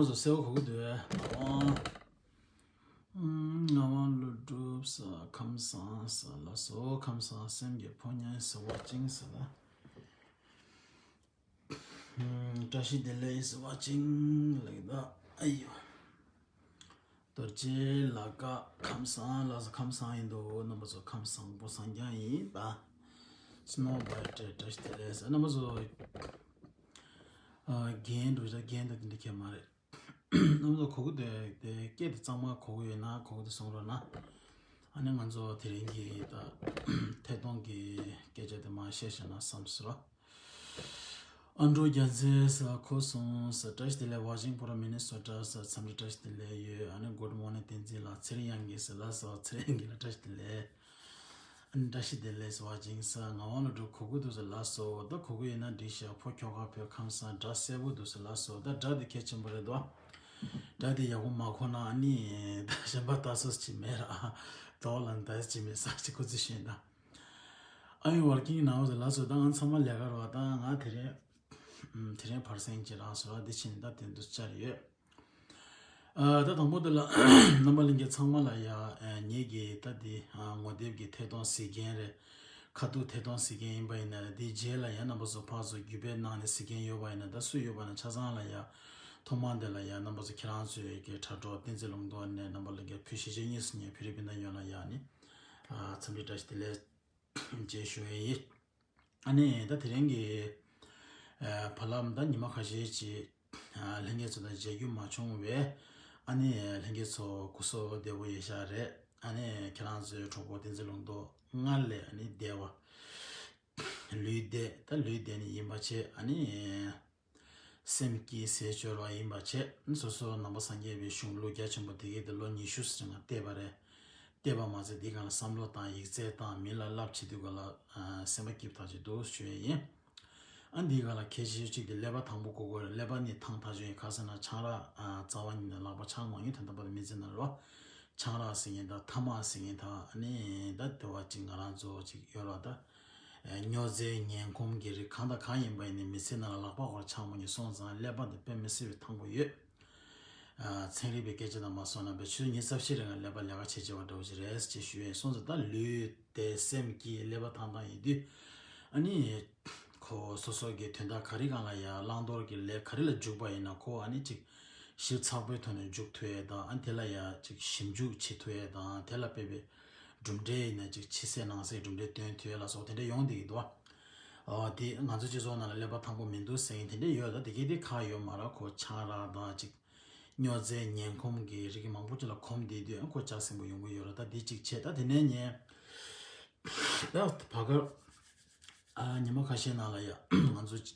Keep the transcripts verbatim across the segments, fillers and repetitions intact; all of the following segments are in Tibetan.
སོ་སེའུ་གོ་གི་འདུག་ཨ། ངག་དབང་ཀླུ་སྒྲུབ་ཟེར་ཁམས་བཟང་ཟེར་ལ་སོ། ཁམས་བཟང་སེམས་ཀྱི་ཕོ་ཉ་ཟེར་བ་ཅིང་ཟེར་ལ། བཀྲ་ཤིས་བདེ་ལེགས་ཟེར་བ་ཅིང་ལ་གི་ད་ཨ་ཡོ། རྡོ་རྗེ་ལ་ཀ་ཁམས་བཟང་ལ་སོ། ཁམས་བཟང་ཡིན་འདུག་རྣམ་པ་ཚོ། ཁམས་བཟང་པོ་བཟང་རྐྱང་ཡིན་ད། སྣོ་བའི་བཀྲ་ཤིས་བདེ་ལེགས་ཟེར་རྣམ་པ་ཚོ། རྒན་འགྲོ་ད་རྒན་ད་དེ་འདྲ་ཁྱད་མ་རེད། རྣམ་པ་ཚོ་གོ་གི་འདུག་དེ་སྐད་དེ་གཙང་མ་གོ་གི་ཡོད་ན་གོ་གི་འདུག་གསུང་རོགས་གནང་། ཨ་ནི་ང་ཚོ་དེ་རིང་གི་ད་ཐད་གཏོང་གི་སྐད་ཆ་དེ་མར་བཤད་བཞག་ན་བསམ་སོང་། ཨ་འགྲོ་རྒྱལ་མཚན་ཟེར་ཁོ་སོང་ཟེར། བཀྲ་ཤིས་བདེ་ལེགས། Washington Minnesota ཟེར། འཚམས་འདྲི་བཀྲ་ཤིས་བདེ་ལེགས་ཡོད། ཨ་ནི་Good morning བསྟན་འཛིན་ལགས། ཚེ་རིང་དབྱངས་དགེ་ཟེར་ལ་སོ། ཚེ་རིང་དབྱངས་དགེ་ལ་བཀྲ་ཤིས་བདེ་ལེགས། ཨ་ནི་བཀྲ་ཤིས་བདེ་ལེགས་ཟེར་བ་ཅིང་ཟེར། ངག་དབང་ཀླུ་སྒྲུབ་གོ་གི་འདུག་ཟེར་ལ་སོ། ད་གོ་གི་ཡོད་ན་འགྲིག་ཤག་ཕོ་ཁྱོ་ག་བོད་ཁམས་བཟང་སྒྲ་གསལ་པོ་འདུག་ཟེར་ལ་སོ། ད་སྒྲ་དེ་གལ་ཆེན་པོ་རེད་དོ། སྒྲ་དེ་ཡག་པོ་མ་གོ་ན་ཨ་ནི་ད་གཞན་པ་ལྟ་སོ་ཅི་མེད་ར། དོག་ལ་ལྟ་ཅི་མེད་ས་ཅི་ཁོ་ཚོས་ཤེས་ད། ཨ་ཡོ་working now ཟེར་ལ་སོ། ད་ང་ཚང་མ་ལས་ཀ་རོ། ད་ང་དེ་རིང་དེ་རིང་བར་གསེང་ཅི་རང་སོ་ར་འདི་ཕྱིན་ད་དེ་འདུག་བཅར་ཡོད། ཨ་ད་དང་པོ་དེ་ལ་རྣམ་པ་ལྷན་རྒྱས་ཚང་མ་ལ་ཡ་ཨ་ངེད་ཀྱི་ད་འདི་ཨ་ངོ་དེབ་ཀྱི་ཐད་གཏོང་གཟིགས་མཁན་རེད། ཁ་ཐུག་ཐད་གཏོང་གཟིགས་མཁན་ཡིན་པ་ཡིན་ན་རེད། དེའི་རྗེས་ལ་ཡ་རྣམ་པ་ཚོ་ཕར་ཚུར་བརྒྱུད་སྤེལ་གནང་ནས་གཟིགས་མཁན་ཡོད་པ་ཡིན་ན། ད་སུ་ཡོད་པ་ན་ཆ་ཚང་ལ་ཡ་ཐོག་མར་དེ་ལ་ཡ་རྣམ་པ་ཚོ་ཁྱེད་རང་ཚོའི་གི་དྲ་གྲོགས་བསྟན་འཛིན་ལུང་རྟོགས་ནས་རྣམ་པ་ལྷན་རྒྱས་བོད་གཞིས་བྱེས་གཉིས་སུ་ཉེ་བོད་རིགས་སྤུན་ཟླ་ཡོངས་ལ་ཡ་ནི་ཨ་འཚམས་འདྲི་བཀྲ་ཤིས་བདེ་ལེགས་ཅེས་ཞུ་ཡས་ཡིན། ཨ་ནི་ད་དེ་རིང་གི་ཨ་བར་ལམ་ད་ཉི་མ་ཁ་ཤས་ཅིག་ཨ་ལྷན་རྒྱས་ཚོ་དང་མཇལ་རྒྱུ་མ་བྱུང་བས། ཨ་ནི་ལྷན་རྒྱས་ཚོ་སྐུ་གཟུགས་བདེ་པོ་ཡོད་ཤག་རེད། ཨ་ནི་ཁྱེད་རང་ཚོའི་གྲོགས་པོ་བསྟན་འཛིན་ལུང་རྟོགས་སྔར་ལས་ཨ་ནི་བདེ་བ། ལུས་བདེ་ད་ལུས་བདེ་ནི་ཡིན་པ་བྱས། ཨ་ནི་སེམས་སྐྱིད་ཟས་སྤྱོད་རོགས་ཡིན་པ་བྱས། སོ་སོ་ནང་པ་སངས་རྒྱས་པའི་གཞུང་ལུགས་རྒྱ་ཆེན་པོ་དེ་གའི་དེ་ལོ་ཉི་ཤུ་ཙམ་ང་བལྟས་པ་རེད། བལྟས་པ་མ་ཟད་འདི་སྒང་ལ་བསམ་བློ་བཏང་། ཡིག་ཚད་བཏང་། མི་ལ་བསླབ་བྱེད་དུས་སྒང་ལ་ཨ་སེམས་པ་སྐྱིད་པོ་ཐག་ཆོད་འདུག་ཞུ་ཡས་ཡིན། ཨ་འདི་སྒང་ལ་གལ་ཆེ་ཤོས་གཅིག་དེ་ཀླད་པ་དང་པོ་བསྐོར་དགོས་རེད། ཀླད་པ་ནི་ཐང་ཐག་ཆོད་ཡིན། ག་ཟེར་ན་ཆང་རག་ཨ་རྩ་བ་ཉིད་ནས་ལག་པ་འཆང་མ་ཡིན། དོན་དམ་པར་མི་ཚེ་ནང་ལ་ཆང་རག་ཟེར་མཁན་དང་ཐ་མག་ཟེར་མཁན་དང་ཨ་ནི་ད་དེ་བ་གཅིག་ང་རང་ཚོ་གཅིག་ཡོད་ར། ད་ཨ་སྨྱོ་རྫས་ངན་གོམས་ཀྱི་རིགས་གང་དང་གང་ཡིན་པ་ཡིན་ནའི་མི་ཚེ་ནང་ལ་ལག་པ་བསྐོར་འཆང་མ་ཡིན་སོང་ཙང་ཀླད་པ་དེ་དཔེ་མི་སྲིད་པའི་ཐང་པོ་ཡོད། ཨ་ཚན་རིག་པའི་སྐད་ཆ་དང་མ་སོང་ན་བའི་ཆུ་ཚོད་ཉི་ཤུ་རྩ་བཞི་རིང་ལ་ཀླད་པ་ལས་ཀ་བྱེད་བྱེད་པ་འདྲ་བོ་ཞིག་རེད་ཅེས་ཞུ་ཡས་སོང་ཙང་། ད་ལུས་བདེ་སེམས་སྐྱིད་ཀླད་པ་ཐང་ཐང་ཡིན་དུས་ཨ་ནི་ཁོ་སོ་སོ་གི་དོན་དག་ག་རེ་སྒང་ལ་ཡ་བླང་དོར་གྱི་ལས་ག་རེ་ལ་འཇུག་པ་ཡིན་ན་ཁོ་ཨ་ནི་ཅིག་ཞིབ་ཚགས་པོའི་ཐོག་ནས་འཇུག་ཐུབ་ཡས་དང་། ཨ་དེ་ལ་ཡ་ཅིག་ཞིབ་འཇུག་བྱེད་ཐུབ་ཡས་དང་། དེ་ལ་དཔེ་བའི་གྲུབ་འབྲས་ཡིན་ན་ཅིག་ཕྱི་གསལ་ནང་གསལ་གྲུབ་འབྲས་སྟོན་ཐུབ་ཡས་ལ་སོགས་དེ་འདྲ་ཡོང་བསྡད་ཀྱི་འདུག་བ། ཨོ་དེ་ང་ཚོ་སྤྱི་ཚོགས་ནང་ལ་ཀླད་པ་ཐང་པོ་མི་འདུག་ཟེར་མཁན་དེ་འདྲ་ཡོད། ད་དེ་གའི་དེ་ཁག་ཡོད་མ་རེད། ཁོ་ཆང་རག་དང་ཅིག་སྨྱོ་རྫས་ངན་གོམས་ཀྱི་རིགས་མང་པོ་ཅིག་ལ་གོམས་བསྡད་དུས་ཁོ་ལྕགས་སྲིན་པོ་ཡོང་གི་ཡོད་རེད། ད་དེ་གཅིག་བྱས། ད་དེ་ནས་ངས་ད་བར་སྐབས་ཨ་ཉི་མ་ཁ་ཤས་ནང་ལ་ཡ་ང་ཚོ་སྤྱི་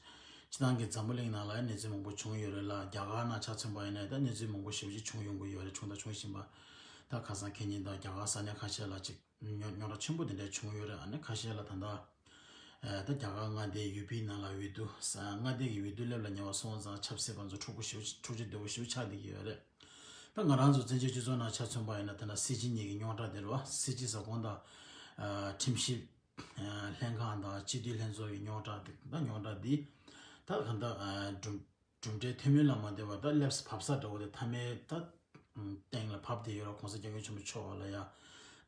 བཏང་གི་འཛམ་བུ་གླིང་ནང་ལ་ཡ་གནས་ཚུལ་མང་པོ་བྱུང་ཡོད་རེད་ལ། རྒྱ་གར་ནང་ཆ་མཚོན་པ་ཡིན་ན་ད་གནས་ཚུལ་མང་པོ་ཞེ་པོ་ཅིག་བྱུང་ཡོང་གི་ཡོད་རེད། བྱུང་དང་འབྱུང་བཞིན་པ། ད་ཁ་སང་ཁེ་ཉིན་དང་རྒྱ་གར་ས་གནས་ཁ་ཤས་ལ་ཅིག་རྙོག་རྙོག་དྲ་ཆེན་པོ་དེ་འདྲ་བྱུང་ཡོད་རེད། ཨ་ནི་ཁ་ཤས་ལ་ད་ལྟ་ཨ་ད་རྒྱ་གར་མངའ་སྡེའི་ཡུ་པི་ནང་ལ་འོས་བསྡུ་ས་མངའ་སྡེ་གི་འོས་བསྡུ་སླེབས་ལ་ཉེ་བ་སོང་ཙང་ཆབ་སྲིད་པ་ཚོ་འཁྲུག་པོ་ཞེ་པོ་འཁྲུག་ཆ་དོད་པོ་ཞེ་པོ་ཆགས་བསྡད་ཀྱི་ཡོད་རེད། ད་ང་རང་ཚོ་བཙན་བྱོལ་སྤྱི་ཚོགས་ནང་ཆ་མཚོན་པ་ཡིན་ན་ད་ལྟ་སྲིད་སྤྱི་གཉིས་ཀྱི་རྙོག་དྲ་དེ་རེད་བ། སྲིད་སྤྱི་ཟེར་དགོངས་དག་ཨ་ཁྲིམས་ཞིབ་ཨ་ལྷན་ཁང་དང་སྤྱི་འཐུས་ལྷན་ཚོགས་ཀྱི་རྙོག་དྲ་དེ། ད་རྙོག་དྲ་འདི་ད་གང་ལྟར་ཨ་གྲུབ་གྲུབ་འབྲས་མཐུན་མིན་ལ་མ་ལྟོས་པར་ད་སླེབས་བབས་ས་འདྲ་བོ་དེ་མཐའ་མའི་ད་སྟེང་ལ་བབས་བསྡད་ཡོད་ར། གོང་ས་སྐྱབས་མགོན་ཆེན་པོ་མཆོག་ལ་ཡ་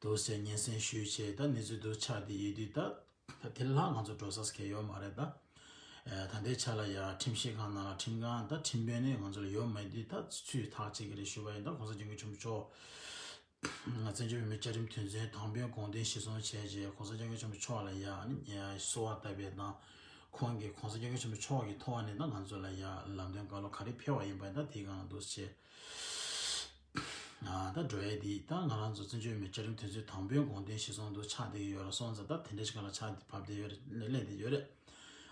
འདུག་སེ་སྙན་སེང་ཞུས་བྱས། ད་གནས་ཚུལ་འདུག་ཆགས་བསྡད་ཡོད་དུས་ད་ད་དེ་ལ་ང་ཚོ་འགྲོ་ས་གང་ཡོད་མ་རེད། ད་ཨ་ད་ལྟའི་ཆ་ལ་ཡ་ཁྲིམས་ཞིབ་ཁང་ནང་ལ་ཁྲིམས་ཁང་ད་ཁྲིམས་དཔོན་ནི་ང་ཚོ་ལ་ཡོད་མེད་དུས་ད་ཚུར་ཐག་བཅད་ཀྱི་རེད་ཞུ་བ་ཡིན། ད་གོང་ས་སྐྱབས་མགོན་ཆེན་པོ་མཆོག་ང་བཙན་བྱོལ་བོད་མིའི་བཅའ་ཁྲིམས་དོན་ཚན་དང་པོའི་དགོངས་དོན་གཞིར་བཟུང་བྱས་རྗེས་གོང་ས་སྐྱབས་མགོན་ཆེན་པོ་མཆོག་ལ་ཡ་ནི་གསོལ་བ་བཏབ་པའི་དང་། ཁོང་གིས་གོང་ས་སྐྱབས་མགོན་ཆེན་པོ་མཆོག་གི་ཐོག་ནས་ད་ང་ཚོ་ལ་ཡ་ལམ་སྟོན་བཀའ་སློབ་ག་རེ་ཕེབས་པ་ཡིན་པ་ད་དེའི་སྒང་ལ་འདུག་སེ་བྱས། ཨ་ད་འགྲོ་ཡས་འདི་ད་ང་རང་ཚོ་བཙན་བྱོལ་བོད་མིའི་བཅའ་ཁྲིམས་དོན་ཚན་དང་པོའི་དགོངས་དོན་གཞིར་བཟུང་དུ་ཆགས་བསྡད་ཀྱི་ཡོད་ར། སོང་ཙང་ད་དེ་འདྲ་ཞིག་ལ་ཆགས་བསྡད་བབས་བསྡད་ཡོད་རེད། སླེབས་བསྡད་ཡོད་རེད།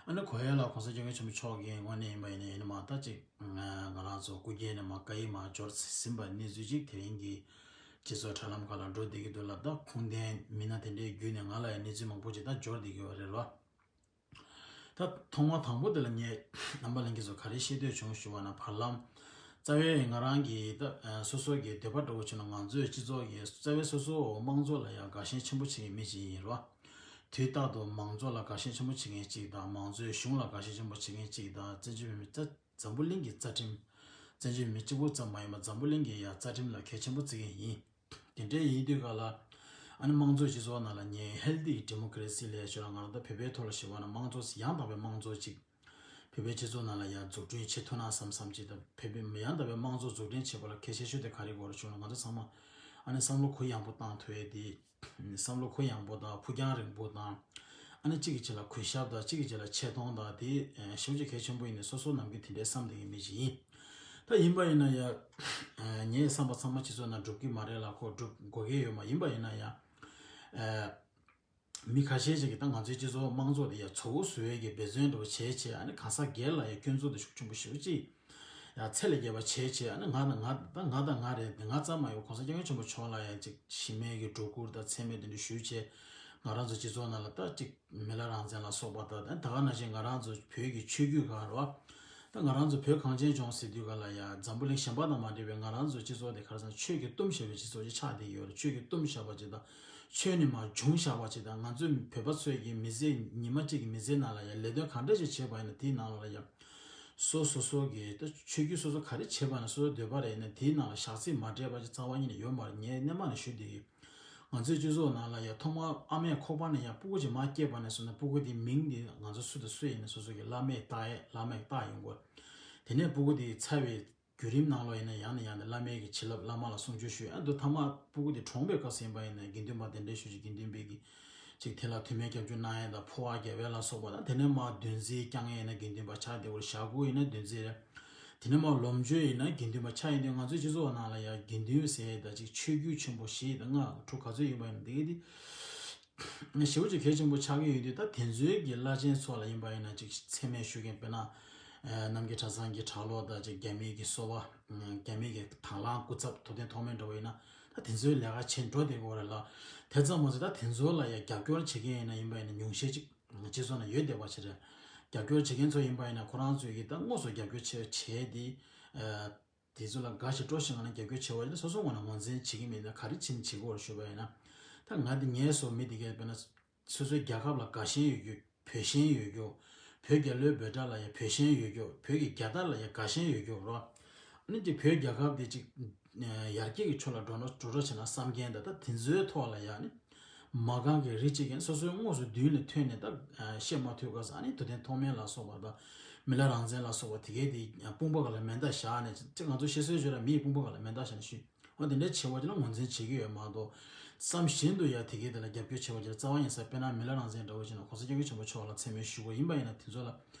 ཨ་ནི་གོ་ཡ་ལ་གོང་ས་སྐྱབས་མགོན་ཆེན་པོ་མཆོག་གིས་དངོས་གནས་ཡིན་པ་ཡིན་ན་ཡིན་ན་མ་ད་ཅིག་ང་རང་ཚོ་སྐུ་སྒེར་ནས་མ་བཀའ་ཡིག་མ་འབྱོར་ཟིན་པ་གནས་ཚུལ་ཅིག་དེ་རིང་གི་སྤྱི་ཚོགས་དྲ་ལམ་ཁག་ལ་འགྲོ་བསྡད་ཀྱི་འདུག་ལ། ད་ཁུངས་ལྡན་མི་སྣ་དེ་འདྲའི་བརྒྱུད་ནས་ང་ལ་ཡང་གནས་ཚུལ་མང་པོ་ཅིག་ད་འབྱོར་བསྡད་ཀྱི་ཡོད་རེད་རོ། ད་ཐོག་མ་དང་པོ་དེ་ལ་ངས་རྣམ་པ་ལྷན་རྒྱས་ཚོ་ག་རེ་བཤད་འདོད་བྱུང་ཞུ་བ་ན། བར་ལམ་རྩ་བའི་ང་རང་གི་ད་སོ་སོ་གི་འདོད་པ་འདྲ་བོ་བྱུང་ན་ང་ཚོའི་སྤྱི་ཚོགས་ཀྱི་རྩ་བའི་སོ་སོ་དམངས་གཙོ་ལ་ཡང་དགའ་ཞེན་ཆེན་པོ་བྱེད་མཁན་མི་ཅིག་ཡིན་རོ། དུས་རྟག་ཏུ་མང་གཙོ་ལ་དགའ་ཞེན་ཆེན་པོ་བྱེད་མཁན་གཅིག་དང་། མང་གཙོའི་གཞུང་ལ་དགའ་ཞེན་ཆེན་པོ་བྱེད་མཁན་གཅིག་དང་། བཙན་བྱོལ་བོད་མི་ད་འཛམ་བུ་གླིང་གི་རྩ་ཁྲིམས། རྩ་ བཙན་བྱོལ་མི་གཅིག་པུ་ཙམ་མ་ཡིན་པར་འཛམ་བུ་གླིང་གི་ཡ་རྩ་ཁྲིམས་ལ་གལ་ཆེན་པོ་བརྩི་མཁན་ཡིན། དེ་འདྲའི་ཡིན་དུས་ག་ལ། ཨ་ནི་དམངས་གཙོའི་སྤྱི་ཚོགས་ནང་ལ་ངས་ཧེལ་ཐི་ཌི་མོ་ཀེ་རེ་སི་ལབ་ཡ་ཅིག་ལ་ང་རང་ད་བོད་པའི་ཐོག་ལ་ཞུས་པ་ན་དམངས་གཙོ་ཡང་དག་པའི་དམངས་གཙོ་ཅིག་བོད་པའི་སྤྱི་ཚོགས་ནང་ལ་ཡང་འཛུགས་སྐྲུན་བྱེད་ཐུབ་ན་བསམ་བསམ་ཅིག་དང་བོད་པའི་མི་ཡང་དག་པའི་དམངས་གཙོ་འཛུགས་སྐྲུན་བྱེད་པ་ལ་གལ་ཆེ་ཤོས་དེ་ག་རེ་དགོས་རེད་བྱུང་ལ་ང་ཚོ་ཚང་མ་ཨ་ནི་བསམ་བློ་གུ་ཡངས་པོ་བཏང་ཐུབ་ཡས་དེ། བསམ་བློ་གུ་ཡངས་པོ་དང་ཕུགས་རྒྱང་རིང་པོ་དང་། ཨ་ནི་གཅིག་གི་རྗེས་ལ་གུས་ཞབས་དང་གཅིག་གི་རྗེས་ལ་ཆེ་མཐོང་དང་དེ་ཞེ་པོ་ཅིག་གལ་ཆེན་པོ་ཡིན་ནས་སོ་སོ་ནམ་རྒྱུན་དེ་འདྲའི་བསམ་བསྡད་མཁན་མི་ཞིག་ཡིན། ད་ཡིན་པ་ཡིན་ན་ཡང་། ངའི་བསམ་པ་ཚང་མ་སྤྱི་ཚོགས་ནང་འགྲུབ་ཀྱི་མ་རེད་ལ་ཁོ་འགྲུབ་དགོས་ཀྱི་ཡོད་མ་ཡིན་པ་ཡིན་ན་ཡང་། མི་ཁ་ཤས་ཅིག་གིས་ད་ང་ཚོའི་སྤྱི་ཚོགས་དམངས་གཙོ་དེ་ཡ་ཚོ་བོ་བཟོ་བའི་གི་འབད་བརྩོན་འདྲ་བོ་བྱས་བྱས་ཨ་ནི་གང་ཟག་སྒེར་ལ་ཡ་སྐྱོན་འཛུགས་དེ་ཤུགས་ཆེན་པོ་ཞེ་པོ་ཅིག་ཡ་ཚད་ལས་བརྒལ་བ་བྱས་བྱས་ཨ་ནི་ང་དང་ང་ད་ང་དང་ང་རེད་དེ་ང་ཙམ་མ་ཡོད་གོང་ས་སྐྱབས་མགོན་ཆེན་པོ་མཆོག་ལ་ཡ་ཅིག་ཞི་མོལ་གི་སྒྲོ་སྐུར་དང་མཚན་སྨད་དེ་འདྲ་ཞུས་བྱས་ང་རང་ཚོ་སྤྱི་ཚོགས་ནང་ལ་ད་ཅིག་མི་ལ་རང་བཙན་ལ་སོགས་པ་དང་ད་ག་ནང་བཞིན་ང་རང་ཚོ་བོད་ཀྱི་ཆོས་བརྒྱུད་གང་རེད་བ། ད་ང་རང་ཚོ་བོད་གངས་ཅན་ལྗོངས་ཟེར་དུས་ག་ལ་ཡ་འཛམ་བུ་གླིང་གཞན་པ་དང་མ་འདྲ་བའི་ང་རང་ཚོ་སྤྱི་ཚོགས་དེ་ག་རེ་ཟེར་ན་ཆོས་ཀྱིས་བཏུམས་བཞག་པའི་སྤྱི་ཚོགས་ཅིག་ཆགས་བསྡད་ཡོད་རེད། ཆོས་ཀྱིས་བཏུམས་བཞག་པ་ཅིག་དང་ཆོས་ནས་མར་བྱུང་བཞག་པ་ཅིག་དང་ང་ཚོའི་བོད་པ་ཚོའི་གི་མི་ཚེ་ཉི་མ་གཅིག་གི་མི་ཚེ་ནང་ལ་ཡང་ལས་དོན་ག་འདྲ་ཞིག་བྱས་པ་ཡིན་ན་དེའི་ནང་ལ་ཡང་སོ་སོ་སོ་གི་ད་ཆོས་བརྒྱུད་སོ་སོ་ག་རེ་བྱས་པ་ཡིན་ན་སོ་སོ་འདོད་པ་རེད་ཡིན་ན་དེའི་ནང་ལ་ཞག་ཚིག་མ་སྤྲད་པ་ཅིག་རྩ་བ་ཉིད་ནས་ཡོད་མ་རེད། ངས་སྣེ་མང་ནས་ཞུ་བསྡད་ཡོད། ང་ཚོའི་སྤྱི་ཚོགས་ནང་ལ་ཡང་ཐོག་མར་ཨ་མས་ཁོག་པ་ནས་ཡང་སྤུ་གུ་ཅིག་མར་སྐྱེས་པ་ནས་བཟུང་ནས་སྤུ་གུ་དེའི་མིང་དེ་ང་ཚོ་སུ་དང་སུ་ཡིན་ནས་སོ་སོ་གི་བླ་མས་བཏགས་ཡས་བླ་མས་བཏགས་ཡོང་གི་ཡོད། དེ་ནས་སྤུ་གུ་དེ་འཚར་བའི་བརྒྱུད་རིམ་ནང་ལོགས་ཡིན་ན་ཡང་ནས་ཡང་ནས་བླ་མའི་གི་བྱིན་རླབས་བླ་མ་ལ་གསུང་ཆོས་ཞུས་ཨ་མདོ་ཐ་མ་སྤུ་གུ་དེ་གྲོངས་པའི་སྐབས་སུ་ཡིན་པ་ཡིན་ན་དགེ་འདུན་པ་དེ་འདྲའི་ཞུ་ཅིག་དགེ་འདུན་པའི་གི་ཅིག་དེ་ལ་དུ་མའི་སྐྱབས་འཇུག་གནང་ཡས་དང་འཕོ་བ་རྒྱབ་ཡས་ལ་སོགས་པ་དང་དེ་ནས་མར་འདོན་རྩིས་བསྐྱང་ཡས་ཡིན་ན་དགེ་འདུན་པ་ཆགས་བསྡད་ཡོད་རེད། ཞག་དགུ་ཡིན་ན་འདོན་རྩིས་རེད། དེ་ནས་མར་ལོ་མཆོད་ཡིན་ན་དགེ་འདུན་པ་ཆགས་ཡིན་དུས་ང་ཚོའི་སྤྱི་ཚོགས་ནང་ལ་ཡང་དགེ་འདུན་ཟེར་ཡས་དང་ཅིག་ཆོས་བརྒྱུད་ཆེན་པོ་བཞི་དང་ལྔ་དྲུག་ག་ཚོད་ཡིན་པ་ཡིན་ན་དེ་གི་དེ་ཞེ་པོ་ཅིག་གལ་ཆེན་པོ་ཆགས་ཀྱི་ཡོད་དུས་ད་དེ་ཚོའི་གི་བླ་ཆེན་ཚོ་ལ་ཡིན་པ་ཡིན་ན་ཅིག་མཚན་སྨད་ཞུ་མཁན་དཔེར་ན་རྣམ་རྒྱལ་གྲྭ་ཚང་གི་གྲྭ་ལོག་དང་ཅིག་རྒྱ་མིའི་གི་སོ་པ་རྒྱ་མིའི་གི་དང་བླངས་སྐུ་ཚབ་ཐུབ་བསྟན་ཐོགས་མེད་འདྲ་བོ་ཡིན་ན་ད་དེ་ཚོའི་ལས་ཀ་བྱེད་འགྲོ་བསྡད་དགོས་རེད་ལ། དེ་ཙམ་མ་ཟད་ད་དེ་ཚོ་ལ་ཡང་རྒྱབ་སྐྱོར་བྱེད་མཁན་ཡིན་ན་ཡིན་པ་ཡིན་ན་ཉུང་ཤས་ཅིག་སྤྱི་ཚོགས་ནང་ཡོད་བསྡད་པ་ཞིག་རེད། རྒྱབ་སྐྱོར་བྱེད་མཁན་ཚོ་ཡིན་པ་ཡིན་ན་ཁོ་རང་ཚོས་ཀྱི་ད་དངོས་སུ་རྒྱབ་སྐྱོར་བྱེད་བྱས་ཏེ། དེ་ཚོ་ལ་དགའ་ཞིང་སྤྲོ་ཞིང་ངང་ནས་རྒྱབ་སྐྱོར་བྱེད་པ་ཡིན་ན་སོ་སོའི་ངོས་ནས་ངོས་འཛིན་བྱེད་ཀྱི་མེད་ན་ག་རེ་བྱེད་བྱེད་དགོས་རེད་ཞུས་པ་ཡིན་ན། ད་ང་འདི་ངའི་བཟོ་མི་འདི་གས་དཔེར་ན། སོ་སོའི་རྒྱལ་ཁབ་ལ་དགའ་ཞེན་ཡོད་རྒྱུ། བོད་ཞེན་ཡོད་རྒྱུ། བོད་རྒྱལ་ལོའི་འབོད་སྒྲ་ལ་ཡང་བོད་ཞེན་ཡོད་རྒྱུ། བོད་ཀྱི་རྒྱལ་དར་ལ་ཡང་དགའ་ཞེན་ཡོད་རྒྱུ་རོ། ཨ་ནི་ཅིག་བོད་རྒྱལ་ཁབ་འདི་ཅིག་ཡར་རྒྱས་ཀྱི་ཕྱོགས་ལ་འགྲོ་འགྲོ་འགྲོ་བྱེད་ན་བསམ་མཁན་ད་ད་དེ་ཚོའི་ཐོག་ལ་ཡང་ནི། མ་རྐང་གི་རིགས་གཅིག་ཡིན་སོ་སོའི་དངོས་སུ་མདུན་ལ་ཐོན་ནས་ད་བཤད་མ་ཐུབ་སྐབས་སུ་ཨ་ནི་དུ་ལྡན་ཐོགས་མེད་ལ་སོགས་པ་དང་མི་ལ་རང་བཙན་ལ་སོགས་པ་དེ་གའི་དེ་དཔུང་པ་ག་ལ་མེ་མདའ་བཞག་ནས་ཅིག་ང་ཚོ་བཤད་སྲོལ་བརྗོད་ལ་མི་ཡི་དཔུང་པ་ག་ལ་མེ་མདའ་བཞག་ནས་ཞུས། འོ་དེ་འདྲའི་བྱེད་པ་ཅིག་ལ་ངོས་འཛིན་བྱེད་ཀྱི་ཡོད་མ་གཏོགས། བསམ་བཞིན་དུ་ཡ་དེ་གའི་དེ་ལ་རྒྱབ་སྐྱོར་བྱེད་པ་ཅིག་ལ་རྩ་བ་ཡིན་ས་དཔེར་ན་མི་ལ་རང་བཙན་འདྲ་བོ་ཅིག་ན་གོང་ས་སྐྱབས་མགོན་ཆེན་པོ་མཆོག་ལ་མཚན་སྨད་ཞུ་དགོས་ཡིན་པ་ཡིན་ན་དེ་ཚོ་ལ་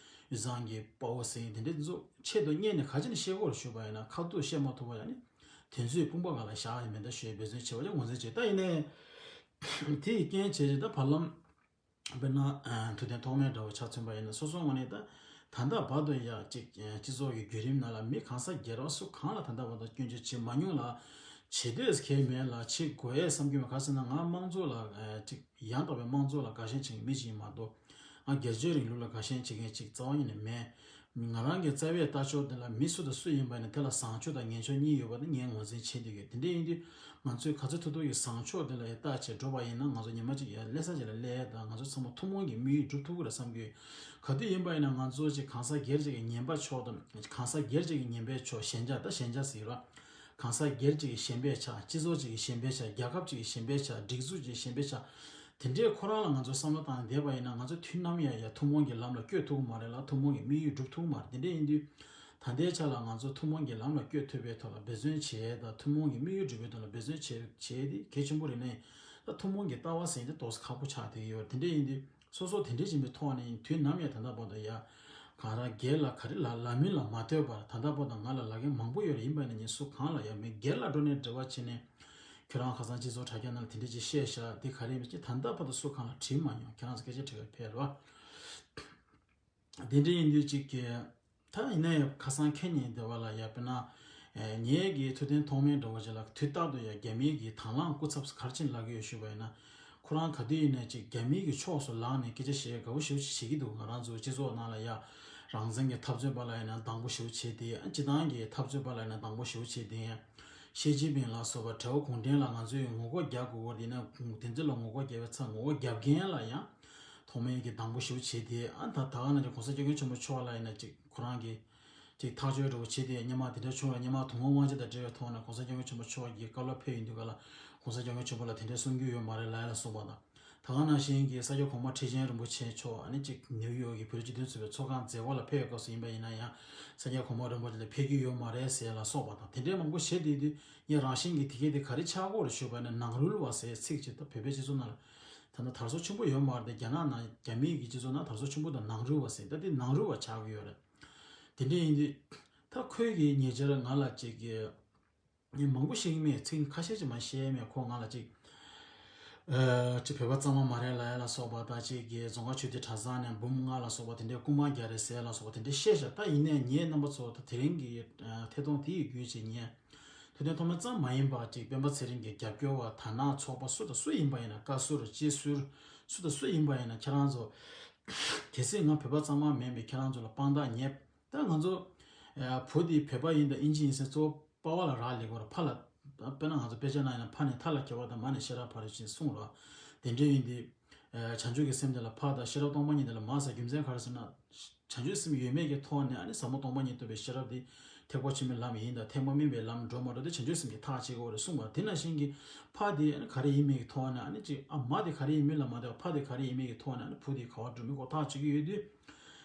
དབུས་གཙང་གི་དཔའ་བོ་ཟེར་ཡིན་དེ་འདྲའི་དེ་ཚོ་ཆེད་དུ་གཉེར་ནས་ག་ཅི་ནས་བཤད་དགོས་རེད་ཞུས་པ་ཡིན་ན་ཁ་ཐུག་བཤད་མ་ཐུབ་པ་ཡ་ནི་དེ་ཚོའི་དཔུང་པ་ག་ལ་བཞག་ཡིན་མེད་ད་ཞུས་འབད་བརྩོན་བྱེད་པ་ཅིག་ངོས་འཛིན་བྱེད་ད་ཡིན་ནའི་དེ་ཡི་རྐྱེན་བྱས་ཅིག་ད་བར་ལམ། དཔེར་ན། ཐུབ་བསྟན་ཐོགས་མེད་འདྲ་བོ་ཆ་མཚོན་པ་ཡིན་ན་སོ་སོ་ངོས་ནས་ད། ད་ལྟ་བར་དུ་ཡ་གཅིག་སྤྱི་ཚོགས་ཀྱི་བརྒྱུད་རིམ་ནང་ལ་མི་གང་ཟག་སྒེར་བ་སུ་གང་ལ་ད་ལྟ་བར་དུ་སྐྱོན་བརྗོད་བྱེད་མ་མྱོང་ལ། བྱེད་འདོད་གལ་མེད་ལ་བྱེད་དགོས་ཡས་བསམ་གྱི་མེད་ག་ཟེར་ན་ང་དམངས་གཙོ་ལ་གཅིག་ཡང་དག་པའི་དམངས་གཙོ་ལ་དགའ་ཞེན་བྱེད་མཁན་མི་ཞིག་ཡིན་མ་གཏོགས། ང་སྒེར་གཅོད་རིང་ལུགས་ལ་དགའ་ཞེན་བྱེད་མཁན་ཅིག་རྩ་བ་ཉིད་ནས་མེད། ང་རང་གི་རྩ་བའི་ལྟ་ཕྱོགས་དེ་ལ་མི་སུ་དང་སུ་ཡིན་པ་ཡིན་ན་དེ་ལ་བཟང་ཕྱོགས་དང་ངན་ཕྱོགས་གཉིས་ཡོད་པ་དེ་ངས་ངོས་འཛིན་བྱེད་བསྡད་ཡོད། དེ་འདྲ་ཡིན་དུས་ང་ཚོས་ག་ཚོད་ཐུབ་ཐུབ་ཀྱིས་བཟང་ཕྱོགས་དེ་ལ་ཡང་བལྟ་བྱས་འགྲོ་བ་ཡིན་ན་ང་ཚོ་ཉི་མ་གཅིག་ཡང་སླེབས་ས་ཅིག་ལ་སླེབས་ཡས་དང་ང་ཚོ་ཚང་མ་ཐུན་མོང་གི་དམིགས་ཡུལ་འགྲུབ་ཐུབ་ཀྱི་རེད་བསམ་གྱི་ཡོད། ག་དུས་ཡིན་པ་ཡིན་ན་ང་ཚོ་ཅིག་གང་ཟག་སྒེར་གཅིག་གི་ངན་པ་ཕྱོགས་དང་གང་ཟག་སྒེར་གཅིག་གི་ངན་པའི་ཕྱོགས་ཞན་ཆ་ད་ཞན་ཆ་ཟེར་ར། གང་ཟག་སྒེར་གཅིག་གི་ཞན་པའི་ཆ་སྤྱི་ཚོགས་གཅིག་གི་ཞན་པའི་ཆ་རྒྱལ་ཁབ་གཅིག་གི་ཞན་པའི་ཆ་སྒྲིག་འཛུགས་གཅིག་གི་ཞན་པའི་ཆ། དེ་འདྲའི་ཁོ་རང་ལ་ང་ཚོ་བསམ་བློ་བཏང་བསྡད་པ་ཡིན་ན་ང་ཚོ་དུས་ནམ་ཡང་ཡང་ཐུན་མོང་གི་ལམ་ལ་བསྐྱོད་ཐུབ་ཀྱི་མ་རེད་ལ་ཐུན་མོང་གི་དམིགས་ཡུལ་འགྲུབ་ཐུབ་ཀྱི་མ་རེད། དེ་འདྲ་ཡིན་དུས་ད་ལྟའི་ཆ་ལ་ང་ཚོ་ཐུན་མོང་གི་ལམ་ལ་བསྐྱོད་ཐུབ་པའི་ཐོག་ལ་འབད་བརྩོན་བྱས་དང་ཐུན་མོང་གི་དམིགས་ཡུལ་འགྲུབ་པའི་ཐོག་ལ་འབད་བརྩོན་བྱས་བྱས་ཏེ་གལ་ཆེན་པོ་རེད་ནའི་ད་ཐུན་མོང་གི་ལྟ་བ་ཟེར་ཏེ་ཏོག་ཙམ་ཁག་པོ་ཆགས་བསྡད་ཡོད། དེ་འདྲ་ཡིན་དུས་སོ་སོ་དེ་འདྲ་ཡིན་པའི་ཐོག་ནས་དུས་ནམ་ཡང་ད་ལྟ་བར་དུ་ཡ་གང་རང་སྒེར་ལ་ག་རེ་ལ་ལ་མིན་ལ་མ་ལྟོས་པར་ད་ལྟ་བར་དུ་ང་ལ་ལ་རྒན་མང་པོ་ཡོད་རེད། ཡིན་པ་ཡིན་ན་ངས་སུ་གང་ལ་ཡང་མེད་སྒེར་ལ་འགྲོ་ནས་འབྲེལ་བ་བྱས་ནས། ཁྱོད་རང་ཁ་སང་སྤྱི་ཚོགས་དྲ་རྒྱ་ནང་ལ་དེ་འདྲ་ཅིག་བཤད་བཞག་དེ་ག་རེ་མི་ཅི་ད་ལྟ་བར་དུ་སུ་གང་ལ་དྲིས་མ་མྱོང་། ཁྱེད་རང་ཚོ་སྐད་ཆ་དྲི་གར་ཕེབས་རོགས། དེ་འདྲ་ཡིན་དུས་ཅིག་གི་ད་ཡིན་ན་ཡང་ཁ་སང་ཁེ་ཉིན་དེ་བ་ལ་ཡ་དཔེར་ན་ངེད་ཀྱི་ཐུབ་བསྟན་ཐོགས་མེད་འདྲ་བོ་ཅིག་ལ་དུས་རྟག་ཏུ་ཡ་རྒྱ་མིའི་གི་དང་བླངས་སྐུ་ཚབ་ག་རེ་བྱས་ནས་ལབ་ཀྱི་ཡོད་ཞུས་པ་ཡིན་ན། ཁོ་རང་ག་དུས་ཡིན་ན་ཅིག་རྒྱ་མིའི་གི་ཕྱོགས་སུ་ལངས་ནས་སྐད་ཆ་བཤད་དགའ་པོ་ཞེ་པོ་ཅིག་བྱེད་ཀྱི་འདུག་ང་རང་ཚོ་སྤྱི་ཚོགས་ནང་ལ་ཡ་རང་བཙན་གྱི་འཐབ་རྩོད་པ་ལ་ཡིན་ན་སྡང་པོ་ཞེ་པོ་བྱེད་དེ་སྤྱི་བཏང་གི་འཐབ་རྩོད་པ་ལ་ཡིན་ན་སྡང་པོ་ཞེ་པོ་བྱེད་དེ། ཞི་ཅིན་ཕིང་ལ་སོགས་པ་དགྲ་བོ་གུང་ཁྲན་ལ་ང་ཚོས་ངོ་རྒོལ་རྒྱག་དགོས་པ་དེ་ན་དེ་ཚོ་ལ་ངོ་རྒོལ་རྒྱག་པའི་ཚབ་ངོ་རྒོལ་རྒྱབ་མཁན་ལ་ཡང་ཐོག་མའི་གི་སྡང་པོ་ཞེ་པོ་བྱེད་དེ་ཨ་ད་ད་ག་ན་ཅིག་གོང་ས་སྐྱབས་མགོན་ཆེན་པོ་མཆོག་ལ་ཡིན་ན་ཅིག་ཁོ་རང་གི་ ཅིག་ཐག་གཅོད་འདྲ་བོ་བྱེད་དེ་སྔོན་མ་དེ་འདྲ་བྱུང་བ། སྔོན་མ་དུག་ལྔ་དབང་ཆེན་དང་འབྲེལ་བའི་ཐོག་ནས་གོང་ས་སྐྱབས་མགོན་ཆེན་པོ་མཆོག་གིས་བཀའ་སློབ་ཕེབས་ཡོང་དུས་ག་ལ་གོང་ས་སྐྱབས་མགོན་ཆེན་པོ་ལ་དེ་འདྲའི་གསུང་རྒྱུ་ཡོད་མ་རེད་ལབ་ཡ་ལ་སོགས་པ་དང་། ད་ག་ནང་བཞིན་གྱི་ས་སྐྱ་གོང་མ་ཁྲི་ཆེན་རིན་པོ་ཆེ་མཆོག་ཨ་ནི་ཅིག་ནིའུ་ཡོག་གི་བོད་རིགས་སྤྱི་མཐུན་ཚོགས་པའི་ཚོགས་ཁང་མཛད་སྒོ་ལ་ཕེབས་པའི་སྐབས་སུ་ཡིན་པ་ཡིན་ན་ཡང་ས་སྐྱ་གོང་མ་རིན་པོ་ཆེ་ལ་ཕེབས་རྒྱུ་ཡོད་མ་རེད་ཟེར་ཡ་ལ་སོགས་པ་དང་། དེ་འདྲའི་མང་པོ་བཤད་བསྡད་དུས་ངས་རང་བཞིན་གྱིས་དེ་གས་དེ་ག་རེ་ཆགས་ཀྱི་ཡོད་རེད་ཞུས་པ་ཡིན་ན། ནང་རུལ་བ་ཟེར་ཚིག་ཅིག་ད་བོད་པའི་སྤྱི་ཚོགས་ནང་ལ་ད་ལྟ་དར་སོ་ཆེན་པོ་ཡོད་མ་རེད་དེ། རྒྱ་ནག་ནང་རྒྱ་མིའི་གི་སྤྱི་ཚོགས་ནང་དར་སོ་ཆེན་པོ་དང་ནང་རུལ་བ་ཟེར། ད་དེ་ནང་རུལ་བ་ཆགས་ཀྱི་ཡོད་རེད། དེ་འདྲ་ཡིན་དུས་ད་ཁོས་གི་ཉེ་ཆར་ང་ལ་ཅིག་གི་ངས་མང་པོ་བཤད་ཀྱི་མེད། ཚིག་ཁ་ཤས་ཅིག་མ་བཤད་མེད། ཁོ་ང་ལ་ཅིག་ཨ་ཅིག་བོད་པ་གཙང་མ་མ་རེད་ལབ་ཡ་ལ་སོགས་པ་དང་། ཅིག་གི་རྫོང་དཀར་ཆོས་སྡེ་གྲྭ་ཚང་ནས་འབུམ་ལྔ་ལ་སོགས་པ་དེ་འདྲའི་རྐུན་མ་རྒྱག་རེད་ཟེར་ཡ་ལ་སོགས་པ་དེ་འདྲའི་བཤད་ཤག་ད་ཡིན་ནའི་ངས་རྣམ་པ་ཚོ་ད་དེ་རིང་གི་ཨ་ཐད་གཏོང་དེ་ཡི་བརྒྱུད་བྱས་ངས་ཐད་གཏོང་ཐོག་མ་ཙམ་མ་ཡིན་པ་ཅིག་སྤེན་པ་ཚེ་རིང་གི་རྒྱབ་སྐྱོར་བ་དང་ན་ཚོགས་པ་སུ་དང་སུ་ཡིན་པ་ཡིན་ན། བཀའ་ཟུར་སྤྱི་ཟུར་སུ་དང་སུ་ཡིན་པ་ཡིན་ན། ཁྱེད་རང་ཚོ་གལ་སྲིད་ང་བོད་པ་གཙང་མ་མིན་པའི་ཁྱེད་རང་ཚོ་ལ་དཔང་རྟགས་ཉེ། ད་ང་ཚོ་ཨ་བུ་དེ་བོད་པ་ཡིན་དང་ཨིན་ཇི་ཡིན་ཟེར་གཙོ་བོ་པ་ཕ་ལ་རག་ལས་དགོས་ར། ཕ་ལ་དཔེར་ན་ང་ཚོ་དཔེ་ཆ་ནང་ཡིན་ན་ཕ་ནི་མཐའ་ལ་ཁྱེར་བ་དང་མ་ནི་ཤེས་རབ་ཕ་རེད་ཅེས་གསུངས་ར། དེ་འདྲ་ཡིན་དུས་ཨ་བྱང་ཆུབ་ཀྱི་སེམས་དེ་ལ་ཕ་དང་ཤེས་རབ་སྟོང་པ་ཉིད་དེ་ལ་མ་ཟེར་རྒྱུ་མཚན་ག་རེ་ཟེར་ན། བྱང་ཆུབ་སེམས་ཡོད་མེད་ཀྱི་ཐོག་ནས་ཨ་ནི་ཟབ་མོ་སྟོང་པ་ཉིད་རྟོགས་པའི་ཤེས་རབ་དེ་ཐེག་པ་ཆེན་པོའི་ལམ་ཡིན་དང་ཐེག་པ་དམན་པའི་ལམ་འགྲོ་མ་འགྲོ་དེ་བྱང་ཆུབ་སེམས་ཀྱིས་ཐག་བཅད་དགོས་རེད་གསུངས་པ། དེ་ནང་བཞིན་གྱི་ཕ་དེ་ཨ་ནི་ག་རེ་ཡིན་མིན་གྱི་ཐོག་ནས་ཨ་ནི་ཅིག་ཨ་མ་དེ་ག་རེ་ཡིན་མིན་ལ་མ་ལྟོས་པར་ཕ་དེ་ག་རེ་ཡིན་མིན་གྱི་ཐོག་ནས་ཨ་ནི་བུ་དེ་ག་པར་འགྲོ་མིན་སྐོར་ཐག་གཅོད་ཀྱི་ཡོད་དུས།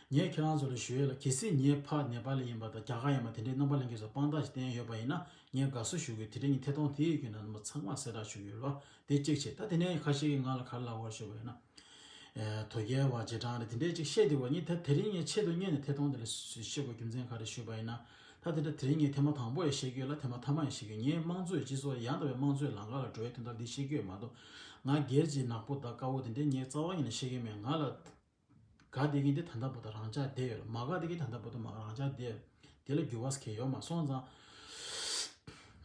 ངས་ཁྱེད་རང་ཚོ་ལ་ཞུ་ཡས་ལ། གལ་སྲིད་ངའི་ཕ་ནེ་པ་ལི་ཡིན་པ་དང་རྒྱ་གར་ཡིན་པ་དེ་འདྲའི་རྣམ་པ་ལྷན་རྒྱས་ཚོ་དཔང་རྟགས་ཤིག་བསྟན་ཡོད་པ་ཡིན་ན་ངས་དགའ་བསུ་ཞུ་གི། དེ་འདྲའི་ངས་ཐད་གཏོང་དེ་ཡི་བརྒྱུད་ནས་རྣམ་པ་ཚང་མར་གསལ་བསྒྲགས་ཞུ་གི་ཡོད་ལ། དེ་གཅིག་བྱས། ད་དེ་ནས་ཁ་ཤས་ཀྱིས་ང་ལ་ག་རེ་ལབ་པ་ཞུས་པ་ཡིན་ན། ཨེ་དོལ་རྒྱལ་བ་རྗེས་འབྲང་རེད་དེ་འདྲའི་ཅིག་བཤད་འདུག་པ། ངས་ད་དེ་རིང་ངས་ཆེད་དུ་གཉེར་ནས་ཐད་གཏོང་དེ་ལ་བཤད་དགོས་རྒྱུ་མཚན་ག་རེ་ཞུས་པ་ཡིན་ན། ད་དེ་འདྲ་དེ་རིང་ངས་ཐེངས་མ་དང་པོ་ཡང་བཤད་ཀྱི་ཡོད་ལ་ཐེངས་མ་མཐའ་མ་ཡང་བཤད་ཀྱི་ཡོད། ངའི་དམངས་གཙོའི་སྤྱི་ཚོགས་ཡང་དག་པའི་དམངས་གཙོའི་ལམ་ཁ་ལ་འགྲོ་བའི་དོན་དག་འདི་བཤད་ཀྱི་ཡོད་མ་གཏོགས། ང་སྒེར་གྱི་ནག་པོ་དང་དཀར་པོ་དེ་འདྲའི་ངས་རྩ་བ་ཉིད་ནས་བཤད་ཀྱི་མེད། ང་ལ་དགའ་བསྡད་མཁན་དེ་ད་ལྟ་བར་དུ་རང་འཇགས་བསྡད་ཡོད་རེད། མ་དགའ་བསྡད་མཁན་ད་ལྟ་བར་དུ་མ་རང་འཇགས་བསྡད་ཡོད་རེད། དེ་ལ་འགྱུར་བ་གང་ཡང་ཡོད་མ་སོང་ཙང་།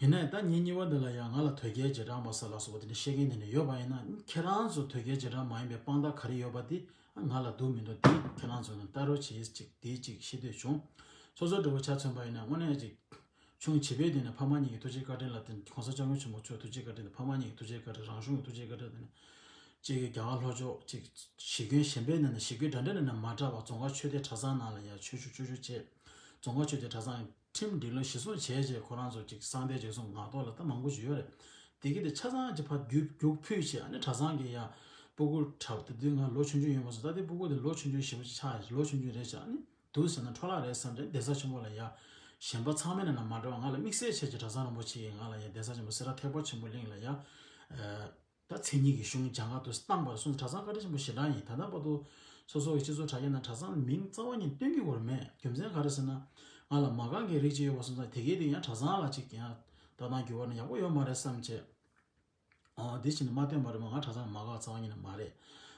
ཡིན་ནའི་ད་ཉིན་གཉིས་པ་འདི་ལ་ཡང་ང་ལ་དོལ་རྒྱལ་རྗེས་འབྲང་པ་ཟེར་ལ་སོགས་པ་དེ་འདྲ་བཤད་མཁན་དེ་འདྲ་ཡོད་པ་ཡིན་ན། ཁྱེད་རང་ཚོ་དོལ་རྒྱལ་རྗེས་འབྲང་མ་ཡིན་པའི་དཔང་རྟགས་ག་རེ་ཡོད་པ་དེ་ང་ལ་འདུག་མི་འདུག་དེ་ཁྱེད་རང་ཚོ་ནས་ལྟ་རོགས་བྱེད་ཅིག་དེ་ཅིག་ཤེས་འདོད་བྱུང་། སོ་སོ་འདྲ་བོ་ཆ་མཚོན་པ་ཡིན་ན་དངོས་གནས་ཅིག་ཆུང་བྱིས་པའི་དུས་ནས་ཕ་མ་གཉིས་ཀྱི་ཐུགས་རྗེ་བཀའ་དྲིན་ལ་བརྟེན། གོང་ས་སྐྱབས་མགོན་ཆེན་པོ་མཆོག་ཐུགས་རྗེ་བཀའ་དྲིན་དང་ཕ་མ་གཉིས་ཀྱི་ཐུགས་རྗེ་བཀའ་དྲིན། རང་གཞུང་གི་ཐུགས་རྗེ་བཀའ་དྲིན་དེ་ནས་གཅིག་གི་རྒྱ་གར་ལྷོ་ཕྱོགས་གཅིག་གཞིས་དགོན་གཞན་པའི་ནང་ནས་གཞིས་ཁུལ་འདྲ་འདྲ་ནས་ནས་མ་འདྲ་བར་རྫོང་དཀར་ཆོས་སྡེ་གྲྭ་ཚང་ནང་ལ་ཡང་ཆོས་ཞུགས་ཆོས་ཞུགས་བྱས། རྫོང་དཀར་ཆོས་སྡེ་གྲྭ་ཚང་གི་ཁྲིམས་སྒྲིག་ལམ་གཞིར་བཟུང་བྱས་རྗེས་ཁོ་རང་ཚོ་གཅིག་གསང་བསྡད་བྱས་སོང་ངག་ཐོག་ལ་ད་མང་པོ་ཞིག་ཡོད་རེད། དེ་གི་དེ་ཆ་ཚང་གཅིག་ཕར་རྒྱུགས་རྒྱུགས་ཕུད་བྱས། ཨ་ནི་གྲྭ་ཚང་གི་ཡང་སྤུ་གུ་གྲྭ་པ་དེ་དུས་ང་ལོ་ཆུང་ཆུང་ཡིན་པ་སོང་། ད་དེ་སྤུ་གུ་དེ་ལོ་ཆུང་ཆུང་ཞེ་པོ་ཅིག་ཆགས། ལོ་ཆུང་ཆུང་རེད་བྱས། ཨ་ནི་འདུག་ཟེར་ན་འཕྲོ་བརླག་རེད་བསམ་སྟེ་གདན་ས་ཆེན་པོ་ལ་ཡ་གཞན་པ་ཚང་མའི་ནང་ལ་མ་འདྲ་བ་ང་ལ་དམིགས་བསལ་བྱས་ཀྱི་གྲྭ་ཚང་རིན་པོ་ཆེ་གིས་ང་ལ་ཡ་གདན་ས་ཆེན་པོ་སེ་ར་ཐེག་པ་ཆེན་པོ་གླིང་ལ་ཡ་ཨ་ད་མཚན་ཉིད་ཀྱི་གཞུང་སྦྱང་ག་དུ་བཏང་བར་གསུངས། གྲྭ་ཚང་བཀའ་དྲིན་ཆེན་པོ་ཞེ་དྲག་ཡིན། ད་ལྟ་བར་དུ་སོ་སོ་གི་སྤྱི་ཚོགས་དྲ་རྒྱ་ནང་གྲྭ་ཚང་མིང་རྩ་བ་ཉིད་བཏོན་གྱི་ཡོད་མེད། རྒྱུ་མཚན་ག་རེ་ཟེར་ན་ང་ལ་མ་དགའ་མཁན་རིགས་གཅིག་ཡོད་པ་སོང་ཙང་དེ་གའི་དེ་ཡང་གྲྭ་ཚང་ལ་གཅིག་ཡང་ལྟ་སྟངས་འགྱུར་བ་ནི་ཡག་པོ་ཡོད་མ་རེད་བསམ་བྱས། ཨོ་འདི་བྱས་ནས་མ་བཏོན་པ་རེད་མ། ང་གྲྭ་ཚང་མ་དགའ་རྩ་བ་ཉིད་ནས་མ་རེད།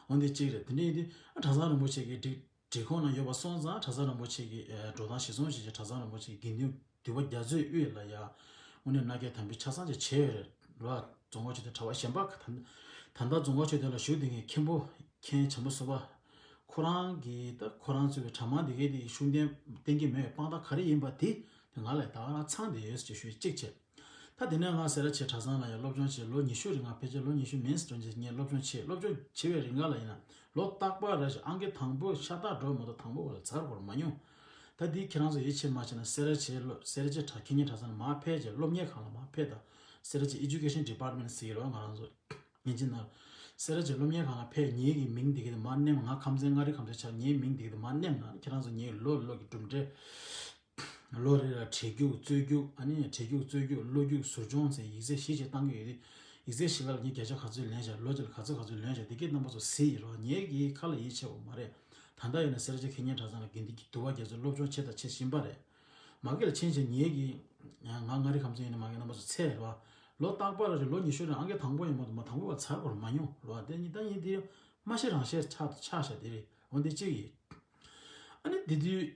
འོ་འདི་གཅིག་རེད། དེ་འདྲ་ཡིན་དུས་གྲྭ་ཚང་རིན་པོ་ཆེ་གི་སྒྲིག་སྒྲིག་ཁོངས་ནང་ཡོད་པ་སོང་ཙང་གྲྭ་ཚང་རིན་པོ་ཆེ་གི་ཨེ་འགྲོ་སྟངས་གཞིར་བཟུང་བྱས་ཀྱི་གྲྭ་ཚང་རིན་པོ་ཆེ་གི་དགེ་འདུན་འདུས་པ་རྒྱ་མཚོའི་དབུས་ལ་ཡ་དངོས་གནས་མནའ་སྐྱེལ་དམ་འབུལ་ཆ་ཚང་ཅིག་བྱས་ཡོད་རེད་ལ། རྫོང་དཀར་ཆོས་སྡེ་གྲྭ་པ་གཞན་པ་ད་ད་ལྟ་རྫོང་དཀར་ཆོས་སྡེ་ལ་བཞུགས་བསྡད་མཁན་མཁན་པོ་མཁན་བྱམས་པ་བཟོད་པ་ཁོ་རང་གིས་ད་ཁོ་རང་གཙོས་པའི་གྲྭ་མང་འདི་གའི་དེ་ཤུགས་ལྡན་བསྟེན་གྱི་མེད་པའི་དཔང་རྟགས་ག་རེ་ཡིན་པ་དེ་ང་ལ་ད་ག་རང་ཚང་བསྡད་ཡོད་ཅེས་ཞུ་ཡས་གཅིག་བྱས། ད་དེ་ནས་ང་སེ་ར་བྱེས་གྲྭ་ཚང་ལ་ཡང་སློབ་སྦྱོང་བྱས། ལོ་ཉི་ཤུ་རིང་ང་ཕལ་ཆེར་ལོ་ཉི་ཤུ་མིན་ཙམ་ཅིག་ངས་སློབ་སྦྱོང་བྱས། སློབ་སྦྱོང་བྱེད་པའི་རིང་ག་ལ་ཡིན་ན་ལོ་རྟག་པར་རེ་ཞིག་ཨང་ཀི་དང་པོ་ཤ་སྟག་འགྲོ་མ་གཏོགས་དང་པོ་བ་ལ་ཚར་བར་མ་མྱོང་། ད་འདི་ཁྱེད་རང་ཚོ་ཡིད་ཆེས་མ་བྱས་ན་སེ་ར་བྱེས་སློབ་སེ་ར་བྱེས་གྲྭ་ཁེ་ཉེན་གྲྭ་ཚང་ལ་མར་ཕེབས་བྱས་སློབ་གཉེར་ཁང་ལ་མར་ཕེབས་དང་། སེ་ར་བྱེས་Education Department་ཟེར་གྱི་རེད་བ་ང་རང་ཚོ་ཉིན་གཅིག་ནང་སེ་ར་བྱེས་སློབ་གཉེར་ཁང་ལ་ཕེབས། ངེད་ཀྱི་མིང་འདི་གི་མར་མནན། ང་ཁམས་ཚན་མངའ་རིས་ཁམས་ཚན་ཆགས། ངའི་མིང་འདི་གི་མར་མནན་ན་ཁྱེད་རང་ཚོ་ངའི་ལོ་ལོ་གི་གྲུབ་འབྲས། ལོ་རེ་ལ་བྲེལ་རྒྱུགས་རྩོད་རྒྱུགས། ཨ་ནི་བྲེལ་རྒྱུགས་རྩོད་རྒྱུགས་སློབ་རྒྱུགས་ཟུར་སྦྱོང་ཟེར་ཡིག་ཚད་བཞི་ཅིག་བཏང་གི་ཡོད་དེ། ཡིག་ཚད་བཞི་ལ་ངས་བརྒྱ་ཆ་ག་ཚོད་ལེན་བྱ། ལོ་གཅིག་ལ་ག་ཚོད་ག་ཚོད་ལེན་བྱ། དེ་གའི་རྣམ་པ་ཚོ་གཟིགས་ཡིན་རོགས། ངེད་ཀྱི་ཁ་ལ་ཡིད་ཆེས་པ་མ་རེད། ད་ལྟ་ཡིན་ན་སེ་ར་བྱེས་ཁེ་ཉེན་གྲྭ་ཚང་ལ་དགེ་འདུན་གྱི་འདུས་པ་རྒྱ་མཚོ་སློབ་སྦྱོང་བྱེད་དང་བྱེད་བཞིན་པ་རེད། མ་གི་ལ་ཕྱིན་ཆད་ངེད་ཀྱི་ང་མངའ་རིས་ཁམས་ཚན་ཡིན་ན་མ་གི་རྣམ་པ་ཚོ་ཚད་རོགས། ལོ་རྟག་པར་རེ་ལོ་ཉི་ཤུ་རིང་ཨང་ཀི་དང་པོ་ཡིན་མ་གཏོགས་མ་དང་པོ་བ་ཚར་བར་མ་མྱོང་རོགས། དེ་ཉིད་ད་ཡིན་དེ་མ་ཤེས་རང་ཤེས་ཆགས་ཆགས་ཤག་དེ་རེད། འོན་ཏེ་གཅིག་ཡིན། ཨ་ནི་དེ་དུས།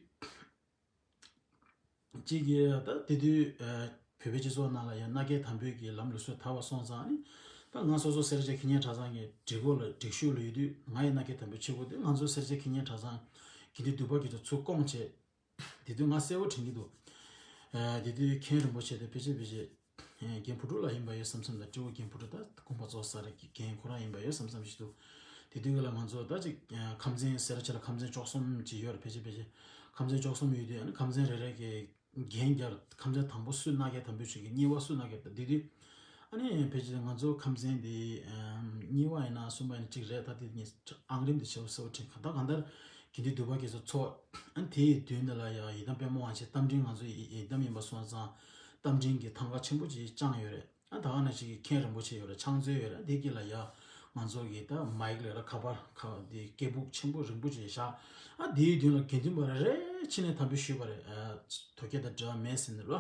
གཅིག་གིས་ད་དེ་དུས་ཨ་བོད་པའི་སྤྱི་ཚོགས་ནང་ལ་ཡང་མནའ་སྐྱེལ་དམ་འབུལ་གྱི་ལམ་ལུགས་སྲོལ་དར་བ་སོང་ཙང་ནི། ད་ང་སོ་སོ་སེ་ར་བྱེས་ཁེ་ཉེན་གྲྭ་ཚང་གི་སྒྲིག་གོ་ལ་སྒྲིག་ཞུགས་ལ་ཡོད་དུས་ང་ཡི་མནའ་སྐྱེལ་དམ་འབུལ་བྱེད་དགོས་དུས་ང་ཚོ་སེ་ར་བྱེས་ཁེ་ཉེན་གྲྭ་ཚང་དགེ་འདུན་འདུས་པ་རྒྱ་མཚོ་ཚུར་བསྐོངས་བྱས། དེ་དུས་ང་གསལ་བོ་དྲན་གྱི་འདུག་ཨ་དེ་དུས་མཁན་རིན་པོ་ཆེ་དང་ཕལ་ཆེར་ཕལ་ཆེར་རྒན་བུ་ཕྲུག་ལགས་ཡིན་པ་ཡོད་བསམ་བསམ་དང་། སྤྲེའུ་རྒན་བུ་ཕྲུག་ད་དགོངས་པ་རྫོགས་ཚར་རེད་རྒན་ཁོ་རང་ཡིན་པ་ཡོད་བསམ་བསམ་ཞིག་འདུག་དེ་དུས་ལ་ང་ཚོ་ད་ཅིག་ཁམས་ཚན་སེ་ར་བྱེས་ལ་ཁམས་ཚན་བཅུ་གསུམ་ཅིག་ཡོད་རེད། ཕལ་ཆེར་ཕལ་ཆེར་ ཁམས་ཚན་བཅུ་གསུམ་ཡོད་དུས། ཨ་ནི་ཁམས་ཚན་རེ་རེ་གི་འགན་རྒྱབ། ཁམས་ཚན་དང་པོ་སུས་མནའ་སྐྱེལ་དམ་འབུལ་ཞུ་གི། གཉིས་པ་སུས་མནའ་སྐྱེལ། དེ་དུས་ཨ་ནི་ཕལ་ཆེར་ང་ཚོ་ཁམས་ཚན་འདི་ཨམ་གཉིས་པ་ཡིན་ན་གསུམ་པ་ཡིན་ན་གཅིག་རེད། ད་དེ་ངས་ཨང་རིམ་དེ་ཆེ་བ་གསལ་པོ་དྲན། གང་ལྟར་གང་ལྟར་དགེ་འདུན་འདུས་པ་དགེ་ཚོགས་ཚོགས། ཨ་ནི་དེའི་མདུན་དེ་ལ་ཡང་ཡི་དམ་དཔལ་མོ་དབང་ཆེན་རྟ་མགྲིན། ང་ཚོ་ཡི་ཡི་དམ་ཡིན་པ་སོང་ཙང་རྟ་མགྲིན་གྱི་ཐང་ཀ་ཆེན་པོ་ཅིག་བཅངས་ཡོད་རེད། ཨ་ད་ག་ནང་བཞིན་གྱི་མཁན་རིན་པོ་ཆེ་ཡོད་རེད། ཕྱག་མཛོད་ཡོད་རེད། འདི་དཀྱིལ་ལ་ཡ་ང་ཚོ་གི་ད་མའིག་ལ་ར་ཁ་པར་ཁ་འདི་སྐད་སྦུག་ཆེན་པོ་རིང་པོ་ཅིག་བཞག། ཨ་འདིའི་མདུན་ལ་དགེ་འདུན་པ་རེ་རེ་ཕྱིན་ནས་དམ་འབུལ་ཞུས་པ་རེད། ཨ་དོལ་རྒྱལ་དང་འབྲེལ་བ་མེད་ཟེར་ནས་ར།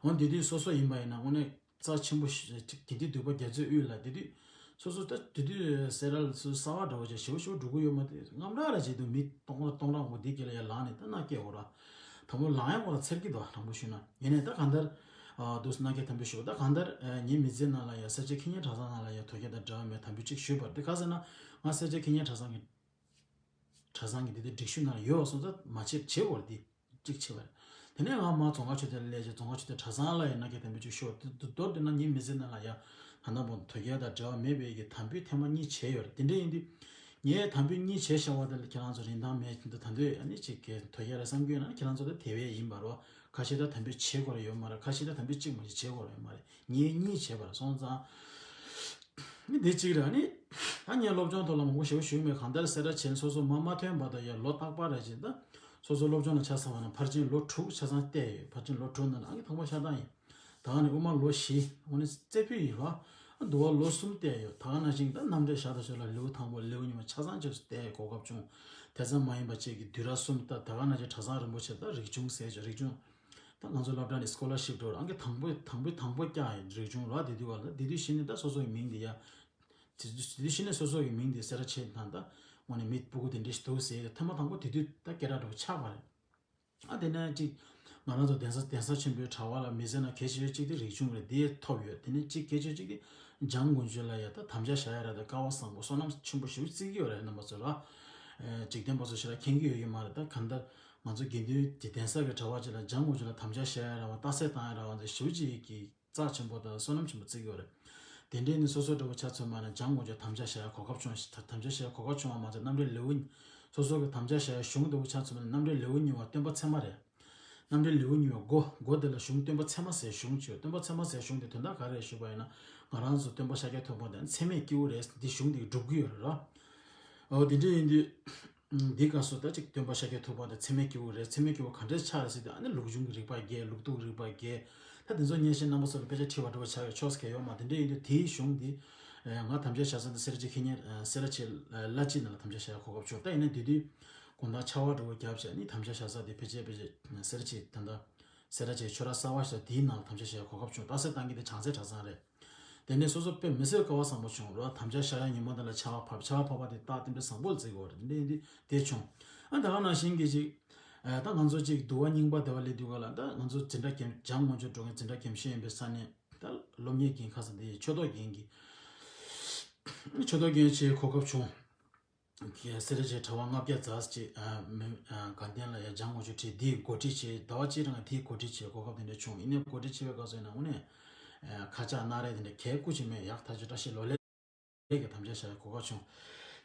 འོ་འདི་དུས་སོ་སོ་ཡིན་པ་ཡིན་ན་དངོས་གནས་རྩ་ཆེན་པོ་ཞིག་རེད། དགེ་འདུན་འདུས་པ་རྒྱ་མཚོའི་དབུས་ལ། དེ་དུས་སོ་སོ་ད་དེ་དུས་སེ་ར་ལ་སུ་གསར་པ་འདྲ་བོ་ཅིག་ཞེ་པོ་ཞེ་པོ་འགྲོ་གི་ཡོད་མ་རེད། དངངས་སྐྲག་ར་བྱེད་འདུག། མི་སྟོང་སྟོང་ཕྲག་མང་པོ་འདི་དཀྱིལ་ལ་ཡ་ལངས་ནས་ད་མནའ་སྐྱེལ་འོ་ར། དང་པོ་ལངས་ཡག་སྐོར་ལ་འཚེར་གྱི་འདུག། དྲང་པོ་ཞུས་ན། ཡིན་ནའི་ད་གང་ལྟར་ཨ་འདུག་སེ་མནའ་སྐྱེལ་དམ་འབུལ་ཞུས་པ། ད་གང་ལྟར་ཨ་ངའི་མི་ཚེ་ནང་ལ་ཡ་སེར་བྱེས་ཁེ་ཉེན་གྲྭ་ཚང་ནང་ལ་ཡ་དོལ་རྒྱལ་དང་འབྲེལ་བ་མེད་དམ་འབུལ་གཅིག་ཞུས་པ་རེད། དེ་ག་ཟེར་ན་ང་སེར་བྱེས་ཁེ་ཉེན་གྲྭ་ཚང་གི་གྲྭ་ཚང་གི་འདི་དེ་སྒྲིག་གཞི་ནང་ཡོད་པ་སོང་ཙང་མ་བྱེད་བྱེད་དགོས་རེད། འདི་གཅིག་བྱས་པ་རེད། དེ་ནས་ང་མར་རྫོང་དཀར་ཆོས་སྡེ་ལ་སླེབས་རྗེས་རྫོང་དཀར་ཆོས་སྡེ་གྲྭ་ཚང་ལ་ཡང་མནའ་སྐྱེལ་དམ་འབུལ་གཅིག་ཞུས་པ། དེ་མདོར་བསྡུས་ན་ངའི་མི་ཚེ་ནང་ལ་ཡང་ད་ལྟ་བར་དོལ་རྒྱལ་དང་འབྲེལ་བ་མེད་པའི་གི་དམ་འབུལ་ཐེངས་མ་གཉིས་བྱས་ཡོད་རེད། དེ་འདྲ་ཡིན་དུས་ངས་དམ་འབུལ་གཉིས་བྱས་བཞག་པ་དེ་ལ་ཁྱེད་རང་ཚོ་རིན་ཐང་མེད་འདུག། ད་དུང་ཨ་ནི་ཅིག་གི་དོལ་རྒྱལ་རེད་བསམ་གྱི་ཡོད་ན་ཁྱེད་རང་ཚོ་ད་དེ་བས་ཡིན་པ་རེད། ཁ་ཤས་ད་དམ་འབུལ་བྱེད་དགོས་རེད་ཡོད་མ་རེད། ཁ་ཤས་ད་དམ་འབུལ་གཅིག་མ་གཅིག་བྱེད་དགོས་རེད་ཡོད་མ་རེད། ངས་གཉིས་བྱས་པ་རེད། སོང་ཙང་ནི་འདི་གཅིག་རེད། ཨ་ནི་ད་ངས་སློབ་སྦྱོང་ཐོག་ལ་མང་པོ་ཞེ་པོ་ཞུས་མེད། གང་ལྟར་སེ་ར་བྱེས་སོ་སོ་མ་མ་ཐོན་པ་དང་ཡ་ལོ་རྟག་པར་རེ་བཞིན་ད་སོ་སོ་སློབ་སྦྱོང་ལ་ཆ་བཞག་པ་ན་ཕར་ཕྱིན་ལོ་དྲུག་ཆ་ཚང་བལྟས་ཡོད། ཕར་ཕྱིན་ལོ་དྲུག་ནང་ལ་ཨ་ནི་དང་པོ་ཤར་སྟག་ཡིན། ད་ག་ནས་དབུ་མ་ལོ་བཞི། དངོས་གནས་རྩེ་ཕུད་ཡིན་རོ། ཨ་འདུལ་བ་ལོ་གསུམ་བལྟས་ཡོད། ད་ག་ནང་བཞིན་ད་རྣམ་འགྲེལ་ཞར་དང་ཞོར་ལ་ལེའུ་དང་པོ་ལེའུ་གཉིས་པ་ཆ་ཚང་ཆོས་སུ་བལྟས་གོ་སྐབས་བྱུང་། དེ་ཙམ་མ་ཡིན་པ་བཅས་ཀྱི་བསྡུས་གྲྭ་གསུམ། ད་ད་ག་ནང་བཞིན་གྲྭ་ཚང་རིན་པོ་ཆེ་ད་རིགས་ཆུང་ཟེར་ཆོག། རིགས་ཆུང་ད་ང་ཚོ་སློབ་གྲྭ་ནས་སྐོ་ལར་ཤིབ་འགྲོ་རང་གི་དང་པོ་དང་པོ་དང་པོ་བཀྱག་ཡོད། རིགས་ཆུང་རོ། དེ་དུས་བར་ལ་དེ་དུས་གཞི་ནས་ད་སོ་སོ་ཡི་མིང་དེ་ཡ། དེ་དུས་གཞི་ནས་སོ་སོ་ཡི་མིང་དེ་སེ་ར་བྱེས་དང་ད་དངོས་གནས་མི་སྤུ་གུ་དེ་འདྲ་ཞིག་འདུག་ཟེར་ཡ་ཐེངས་མ་དང་པོ་དེ་དུས་ད་སྐད་གྲགས་འདྲ་པོ་ཆགས་པ་རེད། ཨ་དེ་ནས་ཅིག་ང་རང་ཚོ་གདན་ས་གདན་ས་ཆེན་པོའི་གྲྭ་པ་ལ་མི་ཚེ་ན་གལ་ཆེ་ཤོས་གཅིག་དེ་རིགས་ཆུང་རེད། དེ་ཐོབ་ཡོད། དེ་ནས་གཅིག་གལ་ཆེ་ཤོས་གཅིག་དེ་འཇང་དགུན་ཆོས་ལ་ཡ་ད་དམ་བཅའ་བཞག་ཡ་ར། ད་སྐལ་བ་བཟང་པོ་བསོད་ནམས་ཆེན་པོ་ཞེ་པོ་བརྩི་གི་ཡོད་རེད། རྣམ་པ་ཚོ་ར། ཨེ་འཇིག་རྟེན་པ་ཚོ་ཞེ་དྲག་མཁྱེན་གི་ཡོད་ཀྱི་མ་རེད། ད་གང་ལྟར་ང་ཚོ་དགེ་འདུན་གྱི་གདན་ས་གི་གྲྭ་པ་ཅིག་ལ་འཇང་དགུན་ཆོས་ལ་དམ་བཅའ་བཞག་ཡ་ར་བ། རྟགས་གསལ་བཏང་ཡ་ར་བ་ཚོ་ཞེ་པོ་ཅིག་གི་རྩ་ཆེན་པོ་དང་བསོད་ནམས་ཆེན་པོ་བརྩི་གི་ཡོད་རེད། དེ་འདྲའི་ནི་སོ་སོ་འདྲ་པོ་ཆ་མཚོན་པ་ན་འཇང་དགུན་ཆོས་དམ་བཅའ་བཞག་ཡ་གོ་སྐབས་བྱུང་། དམ་བཅའ་བཞག་ཡ་གོ་སྐབས་བྱུང་བ་མ་ཚད་རྣམ་འགྲེལ་ལེའུ། སོ་སོ་གི་དམ་བཅའ་བཞག་ཡ་གཞུང་འདྲ་པོ་ཆ་མཚོན་པ་ན་རྣམ་འགྲེལ་ལེའུ་གཉིས་པ་སྟོན་པ་ཚད་མ་རེད། རྣམ་འགྲེལ་ལེའུ་གཉིས་པ་མགོ་མགོ་དེ་ལ་གཞུང་སྟོན་པ་ཚད་མ་ཟེར་གཞུང་ཅིག་ཡོད། སྟོན་པ་ཚད་མ་ཟེར་གཞུང་དེ་དོན་དག་ག་རེ་རེད་ཞུས་པ་ཡིན་ན་ང་རང་ཚོ་སྟོན་པ་ཤཱཀྱ་ཐུབ་པ་དང་ཚད་མེད་སྐྱེས་བུ་རེད། འདི་གཞུང་འདི་སྒྲུབ་ཀྱི་ཡོད་རེད་ར། འོ་དེ་འདྲ་ཡིན་དུས། འདི་སྐབས་སུ་ད་ཅིག་སྟོན་པ་ཤཱཀྱ་ཐུབ་པ་དེ་ཚད་མེད་སྐྱེས་བུ་རེད། ཚད་མེད་སྐྱེས་བུ་ག་འདྲས་ཆགས་རེད་ཟེར་དུས་ཨ་ནི་ལུགས་འབྱུང་གི་རིགས་པ་བརྒྱད། ལུགས་ལྡོག་རིགས་པ་བརྒྱད། ད་དེ་ཚོ་ཉན་ཤེས་རྣམ་པ་ཚོ་ལ་དཔེ་ཆ་ཁྲིད་པ་འདྲ་པོ་ཆགས་ཡོད་ཆོག་ཟེར་མཁན་ཡོད་མ། དེ་འདྲ་ཡིན་དུས་དེའི་གཞུང་འདི་ང་དམ་བཅའ་བཞག་ས་འདི་སེ་ར་བྱེས་ཁེ་ཉེ་སེ་ར་བྱེས་བླ་སྤྱི་ནང་ལ་དམ་བཅའ་བཞག་ཡ་གོ་སྐབས་བྱུང་། ད་ཡིན་ན་དེ་དུས་དགོང་དག་ཆར་པ་འདྲ་པོ་བརྒྱབ་བྱས་ནི་དམ་བཅའ་བཞག་ས་དེ་ཕལ་ཆེར་ཕལ་ཆེར་སེ་ར་བྱེས་ད་ལྟ་སེ་ར་བྱེས་ཆོས་ར་གསར་པ་ཞེས་དེའི་ནང་ལ་དམ་བཅའ་བཞག་ཡ་གོ་སྐབས་བྱུང་། རྟགས་གསལ་བཏང་གི་དེ་བྱང་རྩེ་གྲྭ་ཚང་རེད། དེ་ནས་སོ་སོ་དཔེ་མི་སྲིད་སྐལ་བ་བཟང་པོ་བྱུང་རོ། དམ་བཅའ་བཞག་ཡ་ཉིན་མོ་དེ་ལ་ཆར་པ་བབས། ཆར་པ་བབས་པ་དེ་རྟགས་དེ་འདྲ་བཟང་པོ་ལ་བརྩི་དགོས་རེད། དེ་འདྲ་ཡིན་དུས་དེ་བྱུང་། ཨ་ད་ག་ནང་བཞིན་གྱི་ཅིག་ཨ་ད་ང་ཚོ་ཅིག་འདུལ་བ་རྙིང་པ་དེ་པར་སླེབས་དུས་ག་ལ་ད་ང་ཚོ་འཛིན་གྲྭ་རྒན་འཇང་དགུན་ཆོས་འགྲོ་མཁན་འཛིན་གྲྭ་རྒན་ཤོས་ཡིན་པའི་ས་ནས་ད་སློབ་གཉེར་རྒན་ཁ་སང་དེ་ཆོས་ཐོག་རྒན་གྱི་ཆོས་ཐོག་རྒན་བྱེད་གོ་སྐབས་བྱུང་། སེ་ར་བྱེས་གྲྭ་པ་ལྔ་བརྒྱ་ཙམ་ཅིག་ཨ་མི་ཨ་དགའ་ལྡན་ལ་ཡ་འཇང་དགུན་ཆོས་ཁྲིད། དེའི་འགོ་ཁྲིད་བྱས། ཟླ་བ་གཅིག་རིང་དེའི་འགོ་ཁྲིད་བྱས་གོ་སྐབས་དེ་འདྲ་བྱུང་། ཡིན་ནའི་འགོ་ཁྲིད་བྱེད་པའི་སྐབས་སུ་ཡིན་ན་དངོས་གནས་ཨ་ཁ་ཆག་སྣ་རལ་དེ་འདྲ་གས་སྐུ་མཁྱེན་མེད་ཡག་ཐག་ཆོད་བཀྲ་ཤིས་ལོ་ལེགས་ཀྱི་དམ་བཅའ་བཞག་གོ་སྐབས་བྱུང་།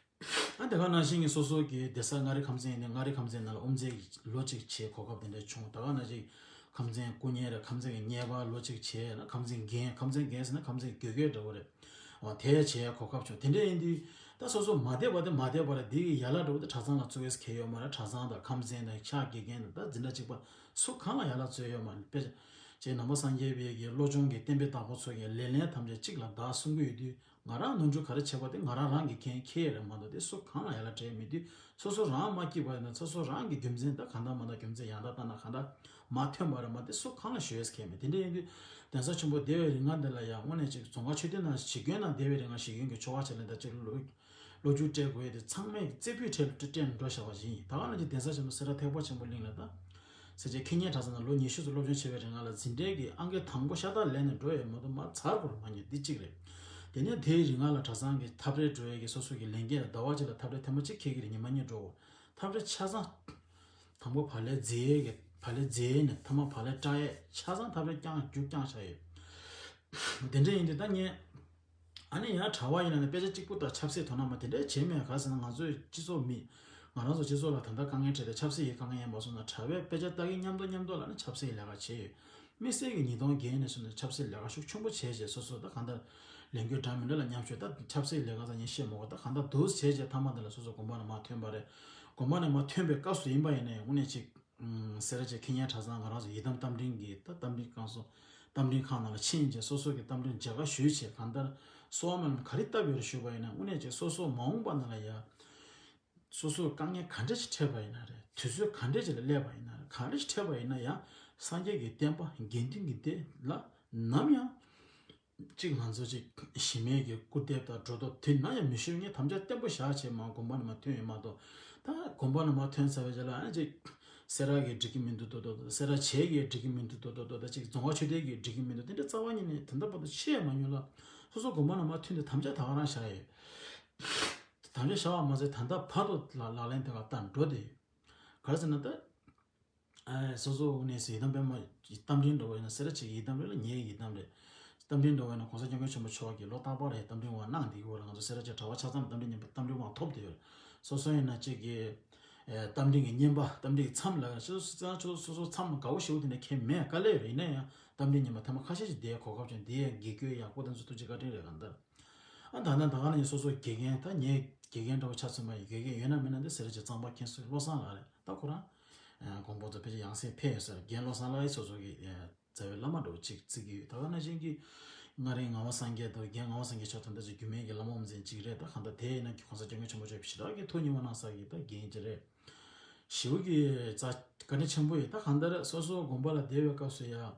ཨ་དེ་ག་ནང་བཞིན་གྱི་སོ་སོ་གི་སྡེ་ས་མངའ་རིས་ཁམས་ཚན་ཡིན་ནའི་མངའ་རིས་ཁམས་ཚན་ནང་ལ་དབུ་མཛད་ཀྱི་ལོ་གཅིག་བྱས་གོ་སྐབས་དེ་འདྲ་བྱུང་། ད་ག་ནང་བཞིན་ཁམས་ཚན་སྐུ་གཉེར་རེད། ཁམས་ཚན་གྱི་གཉེར་པ་ལོ་གཅིག་བྱས་ན་ཁམས་ཚན་རྒན། ཁམས་ཚན་རྒན་ཟེར་ན་ཁམས་ཚན་གྱི་དགེ་རྒན་འདྲ་པོ་རེད། འོ་དེ་བྱས་གོ་སྐབས་བྱུང་། དེ་འདྲ་ཡིན་དུས་ད་སོ་སོ་མ་བསྡད་པ་དེ་མ་བསྡད་པ་རེད། འདི་གི་ཡན་ལག་འདྲ་པོ་དེ་གྲྭ་ཚང་ལ་བཙུགས་ཡས་གལ་ཡོད་མ་རེད། གྲྭ་ཚང་དང་ཁམས་ཚན་དང་ཕྱག་དགེ་རྒན་དང་ད་འཛིན་གྲྭ་གཅིག་པ་སུ་གང་ལ་ཡན་ལག་བཙུགས་ཡོད་མ་རེད། དཔེ་ཅིག་ནང་པ་སངས་རྒྱས་པའི་གི་བློ་སྦྱོང་གི་བསྟན་པའི་བདག་པོ་ཚོ་གི་ལེ་ལན་ཐམས་ཅད་གཅིག་ལ་བདག་གསུང་གི་ཡོད་དུས། ང་རང་ནོར་འཁྲུལ་ག་རེ་བྱས་པ་དེ་ང་རང་རང་གིས་འགན་འཁྱེར་རེད་མ་གཏོགས་དེ་སུ་གང་ལ་ཡན་ལག་སྤྲད་མེད་དུས། སོ་སོ་རང་མ་སྐྱིད་པ་ཡིན་ན་སོ་སོ་རང་གི་རྒྱུ་མཚན་ད་གང་ལྟར་མ་ལྟར་རྒྱུ་མཚན་ཡང་དག་ལྟ་ན་གང་ལྟར་མ་ཐོན་པ་རེད་མ་གཏོགས་སུ་གང་ལ་ཞུ་ཡས་ཁེལ་མེད། དེ་འདྲ་ཡིན་དུས་གདན་ས་ཆེན་པོ་བསྡད་པའི་རིང་ལ་འདི་ལ་ཡང་དངོས་གནས་ཅིག་རྫོང་ཁ་མཆོད་རྟེན་ནང་ཞིག་གི་ནང་བསྡད་པའི་རིང་ལ་ཞིག་གི་ཆོ་ག་བྱེད་ལ་ད་ཅིག་ལོ་ལོ་རྒྱུས་སྤྲད་དགོས་ཡས་དེ་ཚང་མས་རྩེ་ཕུད་ཁྲལ་སྤྲད་ནས་འགྲོ་བཞག་པ་ཞིག་ཡིན། ད་ག་ནང་བཞིན་གདན་ས་ཆེན་པོ་སེ་ར་ཐེག་པ་ཆེན་པོ་གླིང་ལ་ད། སེར་བྱེས་ཁེ་ཉེན་གྲྭ་ཚང་ནང་ལོ་ཉི་ཤུ་ཙམ་སློབ་སྦྱོང་བྱས་པའི་རིང་ལ་འཛིན་གྲྭའི་གི་ཨང་ཀི་དང་པོ་ཤ་སྟག་ལེན་ནས་འགྲོ་ཡས་མ་གཏོགས་མར་ཚར་དགོས་རེད་མ་རྙེད། འདི་གཅིག་རེད། དེ་ནས་དེའི་རིང་ལ་གྲྭ་ཚང་གི་འཐབ་རེས་འགྲོ་ཡས་ཀྱི་སོ་སོ་གི་ལས་འགན་ལ་ཟླ་བ་གཅིག་ལ་འཐབ་རེས་ཐེངས་མ་གཅིག་འཁེལ་གི་རེད། ཉི་མ་གཉིས་འགྲོ་དགོས། འཐབ་རེས་ཆ་ཚང་དང་པོ་བག་ལེབ་བརྫིས་ཡས་ཀྱི་བག་ལེབ་བརྫིས་ནས་ཐ་མ་བག་ལེབ་བཀྲ་ཡས་ཆ་ཚང་འཐབ་རེས་རྐྱང་རྒྱུགས་རྐྱང་བྱས་ཡོད། དེ་འདྲ་ཡིན་དུས་ད་ངས་ཨ་ནི་ཡང་གྲྭ་པ་ཡིན་ན་ནི་དཔེ་ཆ་གཅིག་པུ་དང་ཆབ་སྲིད་དོ་སྣང་མ་དེ་འདྲ་བྱེད་མེད། ག་ཟེར་ན་ང་ཚོའི་སྤྱི་ཚོགས་མི་ ང་རང་ཚོ་སྤྱི་ཚོགས་ལ་ད་ལྟ་དཀའ་ངལ་འཕྲད་དེ་ཆབ་སྲིད་ཀྱི་དཀའ་ངལ་ཡིན་པ་སོང་ན་དྲ་བའི་དཔེ་ཆ་ལྟ་གིན་མཉམ་དུ་མཉམ་དུ་ལ་ནི་ཆབ་སྲིད་ལས་ཀ་བྱས་ཡོད། དམིགས་བསལ་གྱི་ཉིས་སྟོང་བརྒྱད་ནས་བཟུང་ནས་ཆབ་སྲིད་ལས་ཀ་ཤུགས་ཆེན་པོ་བྱས་རྗེས་སོ་སོ་ད་གང་ལྟར་ལས་འགུལ་འདྲ་མི་འདྲ་ལ་མཉམ་ཞུགས། ད་ཆབ་སྲིད་ལས་ཀ་ཚང་ཉིན་ཤེས་མོ་གོ། ད་གང་ལྟར་འདུག་བྱས་རྗེས་མཐའ་མ་འདི་ལ་སོ་སོ་དགོན་པ་ནས་མར་ཐོན་པ་རེད། དགོན་པ་ནས་མར་ཐོན་པའི་སྐབས་སུ་ཡིན་པ་ཡིན་ནའི་དངོས་གནས་ཅིག་སེ་ར་བྱེས་ཁེ་ཉན་གྲྭ་ཚང་ང་རང་ཚོ་ཡི་དམ་རྟ་མགྲིན་གྱི་ད་རྟ་མགྲིན་ཁང་སོ། རྟ་མགྲིན་ཁང་ནང་ལ་ཕྱིན་རྗེས་སོ་སོ་གི་རྟ་མགྲིན་མཇལ་ཁ་ཞུས་བྱས་གང་ལྟར་གསོལ་བ་སྨོན་ལམ་ག་རེ་བཏབ་ཡོད་རེད་ཞུས་པ་ཡིན་ན། དངོས་གནས་ཅིག་སོ་སོ་མ་འོངས་པ་ནང་ལ་ཡ་སོ་སོར་དཀའ་ངལ་ག་འདྲ་ཞིག་འཕྲད་པ་ཡིན་ན་རེད། དུས་ཚོད་ག་འདྲ་ཞིག་ལ་སླེབས་པ་ཡིན་ན་རེད། ག་རེ་ཞིག་འཕྲད་པ་ཡིན་ན་ཡང་སངས་རྒྱས་ཀྱི་བསྟན་པ་དགེ་འདུན་གྱི་སྡེ་ལ་ནམ་ཡང་ཅིག་ང་ཚོ་ཅིག་གཞི་མེད་ཀྱི་སྐུར་འདེབས་དང་སྒྲོ་འདོགས་དེ་ན་ཡང་མི་ཤོར་ངས་དམ་བཅའ་བརྟན་པོ་བཞག་བྱས་མར་དགོན་པ་ནས་མར་ཐོན་ཡོད་མ་གཏོགས། ད་དགོན་པ་ནས་མར་ཐོན་ཚར་བའི་རྗེས་ལ་ཨ་ཅིག་སེ་ར་གིས་འགྲིག་གི་མི་འདུག་ཏོ་ཏོ་ཏོ། སེ་ར་བྱེས་ཀྱིས་འགྲིག་གི་མི་འདུག་ཏོ་ཏོ་ཏོ། ད་ཅིག་རྫོང་ཁ་ཆོས་སྡེ་གིས་འགྲིག་གི་མི་འདུག་དེ་འདྲ་རྩ་བ་ཉིད་ནས་ད་ལྟ་བར་དུ་བཤད་མ་མྱོང་ལ། སོ་སོ་དགོན་པ་ནས་མར་ཐོན་ཏེ་དམ་བཅའ་ད་ག་རང་བཞག་ཡོད། དམ་བཅའ་བཞག་པ་མ་ཟད་ད་ལྟ་བར་དུ་ལག་ལག་ལེན་དེ་ག་བསྟར་འགྲོ་བསྡད་ཡོད། ག་རེ་ཟེར་ན་ད། ཨ་སོ་སོ་དངོས་གནས་སུ་ཡི་དམ་པད་མ་རྟ་མགྲིན་འདྲ་བོ་ཡིན་ན་སེ་ར་བྱེས་ཀྱི་ཡི་དམ་རེད་ལ་ངའི་ཡི་དམ་རེད། རྟ་མགྲིན་འདྲ་བོ་ཡིན་ན་གོང་ས་སྐྱབས་མགོན་ཆེན་པོ་མཆོག་གིས་ལོ་རྟག་པར་རེ་རྟ་མགྲིན་དབང་གནང་བསྡད་ཀྱི་ཡོད་རེད། ང་ཚོ་སེ་ར་བྱེས་གྲྭ་པ་ཆ་ཚང་རྟ་མགྲིན་རྙིང་པ་རྟ་མགྲིན་དབང་ཐོབ་བསྡད་ཡོད་རེད། སོ་སོ་ཡིན་ན་གཅིག་གི་ཨེ་རྟ་མགྲིན་གྱི་རྙིང་པ་རྟ་མགྲིན་གྱི་མཚམས་ལ་སོ་སོ་སོ་སོ་མཚམས་དགའ་བོ་ཞེ་པོ་དེ་འདྲ་ཁྱད་མེད། དཀའ་ལས་ཡོད་རེད། ཡིན་ན་ཡང་རྟ་མགྲིན་རྙིང་པ་ཐེངས་མ་ཁ་ཤས་ཤིག་བསྡད་གོ་སྐབས་བྱུང་། དེ་ཡང་དགེ་སྐྱོན་ཡག་པོ་དེ་ཚོ་ཐུགས་རྗེ་བཀའ་དྲིན་རེད། གང་ལྟར། ཨ་ད་ནང་ད་ག་ནང་བཞིན་སོ་སོ་དགེ་རྒན། ད་ངའི་དགེ་རྒན་འདྲ་བོ་ཆ་མཚོན་པ་ཡིན། དགེ་རྒན་ཡོད་ན་མེད་ན་འདི་སེ་ར་བྱེས་གཙང་པ་མཁན་ཟུར་བློ་བཟང་ལགས་རེད། ད་ཁོ་རང་ཨ་དགོངས་པ་ཚོ་ཕལ་ཆེར་ཡང་སེ་ཕེབས་ཡོད་ས་རེད། རྒན་བློ་བཟང་ལགས་ཡིས་སོ་སོ་གི་ཨ་རྩ་བའི་བླ་མ་འདྲ་བོ་ཅིག་བརྩི་གི་ཡོད། ད་ག་ནང་བཞིན་གྱི་ང་རང་ངག་དབང་སངས་རྒྱས་དང་། རྒན་ངག་དབང་སངས་རྒྱས་མཆོག་ད་ལྟ་ཅིག་རྒྱུད་སྨད་ཀྱི་བླ་མ་དབུ་འཛིན་ཅིག་རེད། ད་གང་ལྟར་དེ་ཡིན་ན་གོང་ས་སྐྱབས་མགོན་ཆེན་པོ་མཆོག་ཞེ་དྲག་གི་ཐུགས་མཉེས་པོ་གནང་ས་གི་ད་རྒན་ཅིག་རེད། ཞེ་པོ་གི་རྩ་བཀའ་དྲིན་ཆེན་པོ་ཡིན། ད་གང་ལྟར་སོ་སོ་དགོན་པ་ལ་བསྡད་པའི་སྐབས་སུ་ཡང་།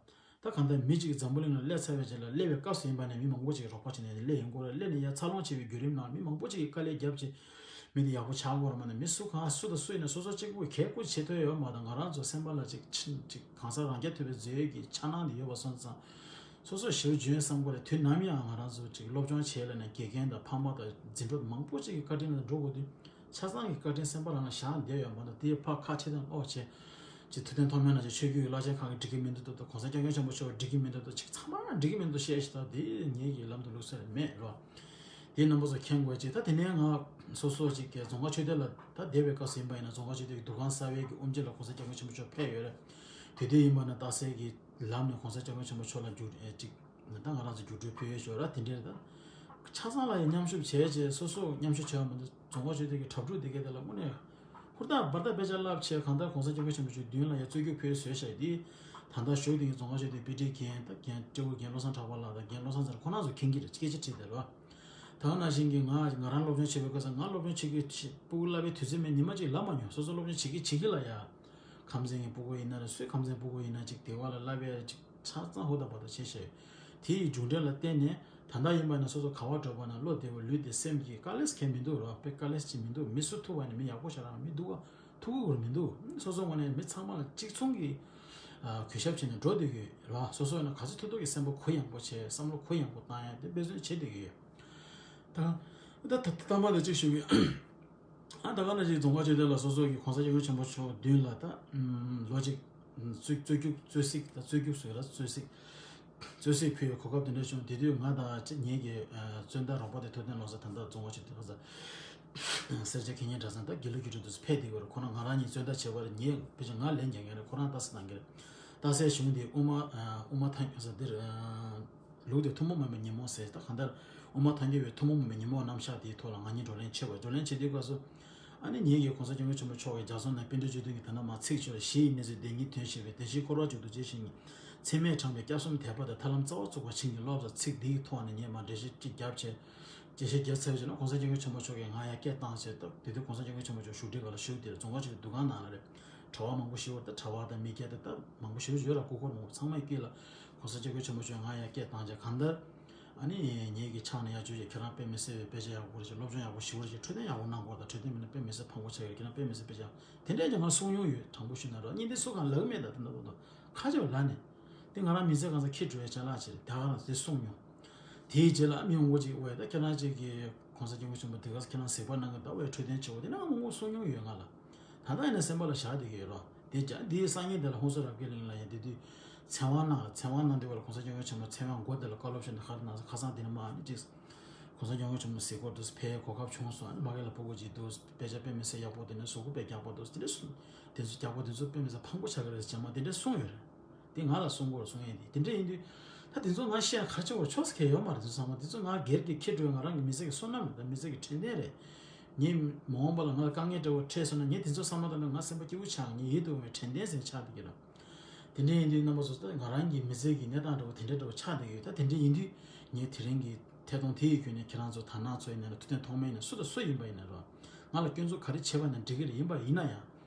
ད་གང་ལྟར་མི་གཅིག་འཛམ་བུ་གླིང་ལ་སླེབས་ཚར་བའི་རྗེས་ལ་སླེབས་པའི་སྐབས་སུ་ཡིན་པ་ནས་མི་མང་པོ་ཅིག་གིས་རོགས་པ་བྱས་ནས་སླེབས་ཡོང་གི་རེད། སླེབས་ནས་ཡང་འཚར་ལོངས་བྱེད་པའི་བརྒྱུད་རིམ་ནང་མི་མང་པོ་ཅིག་གིས་དཀའ་ལས་བརྒྱབ་བྱས་མི་དེ་ཡག་པོ་ཆགས་ཡོད་རེད། མ་ནས་མི་སུ་གང་སུ་དང་སུ་ཡིན་ན་སོ་སོ་གཅིག་པུས་གལ་ཁུར་བྱེད་ཐུབ་ཡོད་མ་གཏོགས། ང་རང་ཚོ་སེམས་པ་ལ་ཅིག་ཅིག་གང་ཟག་རང་རྐྱ་ཐུབ་པའི་མཛོད་ཀྱི་འཆར་སྣང་དེ་ཡོད་པ་སོང་ཙང་། སོ་སོ་ཞེ་པོ་འཇོན་བསམ་གྱི་རེད། དུས་ནམ་ཡང་ང་རང་ཚོ་ཅིག་སློབ་སྦྱོང་བྱེད་ལ་ནས་དགེ་རྒན་དང་ཕ་མ་དང་འཛིན་གྲོགས་མང་པོ་ཅིག་གི་བཀའ་དྲིན་ལ་འགྲོ་དགོས་དུས། ཆ་ཚང་གི་བཀའ་དྲིན་སེམས་པ་ལ་ནས་བཞག་བསྡད་ཡོད་མ་གཏོགས། དེའི་ཕར་ཁ་ཕྱེ་སྟངས་ཨོ་བྱས། ཅིག་ཐུབ་བསྟན་ཐོགས་མེད་ནང་བཞིན་ཆོས་བརྒྱུད་ཀྱི་བླ་ཆེན་ཁག་གིས་འགྲིག་གི་མི་འདུག་ཏོ། གོང་ས་སྐྱབས་མགོན་ཆེན་པོ་མཆོག་འགྲིག་གི་མི་འདུག་ཏོ། ཅིག་ཚང་མ་འགྲིག་གི་མི་འདུག་བཤད་ཤི་ད་དེ་ངེད་ཀྱི་ལམ་དུ་ལུགས་སྲོལ་མེད་རོ། དེ་རྣམ་པ་ཚོ་མཁྱེན་དགོས་ཅིག་ད་དེ་ནས་ང་སོ་སོ་ཅིག་གི་རྫོང་ཁ་ཆོས་སྡེ་ལ་ད་བསྡད་པའི་སྐབས་སུ་ཡིན་པ་ཡིན་ན། རྫོང་ཁ་ཆོས་སྡེ་གི་འདུ་ཁང་གསར་པའི་གི་དབུ་འབྱེད་ལ་གོང་ས་སྐྱབས་མགོན་ཆེན་པོ་མཆོག་ཕེབས་ཡོད་རེད། དེ་དུས་ཡིན་པ་ན་རྟགས་གསལ་གྱི་ལམ་ནས་གོང་ས་སྐྱབས་མགོན་ཆེན་པོ་མཆོག་ལ་རྒྱུགས་ཨེ་ཅིག་ད་ང་རང་ཚོ་རྒྱུགས་སྤྲོད་ཕུལ་ཡོད་ཞོར་ར། དེ་འདྲའི་ད་ཆ་ཚང་ལ་ཡང་མཉམ་ཞུགས་བྱས་རྗེས་སོ་སོ་མཉམ་ཞུགས་བྱས་པ་མ་གཏོགས། རྫོང་ཁ་ཆོས་སྡེ་གི་གྲྭ་ཕྲུག་དེ་གའི་དེ་ལ་དངོས་གནས་ཧུར་ཐག་འབར་ཐག་དཔེ་ཆ་བསླབ་བྱས། གང་ལྟར་གོང་ས་སྐྱབས་མགོན་ཆེན་པོ་མཆོག་མདུན་ལ་ཡང་རྩོད་རྒྱུགས་ཕུལ་བཟོས་བཞག་ཡོད་དེ། ད་ལྟ་བཞུགས་དེ་གའི་རྫོང་ཁ་ཆོས་སྡེ་པི་ཊི་རྒན་ད་རྒན་སྤྲེའུ་རྒན་བློ་བཟང་གྲགས་པ་ལགས་དང་རྒན་བློ་བཟང་ཟེར་ཁོ་རང་ཚོ་མཁྱེན་གྱི་རེད། སྐད་ཆ་དྲིས་བསྡད་རོགས། ད་ག་ནང་བཞིན་གྱི་ང་ང་རང་སློབ་སྦྱོང་བྱེད་པའི་སྐབས་སུ་ང་སློབ་སྦྱོང་བྱེད་ཀྱི་ཕྲུ་གུ་བསླབ་པའི་དུས་ཚོད་མེད། ཉི་མ་གཅིག་ལབ་མ་མྱོང་། སོ་སོ་སློབ་སྦྱོང་བྱེད་ཀྱི་བྱེད་ཀྱི་ལ་ཡ། ཁམས་ཚན་གྱི་ཕྲུ་གུ་ཡིན་ན་རེད། སུའི་ཁམས་ཚན་ཕྲུ་གུ་ཡིན་ན་ཅིག་དེ་བ་ལ་བསླབ་པའི་ཅིག་ཆ་ཚང་ཧུར་ཐག་འབར་ཐག་བྱས་བྱས། དེ་ཡི་མཇུག་འབྲས་ལ་བརྟེན་ནས་ད་ལྟ་ཡིན་པ་ན་སོ་སོ་ག་བ་འགྲོ་བ་ན་བློ་བདེ་བོ་ལུས་བདེ་སེམས་སྐྱིད། དཀའ་ལས་གང་མི་འདུག་རོགས། དཔེ་དཀའ་ལས་ཅིག་མི་འདུག་མི་སུ་ཐུག་པ་ནས་མི་ཡག་པོ་ཞེ་དྲག་མི་འདུག་ག་ཐུག་གི་ཡོད་མི་འདུག་སོ་སོ་ངོས་ནས་མི་ཚང་མ་ལ་གཅིག་མཚུངས་ཀྱི་ཨ་གུས་ཞབས་བྱས་ནས་འགྲོ་བསྡད་ཀྱི་ཡོད་རོགས། སོ་སོ་ཡིན་ན་ག་ཚོད་ཐུབ་ཐུབ་ཀྱི་སེམས་པ་གུ་ཡངས་པོ་བྱས། བསམ་བློ་གུ་ཡངས་པོ་བཏང་ཡ་དེ་འབད་བརྩོན་བྱེད་བསྡད་ཀྱི་ཡོད། ད་ད་ད་ལྟ་མ་དེ་གཅིག་ཞུ་གི་ཨ་ད་ག་ནང་བཞིན་རྫོང་ཁ་ཆོས་སྡེ་ལ་སོ་སོ་གི་གོང་ས་སྐྱབས་མགོན་ཆེན་པོ་མཆོག་མདུན་ལ་ད་ལོ་གཅིག་རྩོད་རྩོད་རྒྱུགས་རྩོད་གཟིགས་ད་རྩོད་རྒྱུགས་ཟེར་ར་རྩོད་གཟིགས་རྩོད་གཟིགས་ཕུལ་བའི་གོ་སྐབས་དེ་འདྲ་བྱུང་། དེ་དུས་ང་དང་ཅིག་ངེད་ཀྱི་ཨ་རྩོད་ཟླ་རོགས་པ་དེ་ཐུབ་བསྟན་བློ་བཟང་ད་ལྟ་རྫོང་ཁ་ཆོས་སྡེ་ལ་ས་སེར་སྐྱ་ཁེ་ཉན་གྲྭ་ཚང་ད་དགེ་ལུགས་ཀྱི་ཁྲོད་དུ་ཕེབས་བསྡད་ཡོད་རེད། ཁོ་རང་ང་རང་གཉིས་རྩོད་ཟླ་བྱེད་པ་རེད། ངས་ཕལ་ཆེར་ང་ལན་རྒྱག་མཁན་རེད། ཁོ་རང་རྟགས་གསལ་གནང་མཁན་རེད། རྟགས་གསལ་གཞུང་དེ་དབུ་མ་ཨ་དབུ་མ་ཐལ་འགྱུར་ཟེར་འདིར་ཨ། ལུགས་དེ་ཐུན་མོང་མ་ཡིན་པའི་ཉིན་མོ་ཟེར། ད་གང་ལྟར་དབུ་མ་ཐལ་འགྱུར་བའི་ཐུན་མོང་མ་ཡིན་པའི་ཉིན་མོ་རྣམ་གཞག་དེའི་ཐོག་ལ་ང་གཉིས་བགྲོ་གླེང་བྱས་པ། བགྲོ་གླེང་བྱེད་དུས་སྐབས་སུ་ཨ་ནི་ངེད་ཀྱིས་གོང་ས་སྐྱབས་མགོན་ཆེན་པོ་མཆོག་གིས་ལྗགས་རྩོམ་ནང་པཎ་ཌི་སྤྱི་དོན་གྱི་དོན་དག་མ་ཚིག་ཆོད་ལ་གཞི་ཡི་གནས་ཚུལ་བདེན་གཉིས་དོན་ཞེས་པའི་བདེན་བཞིའི་འཁོར་བ་མཇུག་ཏུ་རྗེས་བཞིན་ཉིད་ཚད་མས་དྲངས་པའི་སྐྱབས་གསུམ་དད་པ་དང་ཐར་ལམ་རྩ་བ་ཚུགས་པར་བྱིན་གྱིས་རློབས་ཟེར་ཚིག་འདིའི་ཐོག་ནས་ངས་མར་འགྲེལ་བཤད་ཅིག་བརྒྱབ་བྱས། འགྲེལ་བཤད་བརྒྱབ་ཚར་བའི་རྗེས་ལ་གོང་ས་སྐྱབས་མགོན་ཆེན་པོ་མཆོག་གིས་ང་ཡར་སྐད་བཏང་བྱས། སྟབས་དེ་དུས་གོང་ས་སྐྱབས་མགོན་ཆེན་པོ་མཆོག་བཞུགས་ཁྲི་སྒང་ལ་བཞུགས། དེར་རྫོང་ཁ་ཆོས་སྡེའི་འདུ་ཁང་ནང་ལ་རེད། གྲྭ་པ་མང་པོ་ཞིག་ཡོད་རེད། ད་གྲྭ་པ་དང་མི་སྐྱ་དང་ད་མང་པོ་ཞིག་ཡོད་རེད། སྐུ་འཁོར་མང་པོ་ཚང་མའི་དཀྱིལ་ལ་གོང་ས་སྐྱབས་མགོན་ཆེན་པོ་མཆོག་ང་ཡར་སྐད་བཏང་བྱས། གང་ལྟར་ཨ་ནི་ངེད་ཀྱི་ཕྱག་ནས་ཡར་བརྗོད་བྱས། ཁྱེད་རང་དཔེ་མི་སྲིད་པའི་དཔེ་ཆ་ཡག་པོ་རེད་ཅེས། སློབ་སྦྱོང་ཡག་པོ་ཞེ་པོ་རེད་ཅེས། འཕྲོད་བསྟེན་ཡག་པོ་གནང་དགོས། ད་འཕྲོད་བསྟེན་མིན་ན་དཔེ་མི་སྲིད་ཕངས་པོ་ཆགས་ཀྱི་རེད། ཁྱེད་རང་དཔེ་མི་སྲིད་དཔེ་ཆ་དེ་འདྲས་ཀྱང་ང་གསུང་མྱོང་ཡོད། དྲང་པོ་ཞུས་ན་རོགས། སྙིང་དེ་སུ་གང་ལབ་མེད། ད་དེ་འདྲ་པོ་དང་ཁ་ཆེ་བ་ལ་ནས་དེ་ང་རང་མི་ཚེ་གང་ས་ཁྱི་འགྲོ་བའི་ཅ་ལག་ཅིག་རེད། ད་ག་རང་དེ་གསུང་མྱོང་། དེའི་རྗེས་ལ་མི་ངོ་ཅིག་འོ་ཡ་ད་ཁྱེད་རང་ཅིག་གིས་གོང་ས་སྐྱབས་མགོན་ཆེན་པོ་དེ་ག་ས་ཁྱེད་རང་གཟིགས་པ་གནང་གི་ད་འོ་ཡ་འཕྲོད་བསྟེན་བྱེད་འོ་དེ་ན་མང་པོ་གསུང་མྱོང་ཡོད་ང་ལ། ད་ལྟ་ཡིན་ན་སེམས་པ་ལ་བཞག་བསྡད་ཀྱི་ཡོད་རོགས། དེ་རྒྱ་འདིའི་སང་ཉིན་དེ་ལ་ཧུན་སུར་རབ་རྒྱས་གླིང་ལ་ཡ་དེ་དུས་ཚེ་དབང་གནང་། ཚེ་དབང་གནང་དུས་བར་གོང་ས་སྐྱབས་མགོན་ཆེན་པོ་ཚེ་དབང་མགོ་དེ་ལ་བཀའ་སློབ་ཞུས་ནས་ཁར་ན་ཁ་སང་དེ་ནས་མ་ནི་ཅིག་ ༸གོང་ས་༸སྐྱབས་མགོན་ཆེན་པོ་གཟིགས་སྐོར་དུ་ཕེབས་གོ་སྐབས་བྱུང་སོང་། ཨ་ནི་མ་གི་ལ་ཕྲུ་གུ་ཅིག་འདུག་དཔེ་ཆ་དཔེ་མི་སྲིད་ཡག་པོ་དེ་འདྲ་གཟུགས་པོ་དཔེ་རྒྱགས་པོ་འདུག་དེ་འདྲ་གསུངས། དེ་ཚོ་རྒྱགས་པོ་དེ་ཚོ་དཔེ་མི་སྲིད་ཕངས་པོ་ཆགས་ཀྱི་རེད་ཟེར་མ་དེ་འདྲ་གསུངས་ཡོད་རེད། དེ་ང་ལ་གསུང་དགོས་རེད་གསུང་ཡས་དེ་དེ་འདྲ་ཡིན་དུས། ད་དེ་ཚོ་ང་བཤད་ན་ག་རེ་བྱེད་དགོས་ཆོག་ས་གལ་ཡོད་མ་རེད། དེ་ཚོ་ཚང་མ་དེ་ཚོ་ང་སྒེར་གྱི་ཁེ་སྤྲོད། ང་རང་གི་མི་ཚེ་གི་བསོད་ནམས་རེད། ད་མི་ཚེ་གི་དྲན་རྟེན་རེད། ངས་མ་འོངས་པ་ལ་ང་ལ་དཀའ་ངལ་འདྲ་བོ་འཕྲད་སོང་ན་ངས་དེ་ཚོ་བསམ་བློ་བཏང་ན་ང་སེམས་པ་སྐྱིད་པོ་ཆགས། ངས་ཡིད་དུ་འོང་བའི་དྲན་རྟེན་ཟེར་ཆགས་བསྡད་ཀྱི་རེད། དེ་འདྲ་ཡིན་དུས་རྣམ་པ་ཚོ་ད་ང་རང་གི་མི་ཚེ་གི་གནས་སྟངས་འདྲ་བོ་དེ་འདྲ་འདྲ་བོ་ཆགས་བསྡད་ཀྱི་ཡོད། ད་དེ་འདྲ་ཡིན་དུས་ངས་དེ་རིང་གི་ཐད་གཏོང་དེ་ཡི་བརྒྱུད་ནས་ཁྱེད་རང་ཚོ་དར་ནག་ཚོ་ཡིན་ན་རེད། ཐུབ་བསྟན་ཐོགས་མེད་ཡིན་ན། སུ་དང་སུ་ཡིན་པ་ཡིན་ན་རེད། ང་ལ་སྐྱོན་འཛུགས་ག་རེ་བྱས་པ་ཡིན་ན་འགྲིག་གི་རེད། ཡིན་པ་ཡིན་ན་ཡང་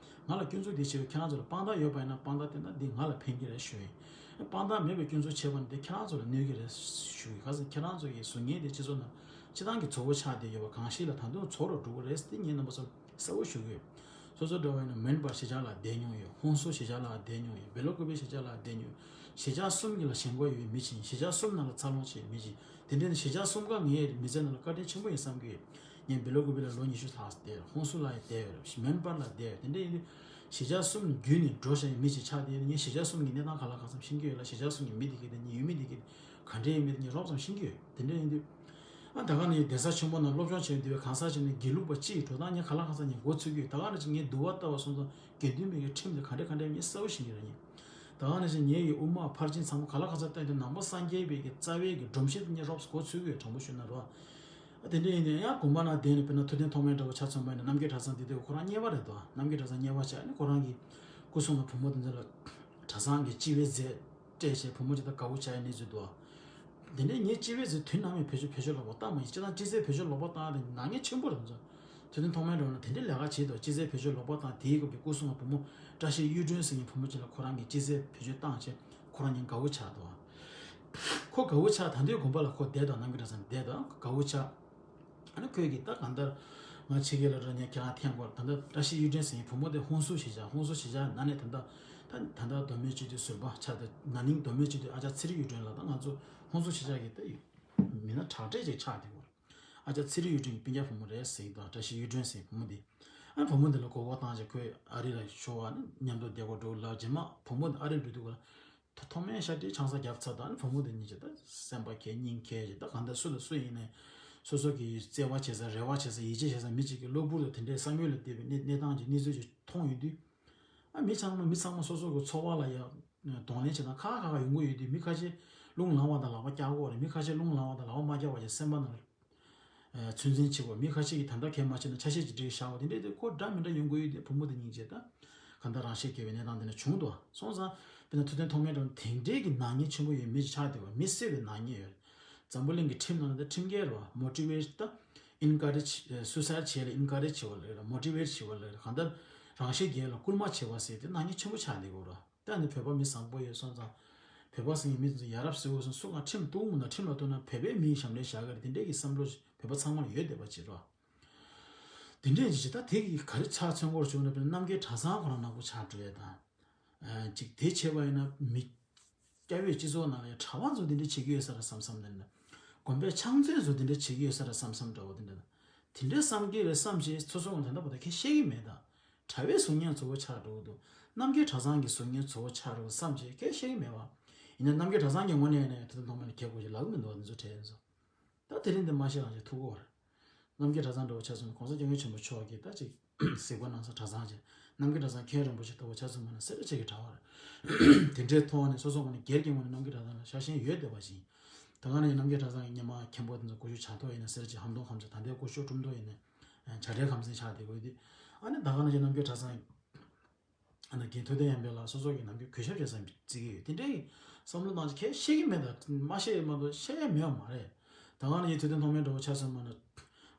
ང་ལ་སྐྱོན་འཛུགས་དེ་བྱས་པའི་ཁྱེད་རང་ཚོ་ལ་དཔང་རྟགས་ཡོད་པ་ཡིན་ན་དཔང་རྟགས་དེ་ན་འདི་ང་ལ་ཕན་གྱི་རེད་ཞུ་ཡིན། དཔང་རྟགས་མེད་པའི་སྐྱོན་འཛུགས་བྱས་པ་ན་དེ་ཁྱེད་རང་ཚོ་ལ་གནོད་ཀྱི་རེད་ཞུ་ཡིན། ག་ཟེར་ཁྱེད་རང་ཚོ་གི་གཟུགས་བརྙན་དེ་སྤྱི་ཚོགས་ནང་སྤྱི་བཏང་གི་བཙོག་པོ་ཆགས་བསྡད་ཡོད་པ་གང་ཞིག་ལ་ད་དུང་བཙོག་རུ་འགྲོ་གི་རེད། དེ་ངས་རྣམ་པ་ཚོ་ལ་གསལ་པོ་ཞུ་གི་ཡོད། སོ་སོ་འདྲ་བ་ཡིན་ན་མོན་པར་གཞིས་ཆགས་ལ་བསྡད་མྱོང་ཡོད། ཧོན་སུར་གཞིས་ཆགས་ལ་བསྡད་མྱོང་ཡོད། བེ་ལོ་ཀུ་པེ་གཞིས་ཆགས་ལ་བསྡད་མྱོང་ཡོད། གཞིས་ཆགས་གསུམ་གྱི་ལ་ཞེན་ཁོག་ཡོད་མི་ཅིག་གཞིས་ཆགས་གསུམ་ནང་ལ་འཚར་ལོངས་བྱས་མི་ཅིག་དེ་འདྲའི་གཞིས་ཆགས་གསུམ་ཀ་ངའི་མི་ཚེ་ནང་ལ་བཀའ་དྲིན་ཆེན་པོ་ཡིན་བསམ་གྱི་ཡོད། ངས་བེ་ལོ་ཀུ་པེ་ལ་ལོ་ཉི་ཤུ་ལྷག་བསྡད་ཡོད། ཧོན་སུར་ལ་ཡང་བསྡད་ཡོད། མོན་པར་ལ་བསྡད་ཡོད། དེ་འདྲ་ཡིན་དུས་གཞིས་ཆགས་གསུམ་བརྒྱུད་ནས་འགྲོ་བཞིན་མི་ཅིག་ཆགས་བསྡད་ཡོད། ངས་གཞིས་ཆགས་གསུམ་གྱི་གནས་སྟངས་ག་ལ་གང་འཚམ་ཤེས་ཀྱི་ཡོད་ལ། གཞིས་ཆགས་གསུམ་གྱི་མི་དེ་གས་དེ་ངས་ཡུལ་མི་དེ་གས་ག་འདྲ་ཡིན་མིན་དེ་ངས་རོབ་ཙམ་ཤེས་ཀྱི་ཡོད། དེ་འདྲ་ཡིན་དུས། ཨ་ད་ག་ནས་གདན་ས་ཆེན་པོ་ནང་སློབ་སྦྱོང་བྱས་འདུག་པའི་གང་ཟག་ཅིག་ནས་དགེ་ལུགས་པ་ཅིག་འགྲོ་སྟངས་ངས་ག་ལ་གང་ཟག་ངས་མགོ་ཚོས་ཀྱི་ཡོད། ད་ག་ནང་བཞིན་ངས་འདུལ་བ་ལྟ་བ་སོང་ཙང་དགེ་འདུན་པའི་གི་ཁྲིམས་དེ་ག་འདྲ་ག་འདྲ་ངས་གསལ་པོ་ཤེས་ཀྱི་རེད། ངས་ད་ག་ནང་བཞིན་ངས་ཡི་དབུ་མ་ཕར་ཕྱིན་ཚང་མ་ག་ལ་གང་ཟག་བལྟས་དུས་ནང་པ་སངས་རྒྱས་པའི་གི་རྩ་བའི་གི་སྒྲོམ་གཞི་དེ་ངས་རོབ་ཙམ་མགོ་ཚོས་ཀྱི་ཡོད། དྲང་པོ་ཞུས་ན་རོ། ཨ་དེ་འདྲ་ཡིན་དུས་ཡང་དགོན་པ་ནང་བསྡད་ནས་དཔེར་ན་ཐུབ་བསྟན་ཐོགས་མེད་འདྲ་བོ་ཆ་མཚོན་པ་ཡིན་ན་རྣམ་རྒྱལ་གྲྭ་ཚང་དེ་དུས་ཁོ་རང་གཉེར་པ་རེད་དོ། རྣམ་རྒྱལ་གྲྭ་ཚང་གཉེར་པ་བྱས་ནས་ཁོ་རང་གི་སྐུ་སྲུང་ལ་བུ་མོ་དེ་ཚོ་ལ་གྲྭ་ཚང་གི་སྤྱི་པའི་རྫས་སྤྲད་བྱས་བུ་མོ་ཅིག་དང་དགའ་བོ་བྱ་ཡ་གནས་ཚུལ་འདུག་དེ་ནས་ངས་སྤྱི་པའི་རྫས་དུས་ནམ་ཡང་བེད་སྤྱོད་བེད་སྤྱོད་ལོག་པ་བཏང་མ་ཡིན། སྤྱི་དང་སྤྱི་རྫས་བེད་སྤྱོད་ལོག་པ་བཏང་དེ་ནག་ཉེས་ཆེན་པོ་རེད་ཚོ། ཐུབ་བསྟན་ཐོགས་མེད་འགྲོ་ན་དེ་འདྲའི་ལས་ཀ་བྱེད་དོ། སྤྱི་རྫས་བེད་སྤྱོད་ལོག་པ་བཏང་དེའི་སྐབས་ཀྱི་སྐུ་སྲུང་བ་བུ་མོ་བཀྲ་ཤིས་གཡུ་སྒྲོན་ཟེར་མཁན་བུ་མོ་ཅིག་ལ་ཁོ་རང་གིས་སྤྱི་རྫས་བེད་སྤྱོད་བཏང་བྱས་ཁོ་རང་ཉིད་དགའ་བོ་ཆགས་འདུག་ཁོ་དགའ་བོ་ཆགས་ད་དུང་དགོན་པ་ལ་ཁོ་བསྡད་དང་རྣམ་རྒྱལ་གྲྭ་ཚང་བསྡད་དང་དགའ་བོ་ཆགས། ཨ་ནི་ཁོས་ཀྱིས་ད་གང་ལྟར་ང་ཕྱི་རྒྱལ་ལ་འགྲོ་ནས་ཁྱེད་རང་འཐེན་དགོས། ད་ལྟ་བཀྲ་ཤིས་གཡུ་སྒྲོན་ཟེར་མཁན་བུ་མོ་དེ་ཧོན་སུར་གཞིས་ཆགས་ཧོན་སུར་གཞིས་ཆགས་ནང་ནས་ད་ལྟ་ད་ད་ལྟ་མདོ་སྨད་སྤྱི་འཐུས་ཟུར་པ་ཆགས་ཏེ་ན་ནིང་མདོ་སྨད་སྤྱི་འཐུས་ཨ་ཅག་ཚེ་རིང་གཡུ་སྒྲོན་ལགས་དང་ང་ཚོ་ཧོན་སུར་གཞིས་ཆགས་ཀྱི་ད་མི་སྣ་དྲག་གྲས་ཅིག་ཆགས་བསྡད་ཡོད། ཨ་ཅག་ཚེ་རིང་གཡུ་སྒྲོན་གྱི་སྤུན་ཀྱག་བུ་མོ་རེད་ཟེར་གྱི་འདུག་བཀྲ་ཤིས་གཡུ་སྒྲོན་ཟེར་བུ་མོ་འདི། ཨ་བུ་མོ་འདི་ལ་མགོ་སྐོར་བཏང་བྱས་ཁོས་ཨ་རི་ལ་ཤོར་བ་ནི་མཉམ་དུ་བསྡད་དགོས་འགྲོ་ལབ་རྗེས་མ་བུ་མོ་འདི་ཨ་རི་ལ་འགྲོ་དུས་སྐབས་ལ་ཐོག་མའི་ཤ་སྟག་ཆང་ས་བརྒྱབ་ཚར་དང་ནི་བུ་མོ་འདི་གཉིས་ཀྱིས་ད་སེམས་པ་གས་སྙིང་གས་ཀྱིས་ད་གང་ལྟར་སུ་ལ་སུ་ཡིན་ནའི་སོ་སོ་གི་བརྩེ་བ་བྱེད་ས་རེ་བ་བྱེད་ས་ཡིད་ཆེས་བྱེད་ས་མི་གཅིག་གི་གློ་བུར་དུ་དེ་འདྲའི་བསམ་ཡུལ་ལ་བལྟས་པའི་གནས་གནས་སྟངས་ཀྱི་གནས་ཚུལ་ཅིག་མཐོང་ཡོང་དུས། ཨ་མི་ཚང་མ་མི་ཚང་མ་སོ་སོ་གི་འཚོ་བ་ལ་ཡང་གདོང་ལེན་བྱེད་སྟངས་ཁག་ཁག་ཁག་ཡོང་གི་ཡོད་དུས་མི་ཁ་ཤས་རླུང་ལངས་པ་དང་ལག་པ་བཀྱག་དགོས་རེད། མི་ཁ་ཤས་རླུང་ལངས་པ་དང་ལག་པ་མ་བཀྱག་པ་བྱས་སེམས་པ་ནང་ལ་ཚོད་འཛིན་བྱེད་དགོས། མི་ཁ་ཤས་ཀྱིས་ད་ལྟ་གལ་མ་ཆེ་ན་ཆ་ཤས་ཀྱིས་འགྲིག་བཞག་པ་དེ་འདྲས་དེ་ཁོ་འདྲ་མི་འདྲ་ཡོང་གི་ཡོད་དུས་བུ་མོ་དེ་སྙིང་རྗེ་ད་གང་ལྟར་རང་ཤེད་སྐྱེ་བའི་གནས་སྟངས་དེ་འདྲ་བྱུང་འདུག་སོང་ཙང་དཔེར་ན་ཐུབ་བསྟན་ཐོགས་མེད་འགྲོ་དེ་འདྲས་ཀྱི་ནག་ཉེས་ཆེན་པོ་ཡོད་མི་ཞིག་ཆགས་བསྡད་པ་མི་བསད་པའི་ནག་ཉེས་ཡོད། འཛམ་བུ་གླིང་གི་ཁྲིམས་ནང་ལ་ད་ཁྲིམས་འགལ་རེད་བ། མོ་ཊི་ཝེཊ་ད་ཨིན་ཀ་རེཇ་སུའི་སའིཌ་བྱེད་ལ་ཨིན་ཀ་རེཇ་བྱེད་པ་ལ་རེད། མོ་ཊི་ཝེཊ་བྱེད་པ་ལ་རེད། གང་ལྟར་རང་ཤེད་རྒྱས་ལ་སྐུལ་མ་བྱེད་པ་ཟེར་དེ་ནག་ཉེས་ཆེན་པོ་ཆགས་བསྡད་ཡོད་རེད། ད་ནི་བོད་པ་མི་བཟང་པོ་ཡོད་སོང་ཙང་། བོད་པ་ཟེར་མཁན་མི་དེ་ཚོ་ཡ་རབས་ཟེར་འོས་སོང་སུ་ང་ཁྲིམས་གཏུག་མི་འདུག་ཁྲིམས་ལ་གཏུག་ན་བོད་པའི་མིའི་ཞབས་འདྲེན་བཞག་གི་རེད། དེ་འདྲས་ཀྱི་བསམ་བློ་ཞིག་བོད་པ་ཚང་མར་ཡོད་བསྡད་པ་ཅིག་རེད། དེ་འདྲས་ཅིག་ད་དེ་གིས་ག་རེ་ཆ་མཚོན་དགོས་བྱུང་ན་དཔེར་ན་རྣམ་རྒྱལ་གྲྭ་ཚང་ཁོ་རང་ནག་པོ་ཆགས་འགྲོ་ཡས་དང་། ཅིག་དེ་བྱས་པ་ཡིན་ན་མི། སྐྱ་བོས་སྤྱི་ཚོགས་ནང་ལ་ཡང་གྲྭ་པ་ཚོ་དེ་འདྲ་བྱེད་ཀྱི་ཡོད་ས་རེད་བསམ་བསམ་ནས་ན། དགོན་པའི་ཕྱག་མཛོད་ཚོ་དེ་འདྲ་བྱེད་ཀྱི་ཡོད་ས་རེད་བསམ་བསམ་འདྲ་བོ་དེ་འདྲ་ན། དེ་འདྲ་བསམ་གྱི་རེད་བསམ་བྱས་སོ་སོ་ངོ་ད་ལྟ་བར་དུ་ཁས་བཤད་ཀྱི་མེད་ད། གྲྭ་པའི་གཟུགས་བརྙན་གཙོ་བོ་ཆགས་འགྲོ་གི་འདུག་རྣམ་རྒྱལ་གྲྭ་ཚང་གི་གཟུགས་བརྙན་གཙོ་བོ་ཆགས་འགྲོ་བསམ་བྱས་ཁས་བཤད་ཀྱི་མེད་པ། ཡིན་ན་རྣམ་རྒྱལ་གྲྭ་ཚང་གི་ངོས་ནས་ཡིན་ན་ཡང་དེ་ཚོ་མཐོང་མེད་ལ་གལ་དགོས་ཀྱི་ལབ་ཀྱི་མི་འདུག་དེ་ཚོ་དྲན་ཚོ། ད་དེ་རིང་འདི་མ་ཤེས་རང་ཅིག་ཐུག་གོ་རེད། རྣམ་རྒྱལ་གྲྭ་ཚང་འདྲ་བོ་ཆ་མཚོན་ན་གོང་ས་སྐྱབས་མགོན་ཆེན་པོ་མཆོག་གིས་ད་ཅིག་གཟིགས་པ་གནང་ས་གྲྭ་ཚང་ཅིག་རྣམ་རྒྱལ་གྲྭ་ཚང་མཁན་རིན་པོ་ཆེ་ལྟ་བུ་ཆ་མཚོན་པ་ན་སེ་ར་བྱེས་ཀྱི་གྲྭ་བ་རེད། དེ་འདྲའི་ཐོག་ནས་སོ་སོ་ངོས་ནས་སྒེར་གྱི་ངོས་ནས་རྣམ་རྒྱལ་གྲྭ་ཚང་ལ་ཤ་ཞེན་ཡོད་བསྡད་པ་ཞིག་ད་ག་ནས་རྣམ་རྒྱལ་གྲྭ་ཚང་གི་སྔོན་མ་མཁན་པོ་དེ་ཚོ་སྐུ་ཞབས་ཇ་ཐོ་ཡིན་ན་སེ་ར་བྱེས་ཧམ་ཏོང་ཁམས་ཚན། ད་ལྟའི་སྐུ་ཞབས་ཀྲུང་ཐོ་ཡིན་ན་བྱ་བྲལ་ཁམས་ཚན་ཆགས་བསྡད་དགོས་དུས། ཨ་ནི་ད་ག་ནས་ཀྱི་རྣམ་རྒྱལ་གྲྭ་ཚང་ཨ་ནི་རྒན་ཐུབ་བསྟན་ཡར་འཕེལ་ལགས་སོ་སོ་གི་ནམ་རྒྱུན་གུས་ཞབས་བྱེད་ས་བརྩི་གི་ཡོད། དེ་འདྲའི་བསམ་བློ་བཏང་ཅིག་ཁས་བཤད་ཀྱི་མེད་ད། མ་བཤད་མ་གཏོགས་བཤད་ཡ་མེད་པ་མ་རེད། ད་ག་ནས་ཀྱི་ཐུབ་བསྟན་ཐོགས་མེད་འདྲ་བོ་ཆ་མཚོན་པ་ན།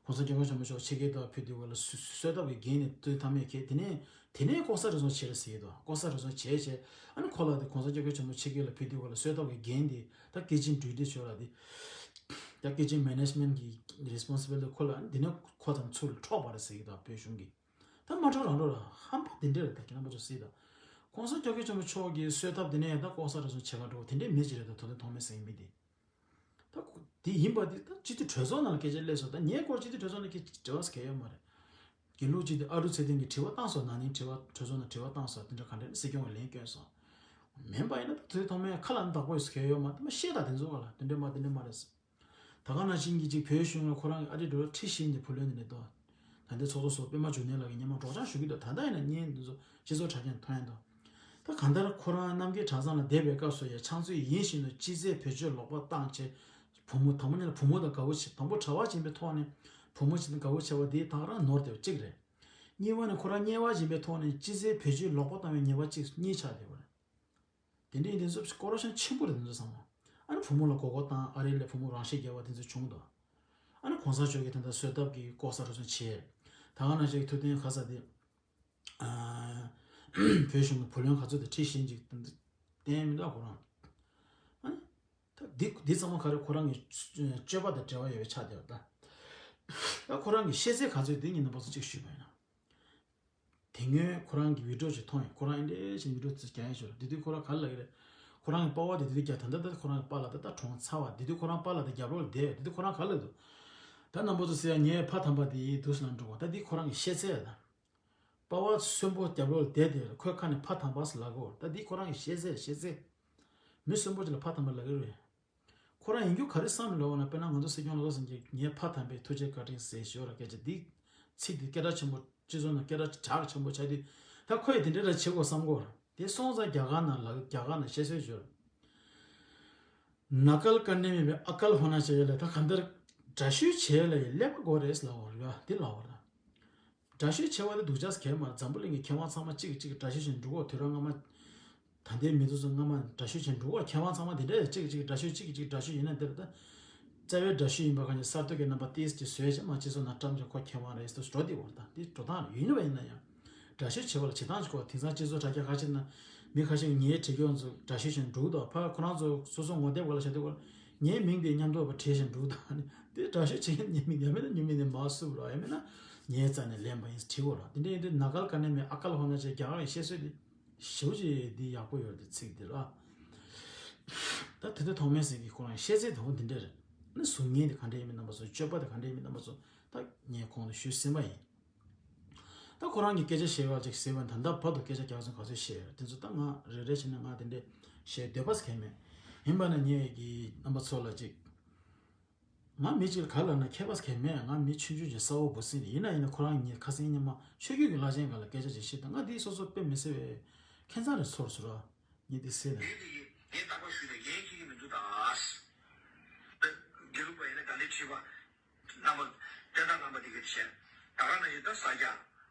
གོང་ས་སྐྱབས་མགོན་ཆེན་པོ་མཆོག་ཕྱི་རྒྱལ་དུ་ཕེབས་དུས་སྐབས་ལ་གསོལ་གསོལ་ཐབ་ཀྱི་འགན་ནི་སྤྲོད་ཐབས་མེད་ཁེལ། དེ་ནས་དེ་ནས་ལྐོག་ཟ་རུལ་སུངས་བྱེད་རེད་ཟེར་གྱི་འདུག་ལྐོག་ཟ་རུལ་སུངས་བྱས་བྱས་ཨ་ནི་ཁོ་ལ་དེ་གོང་ས་སྐྱབས་མགོན་ཆེན་པོ་ཕྱི་རྒྱལ་ལ་ཕེབས་དུས་སྐབས་ལ་གསོལ་ཐབ་ཀྱི་འགན་དེ་ད་ཀི་ཅན་ཌིའུ་ཊི་ཞུ་ལ་དེ། ད་ཀི་ཅན་མེ་ནེཇ་མེན་གྱི་རི་སི་པོན་སི་བི་ལི་ཊི་ཁོ་ལ་ཨ་ནི་དེ་ནས་ཁོ་ཚང་ཚུར་འཕྲོག་པ་རེད་ཟེར་གྱི་འདུག་བོད་གཞུང་གིས། ད་མ་འགྲོ་རང་འགྲོ་ལ་ཧམ་པ་དེ་འདྲ་རེད། ད་ཁྱེད་རྣམ་པ་ཚོ་གཟིགས་དང་། གོང་ས་སྐྱབས་མགོན་ཆེན་པོ་མཆོག་གིས་གསོལ་ཐབ་དེ་ནས་ད་ལྐོག་ཟ་རུལ་སུངས་བྱེད་ག་འགྲོ་དེ་འདྲའི་མི་ཅིག་རེད། ད་ཐུབ་བསྟན་ཐོགས་མེད་ཟེར་མཁན་མི་དེ། ད་དེ་ཡིན་པ་དེ་ད་སྤྱི་འཐུས་གྲོས་ཚོགས་ནང་ལ་སྐད་ཆ་སླེབས་སོང་། ད་ངའི་སྐོར་སྤྱི་འཐུས་གྲོས་ཚོགས་ནང་སྐད་ཆ་འབྲེལ་བ་ཟེར་མཁན་ཡོད་མ་རེད། དགེ་ལུགས་སྤྱི་འཐུས་ཨ་རུ་ཚེ་བརྟན་གྱིས་དྲི་བ་བཏང་སོང་། ན་ནིང་དྲི་བ་གྲོས་ཚོགས་ནང་དྲི་བ་བཏང་སོང་། དེ་འདྲ་ག་འདྲ་སྲིད་སྐྱོང་གིས་ལན་བསྐྱོན་སོང་། མིན་པ་ཡིན་ན་ད་ཐུབ་བསྟན་ཐོགས་མེད་ཁ་ལ་བདག་པོ་ཡོད་ཟེར་མཁན་ཡོད་མ་རེད། ད་མ་ཤེས་ད་དེ་ཚོ་ག་ལ་དེ་འདྲ་མ་དེ་འདྲ་མ་རེད་ཟེར། ད་ག་ནང་བཞིན་གྱི་ཅིག་བོད་གཞུང་ལ་ཁོ་རང་གི་ཨ་རི་འགྲོ་ཁྲི་བཞེངས་ཏེ་བུ་ལོན་དེ་འདྲ་འདུག་ད་ལྟའི་ཚོགས་གཙོ་ཟུར་པད་མ་འབྱུང་གནས་ལགས་ཀྱིས་སྔོན་མ་སྒྲོག་སྦྱང་ཞུ་གི་འདུག་ད་ལྟ་ཡིན་ན་བརྙན་འདི་ཚོ་སྤྱི་ཚོགས་དྲ་རྒྱ་ནས་མཐོང་ཡ་འདུག་ད་གང་ལྟར་ཁོ་རང་རྣམ་རྒྱལ་གྲྭ་ཚང་ལ་བསྡད་པའི་སྐབས་སུ་ཡང་ཕྱག་མཛོད་ཡིན་བཞིན་དུ་སྤྱི་ཚེས་བེད་སྤྱོད་ལོག་པ་བཏང་བྱས། བུ་མོ་དང་པོ་ཉིད་ལ་བུ་མོ་དང་དགའ་བོ་བྱེད། དང་པོ་གྲྭ་པ་ཡིན་པའི་ཐོག་ནས་བུ་མོ་ཞིག་དང་དགའ་བོ་བྱས་པ་འདི་ད་ག་རང་ནོར་བསྡད་པ་གཅིག་རེད། གཉིས་པ་ནི་ཁོ་རང་དམྱལ་བ་ཡིན་པའི་ཐོག་ནས་སྤྱི་ཚེས་བེད་སྤྱོད་ལོག་པ་བཏང་བའི་ཉེས་པ་གཅིག་གཉིས་ཆགས་བསྡད་པ་རེད། དེ་འདྲའི་དེ་ཚོ་ཀོ་རབ་ཤན་ཆེན་པོ་རེད། དེ་ཚོ་ཚང་མ་ཨ་ནི་བུ་མོ་ལ་མགོ་སྐོར་བཏང་། ཨ་རི་ལ་བུ་མོ་རང་ཤི་བརྒྱབ་པ་དེ་ཚོ་བྱུང་འདུག་ཨ་ནི་གོང་ས་མཆོག་གིས་ད་ལྟ་གསོལ་ཐབ་ཀྱི་ལྐོག་ཟ་འགྲོ་སོང་བྱས། ད་ག་ནང་བཞིན་ཐུབ་བསྟན་ཁ་ས་དེ་ཨ་བོད་གཞུང་གི་བུ་ལོན་ག་ཚོད་དེ་ཁྲི་བཞེངས་ཅིག་བསྟན་མི་འདུག་ཁོ་རང་ཨ་ནི། ད་འདི་འདི་ཚང་མ་ག་རེ་ཁོ་རང་གི་སྤྱོད་པ་དང་འབྲེལ་བ་ཡོད་པའི་ཆ་དེ་བ་ད། ད་ཁོ་རང་གི་ཤེས་ཚད་ག་ཚོད་འདི་ཉིད་རྣམ་པ་ཚོ་གཅིག་ཞུས་པ་ཡིན་ན། དེ་སྔོན་ཁོ་རང་གི་བི་ཌིའོ་ཅིག་མཐོང་ཡོད། ཁོ་རང་ཨེ་འདྲས་ཞིག་བི་ཌིའོ་ཅིག་རྒྱག་ཡ་ཞོར་དེ་དུས་ཁོ་རང་ག་རེ་ལབ་ཀྱི་རེད། ཁོ་རང་གི་པ་ཕ་དེ་དུས་རྒྱ་ད་ལྟ་ད་ཁོ་རང་གི་པཱ་ལགས་ད་ད་གྲོངས་ཚར་བ། དེ་དུས་ཁོ་རང་པཱ་ལགས་ད་རྒྱབ་ལོགས་ལ་བསྡད་ཡོད། དེ་དུས་ཁོ་རང་ག་རེ་ལབ་འདུག་ད་རྣམ་པ་ཚོ་ཟེར་ཡ་ངའི་ཕ་དམ་པ་དེ་ཡིན་འདུག་ཟེར་ལབ་འགྲོ་བ། ད་འདི་ཁོ་རང་གི་ཤེས་ཚད་ཡ་ད། པ་ཕ་གསོན་པོ་རྒྱབ་ལོགས་བསྡད་དེ་ཁོའི་ཁ་ནས་ཕ་དམ་པ་ཟེར་ལབ་གོ། ད་འདི་ཁོ་རང་གི་ཤེས་ཚད་ཤེས་ཚད། མི་གསོན་པོ་ཅིག་ལ་ཕ་དམ་པ་ལབ་ཀྱི་རེད། ཁོ་རང་ཡིན་རྒྱུ་ག་རེ་བསམ་ལབ་ན། དཔེར་ན་ང་ཚོ་སྲིད་སྐྱོང་ལགས་སོ་ཟེར་མཁན་ངའི་ཕ་དམ་པའི་ཐུགས་རྗེ་བཀའ་དྲིན་ཟེར་ཞོར་ལ་སྐད་ཆ་འདི། ཚིག་འདི་སྐད་གྲགས་ཆེན་པོ་སྤྱི་ཚོགས་ནང་སྐད་གྲགས་གྲགས་ཆེན་པོ་ཆགས་དུས། ད་ཁོས་དེ་འདྲ་ར་བྱེད་དགོས་བསམ་གོ། དེ་སོང་ཙང་རྒྱ་གར་ནང་ལ་རྒྱ་གར་ནང་བཤད་སྲོལ་ཞོར། नकल करने में भी अक्ल होना चाहिए ལབ། ད་གང་ལྟར་འདྲ་བཤུས་བྱས་ལ་ཡི་ཀླད་པ་དགོས་རེད་ལབ་པ་རེད། འདི་ལབ་པ་རེད། འདྲ་བཤུས་བྱས་པ་དེ་སྡུག་ཅག་གས་མ་རེད། འཛམ་བུ་གླིང་གི་མཁས་དབང་ཚང་མ་གཅིག་གིས་གཅིག་འདྲ་བཤུས་བྱས་འགྲོ་གོ། དུས་རབས་སྔ་མ། ད་ལྟའི་མི་ཚོ་ཚོ་སྔ་མ་འདྲ་བཤུས་བྱས་འགྲོ་གོ། མཁས་དབང་ཚང་མ་དེ་འདྲ་གཅིག་གིས་གཅིག་འདྲ་བཤུས། གཅིག་གིས་གཅིག་འདྲ་བཤུས་ཡིན་ན་དེ་ལ་ད། རྩ་བའི་འདྲ་བཤུས་ཡིན་པ་ག་ནས་གསར་གཏོད་ཀྱི་རྣམ་པ་ཏིས་ཀྱིས་བཟོས་བྱས་མ་སྤྱི་ཚོགས་ནང་བཀྲམ་བྱས་ཁོ་མཁས་དབང་རེད་ཟེར་འགྲོ་བསྡད་པ་རེད། ད་འདི་འགྲོ་སྟངས་ཡིན་པ་ཡིན་ན་ཡང་། འདྲ་བཤུས་བྱེད་པ་ལ་བྱེད་སྟངས་ཅིག་གོ། དེང་སང་སྤྱི་ཚོགས་དྲ་རྒྱ་ཁ་ཤས་ན་མི་ཁ་ཤས་ངའི་བྲིས་སྐྱོན་ཚོ་འདྲ་བཤུས་བྱས་འདུག་ད་ཕར་ཁོ་རང་ཚོ་སོ་སོ་ངོ་དེབ་སྒང་ལ་བྱ་དུས་སྐོར་ངའི་མིང་དེ་མཉམ་དུ་བྲིས་བྱས་འདུག་ད་ནི་དེ་འདྲ་བཤུས་བྱེད་མཁན་ངའི་མིང་ཡང་མིན་ན་ཉུང་མིན་ནས་མ་བསུབ་རོགས། ཡང་མིན་ན་ངའི་རྩ་ནས་ལེན་པ་ཡིན་བྲིས་དགོས་རོགས། དེ་འདྲ་ཡིན་དུས་नकल करने में अक्ल होना चाहिए རྒྱ་གར་གྱི་བཤད་སྲོལ་དེ་ཞེ་པོ་ཅིག་འདི་ཡག་པོ་ཡོད་རེད་ཚིག་འདི་ར། ད་དེ་དུས་ཐོགས་མེད་ཟེར་གྱི་ཁོ་རང་བཤད་ཚད་དང་པོ་འདི་འདྲ་རེད། ནི་གཟུགས་བརྙན་དེ་ག་འདྲ་ཡིན་མིན་རྣམ་པ་ཚོ། སྤྱོད་པ་དེ་ག་འདྲ་ཡིན་མིན་རྣམ་པ་ཚོ་ད་ངས་གོང་དུ་ཞུས་ཟིན་པ་ཡིན། ད་ཁོ་རང་གིས་སྐད་ཆ་བཤད་པ་ཅིག་ཟེར་བ་ད་ལྟ་བར་དུ་སྐད་ཆ་རྒྱག་ཚུལ་ག་ཚོད་བཤད་ཡོད་དེ་ཚོ་ད་ང་རེ་རེ་བྱས་ནས་ང་དེ་འདྲས་བཤད་འདོད་པ་གང་ཡང་མེད། ཡིན་པ་ན་ངས་ཀྱི་རྣམ་པ་ཚོ་ལ་ཅིག་ང་མི་གཅིག་ལ་ག་ལབ་ན་ཁྱད་པར་གང་ཡང་མེད། ང་མི་ཆུང་ཆུང་ཅིག་གསར་བ་འབུ་སྲིན་རེད། ཡིན་ན་ཡིན་ན་ཁོ་རང་ངས་ཁ་སང་ཉི་མ་ཆོས་བརྒྱུད་ཀྱི་བླ་ཆེན་སྒང་ལ་སྐད་ཆ་ཅིག་བཤད། ད་ང་འདི་སོ་སོ་དཔེ་མི་སྲིད་པའི་ཁྱད་མཚར་རེ་ཚོར་སོང་ར། ངས་འདི་ཟེར་ནས། ངས་འདི་ཡིན། ངས་རྟག་པར་ཞུས་ནས་ངས་ཁྱེད་ཀྱི་མི་འདུག་ད། དགེ་ལུགས་པ་ཡིན་ན་ད་ལྟའི་ཁྲིད་པ། རྣམ་པ། བསྟན་བདག་རྣམ་པ་དེ་ག་བྱས། ད་ག་ནང་བཞིན་ད་ས་སྐྱ།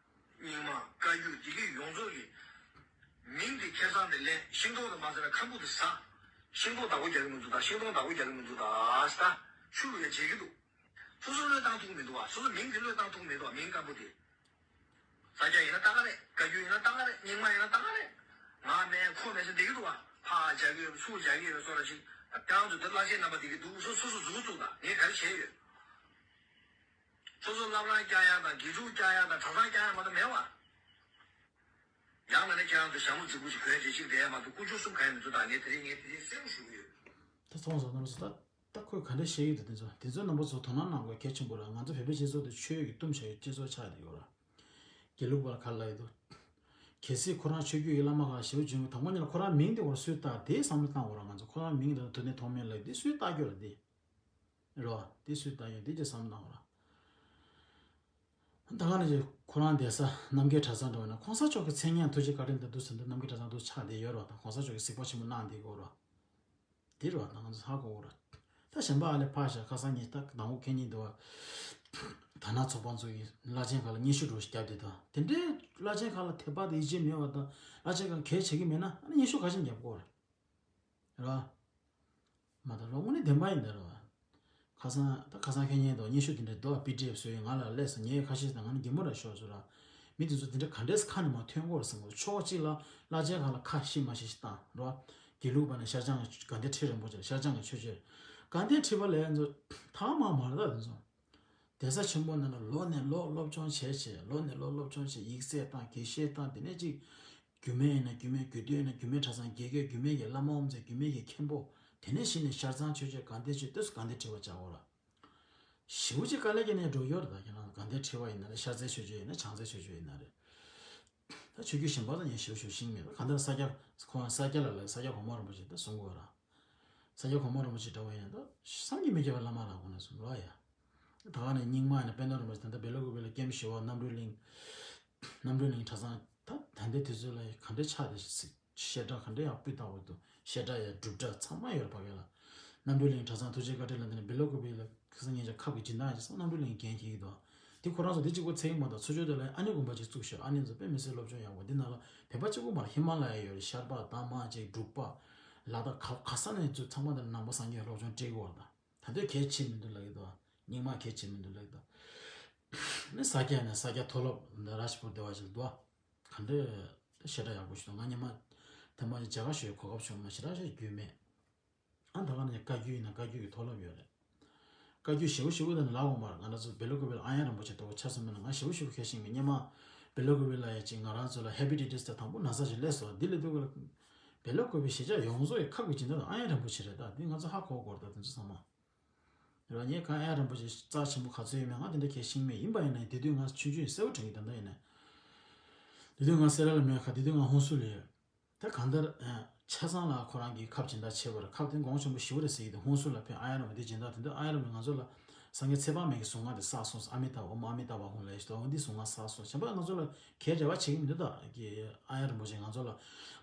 རྙིང་མ། བཀའ་བརྒྱུད་དེ་གའི་ཡོངས་རྫོགས་ཀྱི་མིང་དེ་ཁེ་བཟང་དེ་ལེན། ཤིང་སྡོང་དེ་མ་ཟ་ན་ཁམ་བུ་དེ་ཟ། ཤིང་སྡོང་བདག་པོ་རྒྱག་གི་མི་འདུག་ད། ཤིང་སྡོང་བདག་པོ་རྒྱག་གི་མི་འདུག་ད་ཟེར། ད་ཤུགས་ཡོད་བྱེད་ཀྱི་འདུག་སོ་སོ་བློས་བཏང་ཐུབ་ཀྱི་མི་འདུག་བ། སོ་སོ་མིང་དེ་བློས་བཏང་ཐུབ་ཀྱི་མི་འདུག་བ། མིང་སྐམ་པོ་དེ། ས་སྐྱ་ཡིན་ན་ད་ག་རེད། བཀའ་བརྒྱུད་ཡིན་ན་ད་ག་རེད། རྙིང་མ་ཡིན་ན་ད་ག་རེད། ང་མེད་ཁོ་མེད་ཟེར་བསྡད་ཀྱི་འདུག་བ། ཕར་རྒྱག་གི་ཡོད། ཚུར་རྒྱག་གི་ཡོད། སོ་ར་ཞིག་ཁྱེད་རང་ཚོ་འདི་བླ་ཆེན་རྣམ་པ་དེ་གི་འདུག་སོ་སོ་སོ་མཛུབ་གུ་བཙུགས་དང་། ངས་ག་རེ་བྱས་ཡོད། སོ་སོ་བླ་བྲང་བསྐྱངས་ཡག་དང་དགེ་ཕྲུག་བསྐྱངས་ཡག་དང་གྲྭ་ཚང་བསྐྱངས་ཡག་མ་གཏོགས་མེད་བ། ཡང་ན་ནི་ཁྱེད་རང་ཚོ་ཞྭ་མོ་རྫིག་པོ་ཞིག་གོན་བྱས་ཅིག་བསྡད་ཡག་མ་གཏོགས་དཀོན་མཆོག་གསུམ་གང་ཡང་མི་འདུག་ད། ངས་དེ་རིང་ངས་དེ་རིང་གསལ་པོ་ཞུ་གི་ཡོད། ད་ཚོང་ཟ་ནོར་སོ་ད། ད་ཁོས་ག་འདྲ་བཤད་ཀྱི་འདུག་དེ་ཚོ་དེ་ཚོ་རྣམ་པ་ཚོ་དོ་སྣང་གནང་དགོས་གལ་ཆེན་པོ་རེད། ང་ཚོ་བོད་པའི་སྤྱི་ཚོགས་དེ་ཆོས་ཀྱིས་བཏུམས་བཞག་པའི་སྤྱི་ཚོགས་ཆགས་བསྡད་ཡོད་ར། དགེ་ལུགས་པ་ལ་ག་རེ་ལབ་ཡོད་དོ། གལ་སྲིད་ཁོ་རང་ཆོས་བརྒྱུད་ཀྱི་བླ་མ་ཁག་ཞེ་པོ་བྱུང་བའི་དང་པོ་ཉིད་ལ་ཁོ་རང་མིང་དེ་བར་སུས་བཏགས་དེ་བསམ་བློ་བཏང་དགོས་ར། ང་ཚོ་ཁོ་རང་མིང་དེ་དུས་ནས་ཐོག་མེད་ལབ་དེ་སུས་བཏགས་རྒྱུ་ར་དེ། རེད་བ། དེ་སུས་བཏགས་ཡོད་དེ་ཅིག་བསམ་བློ་བཏང་དགོས་ར། ད་ག་ནང་བཞིན་ཁོ་རང་བསྡད་ས་རྣམ་རྒྱལ་གྲྭ་ཚང་འགྲོ་བ་ན་གོང་ས་མཆོག་གི་མཚན་སྙན་ཐུགས་རྗེ་བཀའ་དྲིན་དང་འདུག་ཟེར་འདུག་རྣམ་རྒྱལ་གྲྭ་ཚང་འདུག་ཆགས་བསྡད་ཡོད་ར། ད་གོང་ས་མཆོག་གིས་གཟིགས་པ་ཆེན་པོ་གནང་བསྡད་ཡོད་ར། དེ་རུ་ང་ཚོ་ཧ་གོ་གོ་ར། ད་གཞན་པ་ཨ་ལས་ཕར་བཞག་ཁ་སང་ཉིན་ད་དང་པོ་ཁེ་ཉིན་འདུག་བ། དར་ནག་ཚོགས་པ་ཚོ་གིས་བླ་ཆེན་ཁག་ལ་སྙན་ཞུ་འདྲ་ཞིག་བརྒྱབ་དེ་དང་དེ་འདྲའི་བླ་ཆེན་ཁག་ལ་དད་པ་དང་ཡིད་ཆེས་མེད་པ་དང་བླ་ཆེན་ཁག་གལ་ཆེ་གི་མེད་ན་ཨ་ནི་སྙན་ཞུ་ག་ཅིག་བརྒྱབ་དགོས་ར། ར། མ་ད་ར་དངོས་གནས་བདེན་པ་ཡིན་ད་ར། ཁ་སང་ད་ཁ་སང་ཁེ་ཉིན་དུ་སྙན་ཞུ་དེ་འདྲ་འདུག་པི་ཌི་ཨེཕ་བཟོས་ཡིན། ང་ལ་སླེབས་སོང་། ངས་ཁ་ཤས་དང་ང་ནི་གད་མོ་ར་ཤོར་སོང་ར། མི་དེ་ཚོ་དེ་འདྲ་ག་འདྲས་ཁ་ནས་མ་ཐོན་གོ་ར་བསམ་གོ། ཕྱོགས་གཅིག་ལ་བླ་ཆེན་ཁག་ལ་ཁ་ཤི་མ་ཤི་ཞིག་བཏང་ར། དགེ་ལུགས་པ་ནས་ཤར་བྱང་གི་དགའ་ལྡན་ཁྲི་རིན་པོ་ཆེ་ལ་ཤར་བྱང་གི་ཆོས་སྤྱོད། དགའ་ལྡན་ཁྲི་པ་ལ་ཡང་ཚོ་ཐག་མ་མ་རེད་ད་དེ་ཚོ། གདན་ས་ཆེན་པོ་ནང་ལ་ལོ་ནས་ལོ་སློབ་སྦྱོང་བྱས་བྱས། ལོ་ནས་ལོ་སློབ་སྦྱོང་བྱས། ཡིག་ཚད་བཏང་། དགེ་བཤེས་བཏང་། དེ་ནས་ཅིག་རྒྱུད་སྨད་ཡིན་ན་རྒྱུད་སྨད། རྒྱུད་སྟོད་ཡིན་ན་རྒྱུད་སྨད་གྲྭ་ཚང་། དགེ་རྒན་རྒྱུད་སྨད་ཀྱི་བླ་མ་དབུ་མཛད། རྒྱུད་སྨད་ཀྱི་མཁན་པོ། དེ་ནས་གཞི་ནས་ཤར་ཚང་ཆོས་སྤྱོད། དགའ་ལྡན་ཆོས་སྤྱོད། དེ་ཚོ་དགའ་ལྡན་ཁྲི་པ་བྱ་བོ་ར། ཞེ་པོ་ཅིག་དཀའ་ལས་བརྒྱབ་ནས་འགྲོ་ཡོད་རེད། ད་ཁྱེད་རང་དགའ་ལྡན་ཁྲི་པ་ཡིན་ན་རེད། ཤར་རྩེ་ཆོས་སྤྱོད་ཡིན་ན། བྱང་རྩེ་ཆོས་སྤྱོད་ཡིན་ན་རེད། ད་ཆོས་བརྒྱུད་གཞན་པ་དང་ངས་ཞེ་པོ་ཞེ་པོ་ཤེས་ཀྱི་མེད། ད་གང་ལྟར་ས་སྐྱ་ཁོ་རང་ས་སྐྱ་ལ་ལ་ས་སྐྱ་གོང་མ་རིན་པོ་ཆེ་ད་གསུང་དགོས་ར། ས་སྐྱ་གོང་མ་རིན་པོ་ཆེ་འདྲ་བོ་ཡིན་ན་ད་བསམ་གྱིས་མི་ཁྱབ་པའི་བླ་མ་ལ་དགོངས་ནས་གསུངས་ལོ་ཡ། ད་ག་ནས་རྙིང་མ་ཡིན་ན་དཔལ་ལྡན་རིན་པོ་ཆེ་ད་ལྟ་བེ་ལ་ཀུ་བེ་ལ་ཀེམ་བཞི་པ་རྣམ་གྲོལ་གླིང་། རྣམ་གྲོལ་གླིང་གྲྭ་ཚང་། ད་ད་ལྟའི་དུས་ཚོད་ལ་ག་འདྲའི་ཆགས་ཏེ་ཞིག་བཤད་གྲྭ་ག་འདྲའི་ཡག་སྤུས་དག་པོ་འདུག་བཤད་གྲྭ་ཡ་སྒྲུབ་གྲྭ་ཚང་མ་ཡོད་རེད་ཕ་གི་ལ། རྣམ་གྲོལ་གླིང་གྲྭ་ཚང་ཐུགས་རྗེ་བཀའ་དྲིན་ལ་འདི་ནས་བེ་ལ་ཀུ་བེ་ལ་ཁ་སང་ཉིན་ཞག་ཁབ་ཀྱི་སྦྱིན་བདག་ཡིན་ཙང་རྣམ་གྲོལ་གླིང་འགན་འཁྱེར་གྱི་འདུག་དེ་ཁོ་རང་ཚོ་དེ་གཅིག་པོ་ཚད་ཀྱི་མ་གཏོགས་ཚུར་ཕྱོགས་དེ་ལ་ཨ་ནེ་དགོན་པ་ཅིག་བཙུགས་ཤག་ཨ་ནེ་ཚོ་དཔེ་མི་སྲིད་སློབ་སྦྱོང་ཡག་པོ། འདི་ནང་ལ་བོད་པ་གཅིག་པོ་མ་རེད། ཧི་མ་ལ་ཡ་ཡོད་རེད། ཤར་པ་དང་མ་ཅིག་འབྲུག་པ་ལ་དྭགས་ག་ས་ནས་ཚུར་ཚང་མ་དེ་ནང་པ་སངས་རྒྱས་སློབ་སྦྱོང་སྤྲད་ཀྱི་ཡོད་རེད། ད་དུང་གལ་ཆེ་མི་འདུག་ལབ་ཀྱི་འདུག་རྙིང་མ་གལ་ཆེ་མི་འདུག་ལབ་ཀྱི་འདུག་ནི་ས་སྐྱ་ནས་ས་སྐྱ་མཐོ་སློབ་འདི་ར་ཤི་པུར་སྡེ་བ་ཞིག་འདུག་ག་འདྲས་བཤད་གྲྭ་ཡག་པོ་ཞིག་འདུག་ང་སྔོན་མ་དེ་མ་ཡིན་མཇལ་ཁ་ཞུ་གོ་སྐབས་བྱུང་མ་ཞེ་དྲག་ཞིག་རྒྱུས་མེད། ཨ་ད་ག་ནས་བཀའ་བརྒྱུད་ཡིན་ན་བཀའ་བརྒྱུད་ཀྱི་མཐོ་སློབ་ཡོད་རེད། བཀའ་བརྒྱུད་ཞེ་པོ་ཞེ་པོ་དེ་ནས་ལབ་འོང་མ་རེད། ང་རང་ཚོ་བེ་ལ་ཀུ་བེ་ལ་ཨ་ཡན་རིན་པོ་ཆེ་ལྟ་བུ་ཆ་མཚོན་པ་ན་ང་ཞེ་པོ་ཞེ་པོ་མཁས་ཤིང་མི་སྔོན་མ་བེ་ལ་ཀུ་བེ་ལ་ཡ་ཅིག་ང་རང་ཚོ་ལ་ཧེ་པི་ཊའི་ཊི་སི་དང་དང་པོ་ན་ཚ་ཞིག་སླེབས་སོང་། འདི་ལས་དུས་ཀ་ལ་བེ་ལ་ཀུ་བེ་གཞིས་ཆགས་ཡོངས་རྫོགས་ཀྱི་ཁབ་ཀྱི་སྦྱིན་བདག་དང་ཨ་ཡན་རིན་པོ་ཆེ་རེད། ད་འདི་ང་ཚོ་ཧ་གོ་དགོས་རེད། ད་དེ་ཚོ་ཚང་མ་རེད་བ། ངས་གང་ཨ་ཡན་རིན་པོ་ཆེ་རྩ་ཆེན་པོ་ག་ཚོད་ཡོད་མེད་ང་དེ་འདྲ་མཁས་ཤིང་མེད། ཡིན་པ་ཡིན་ན་དེ་དུས་ང་ཆུང་ཆུང་ཡིན། གསལ་པོ་དྲན་གྱི་ད་ལྟ་ཡིན་ན། དེ་དུས་ང་སེ་ར་ལ་མེད་ཁ། དེ་དུས་ང་ཧོན་སུར་ལ་ཡོད། ད་གང་ལྟར་ཆ་ཚང་ལ་ཁོ་རང་གིས་ཁབ་སྦྱིན་བདག་བྱས་པར་ཁབ་དེ་གོང་ཆེན་པོ་ཞེ་པོ་རེད་ཟེར་གྱི་འདུག་ཧོན་སུར་ལ་ཕེབས་ཨ་ཡན་རིན་པོ་ཆེ་སྦྱིན་བདག་དེ་འདུག་ཨ་ཡན་རིན་པོ་ཆེ་ང་ཚོ་ལ་སངས་རྒྱས་ཚེ་དཔག་མེད་ཀྱི་གཟུངས་སྔགས་དེ་བསགས་སོང་། ཨ་མི་ཏཱ་བྷ་ཨོཾ་ཨ་མི་ཏཱ་བྷ་ཧཱུྃ་ལབ་ཞིག་འདུག་འོ་འདི་གཟུངས་སྔགས་བསགས་སོང་། གཞན་པ་ང་ཚོ་ལ་གའི་རེ་བ་བྱེད་ཀྱི་མི་འདུག་ད་ཨ་ཡན་རིན་པོ་ཆེ་ང་ཚོ་ལ་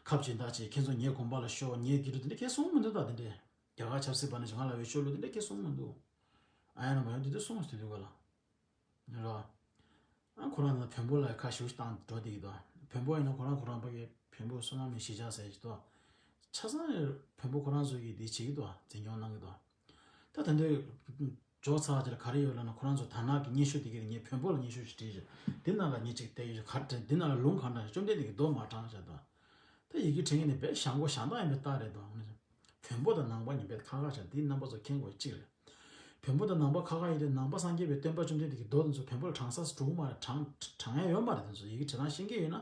ཁབ་སྦྱིན་བདག་བྱས། ཁྱེད་ཚོ་ངའི་དགོན་པ་ལ་ཤོག་ངའི་དགེ་ཕྲུག་དེ་འདྲ་གས་གསུངས་མི་འདུག་ད་དེ་འདྲས་རྒྱ་གར་ཆབ་སྲིད་པ་ནས་ང་ལ་འོས་ཤོག་ལོ་དེ་འདྲ་གས་གསུངས་མི་འདུག་ཨ་ཡན་རིན་པོ་ཆེ་དེ་འདྲ་གསུངས་ཟེར་དུས་ག་ལ། རོ། ཨ་ཁོ་རང་ལ་བོན་པོ་ལ་ཁ་ཞེ་པོ་ཞིག་བཏང་འགྲོ་བསྡད་ཀྱི་འདུག་བོན་པོ་ཡིན་ན་ཁོ་རང་ཁོ་རང་པ་གི་བོན་པོ་བསོད་ནམས་ཡིན་གཞིས་ཆགས་ཟེར་གྱི་འདུག་ཆ་ཚང་བོན་པོ་ཁོ་རང་ཚོ་གིས་འདི་བྱེད་ཀྱི་འདུག་འཛིན་སྐྱོང་གནང་གི་འདུག་ད་ད་འདོད་འཇོག་ཚར་བ་དེ་ལ་ག་རེ་ཡོད་ལབ་ན། ཁོ་རང་ཚོ་དར་ནག་གི་སྙན་ཞུ་དེ་གི་ངས་བོན་པོ་ལ་སྙན་ཞུ་ཞིག་བྲིས་ཤག་འདི་ནང་ལ་ངས་ཅིག་བལྟས་ཡོད་ཤག་ག་རེ་བྲིས། འདི་ནང་ལ་ལུང་གང་དྲངས་ཤག་བཅོམ་ལྡན་འདས་ཀྱི་མདོ་མ་དྲངས་ཤག་འདུག་ད་ཡི་གེ་དྲན་གྱི་ནི་དཔེ་ཞང་པོ་ཞང་སྟག་ཡིན་པའི་རྟགས་རེད་དོ། བོན་པོ་དང་ནང་པ་ཡིན་པའི་ཁ་ཁ་བྱ་འདི་རྣམ་པ་ཚོ་མཁྱེན་དགོས་གཅིག་རེད། བོན་པོ་དང་ནང་པ་ཁ་ཁ་ཡིན་དུས་ནང་པ་སངས་རྒྱས་པའི་བསྟན་པ་བཅོམ་ལྡན་འདས་ཀྱི་མདོ་དེ་ཚོ་བོན་པོ་ལ་དྲངས་ས་འགྲོ་གི་མ་རེད། དྲངས་དྲངས་ཡ་ཡོད་མ་རེད། དེ་ཚོ་ཡི་གེ་བྲིས་སྟངས་ཤེས་ཀྱི་ཡོད་ན།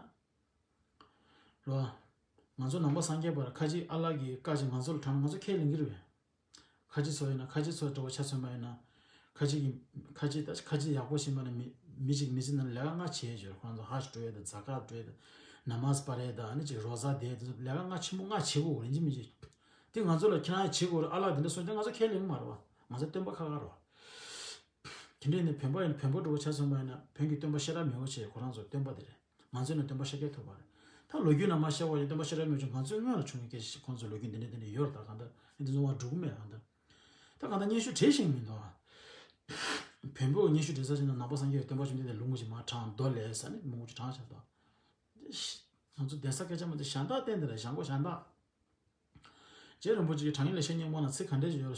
རོ། ང་ཚོ་ནང་པ་སངས་རྒྱས་པ་ལ་ཁ་ཅིག་ཨ་ལགས་ཀྱི་བཀའ་ཅིག་ང་ཚོ་ལ་དྲངས་ན་ང་ཚོ་ཁས་ལེན་གྱི་རེད་པས། ཁ་ཆེ་ཚོ་ཡིན་ན་ཁ་ཆེ་ཚོ་འདྲ་བོ་ཆ་མཚོན་པ་ཡིན་ན། ཁ་ཆེ་གི་ཁ་ཆེ་ད་ཁ་ཆེ་ཡག་པོ་ཤེས་པ་ན་མི་མི་གཅིག་མི་ཚེ་ནང་ལས་ཀ་ལྔ་བྱེད་ཡོད། ཁོང་ཚོ་ཧ་ཇི་འགྲོ་ཡས་དང་ཛ་ཀཱཏ་འགྲོ་ཡས་དང་ནཱ་མཱས་པ་ར་ཡས་དང་ཨ་ནི་ཅིག་རོ་ཛ་བསྡད་དེ་ཚོ་ལས་ཀ་ལྔ་ཆེན་པོ་ལྔ་བྱེད་དགོས་རེད་ཅི་མི་ཅིག་དེ་ང་ཚོ་ལ་ཁྱེད་རང་ཡང་བྱེད་དགོས་རེད་ཨ་ལགས་དེ་འདྲ་གསུངས་དེ་ང་ཚོ་ཁས་ལེན་གི་མ་རེད་བ། ང་ཚོ་སྟོན་པ་ཁ་ཁ་རེད་བ། དེ་འདྲས་ནི་བོན་པ་ཡིན་བོན་པོ་འདྲ་བོ་ཆ་མཚོན་པ་ཡིན་ན་བོན་གྱི་སྟོན་པ་ཤེས་རབ་མི་བོ་ཆེ་ཁོ་རང་ཚོ་སྟོན་པ་དེ་རེད། ང་ཚོས་ནི་སྟོན་པ་ཤཱཀྱ་ཐུབ་པ་རེད། ད་ལོ་རྒྱུས་ནང་མ་བཤད་པ་ཡིན་སྟོན་པ་ཤཱཀྱ་མི་བོ་ཆེ་ང་ཚོའི་སྔོན་ལ་བྱུང་བའི་སྐད་ཆ་ཁོང་ཚོ་ལོ་རྒྱུས་འདི་འདྲ་འདི་འདྲ་ཡོད་རེད། ད་གང་ལྟར་འདི་ཚོ་བ་འགྲོ་གི་མེད་གང་ལྟར། ད་གང་ལྟར་སྙན་ཞུ་བྲིས་ཤིང་མི་འདུག་ཨ། བོན་པོ་སྙན་ཞུ་བྲིས་ས་ཞིག་ན་ནང་པ་སངས་རྒྱས་པའི་སྟོན་པ་བཅོམ་ལྡན་འདས་ལུང་གུ་ཅིག་མར་དྲངས་མདོ་ལས་ས་ནི་མུ་གུ་ཅིག་དྲངས་བཞག་ད། ང་ཚོ་གདན་ས་སྐད་ཆ་མ་དེ་གཞན་དག་བསྟན་དེ་ལ་ཞང་པོ་གཞན་དག་རྗེ་རིན་པོ་ཆེ་གིས་དྲང་ངེས་ལེགས་བཤད་སྙིང་པོ་ནང་ཚིག་ག་འདྲས་ཞིག་ཡོད་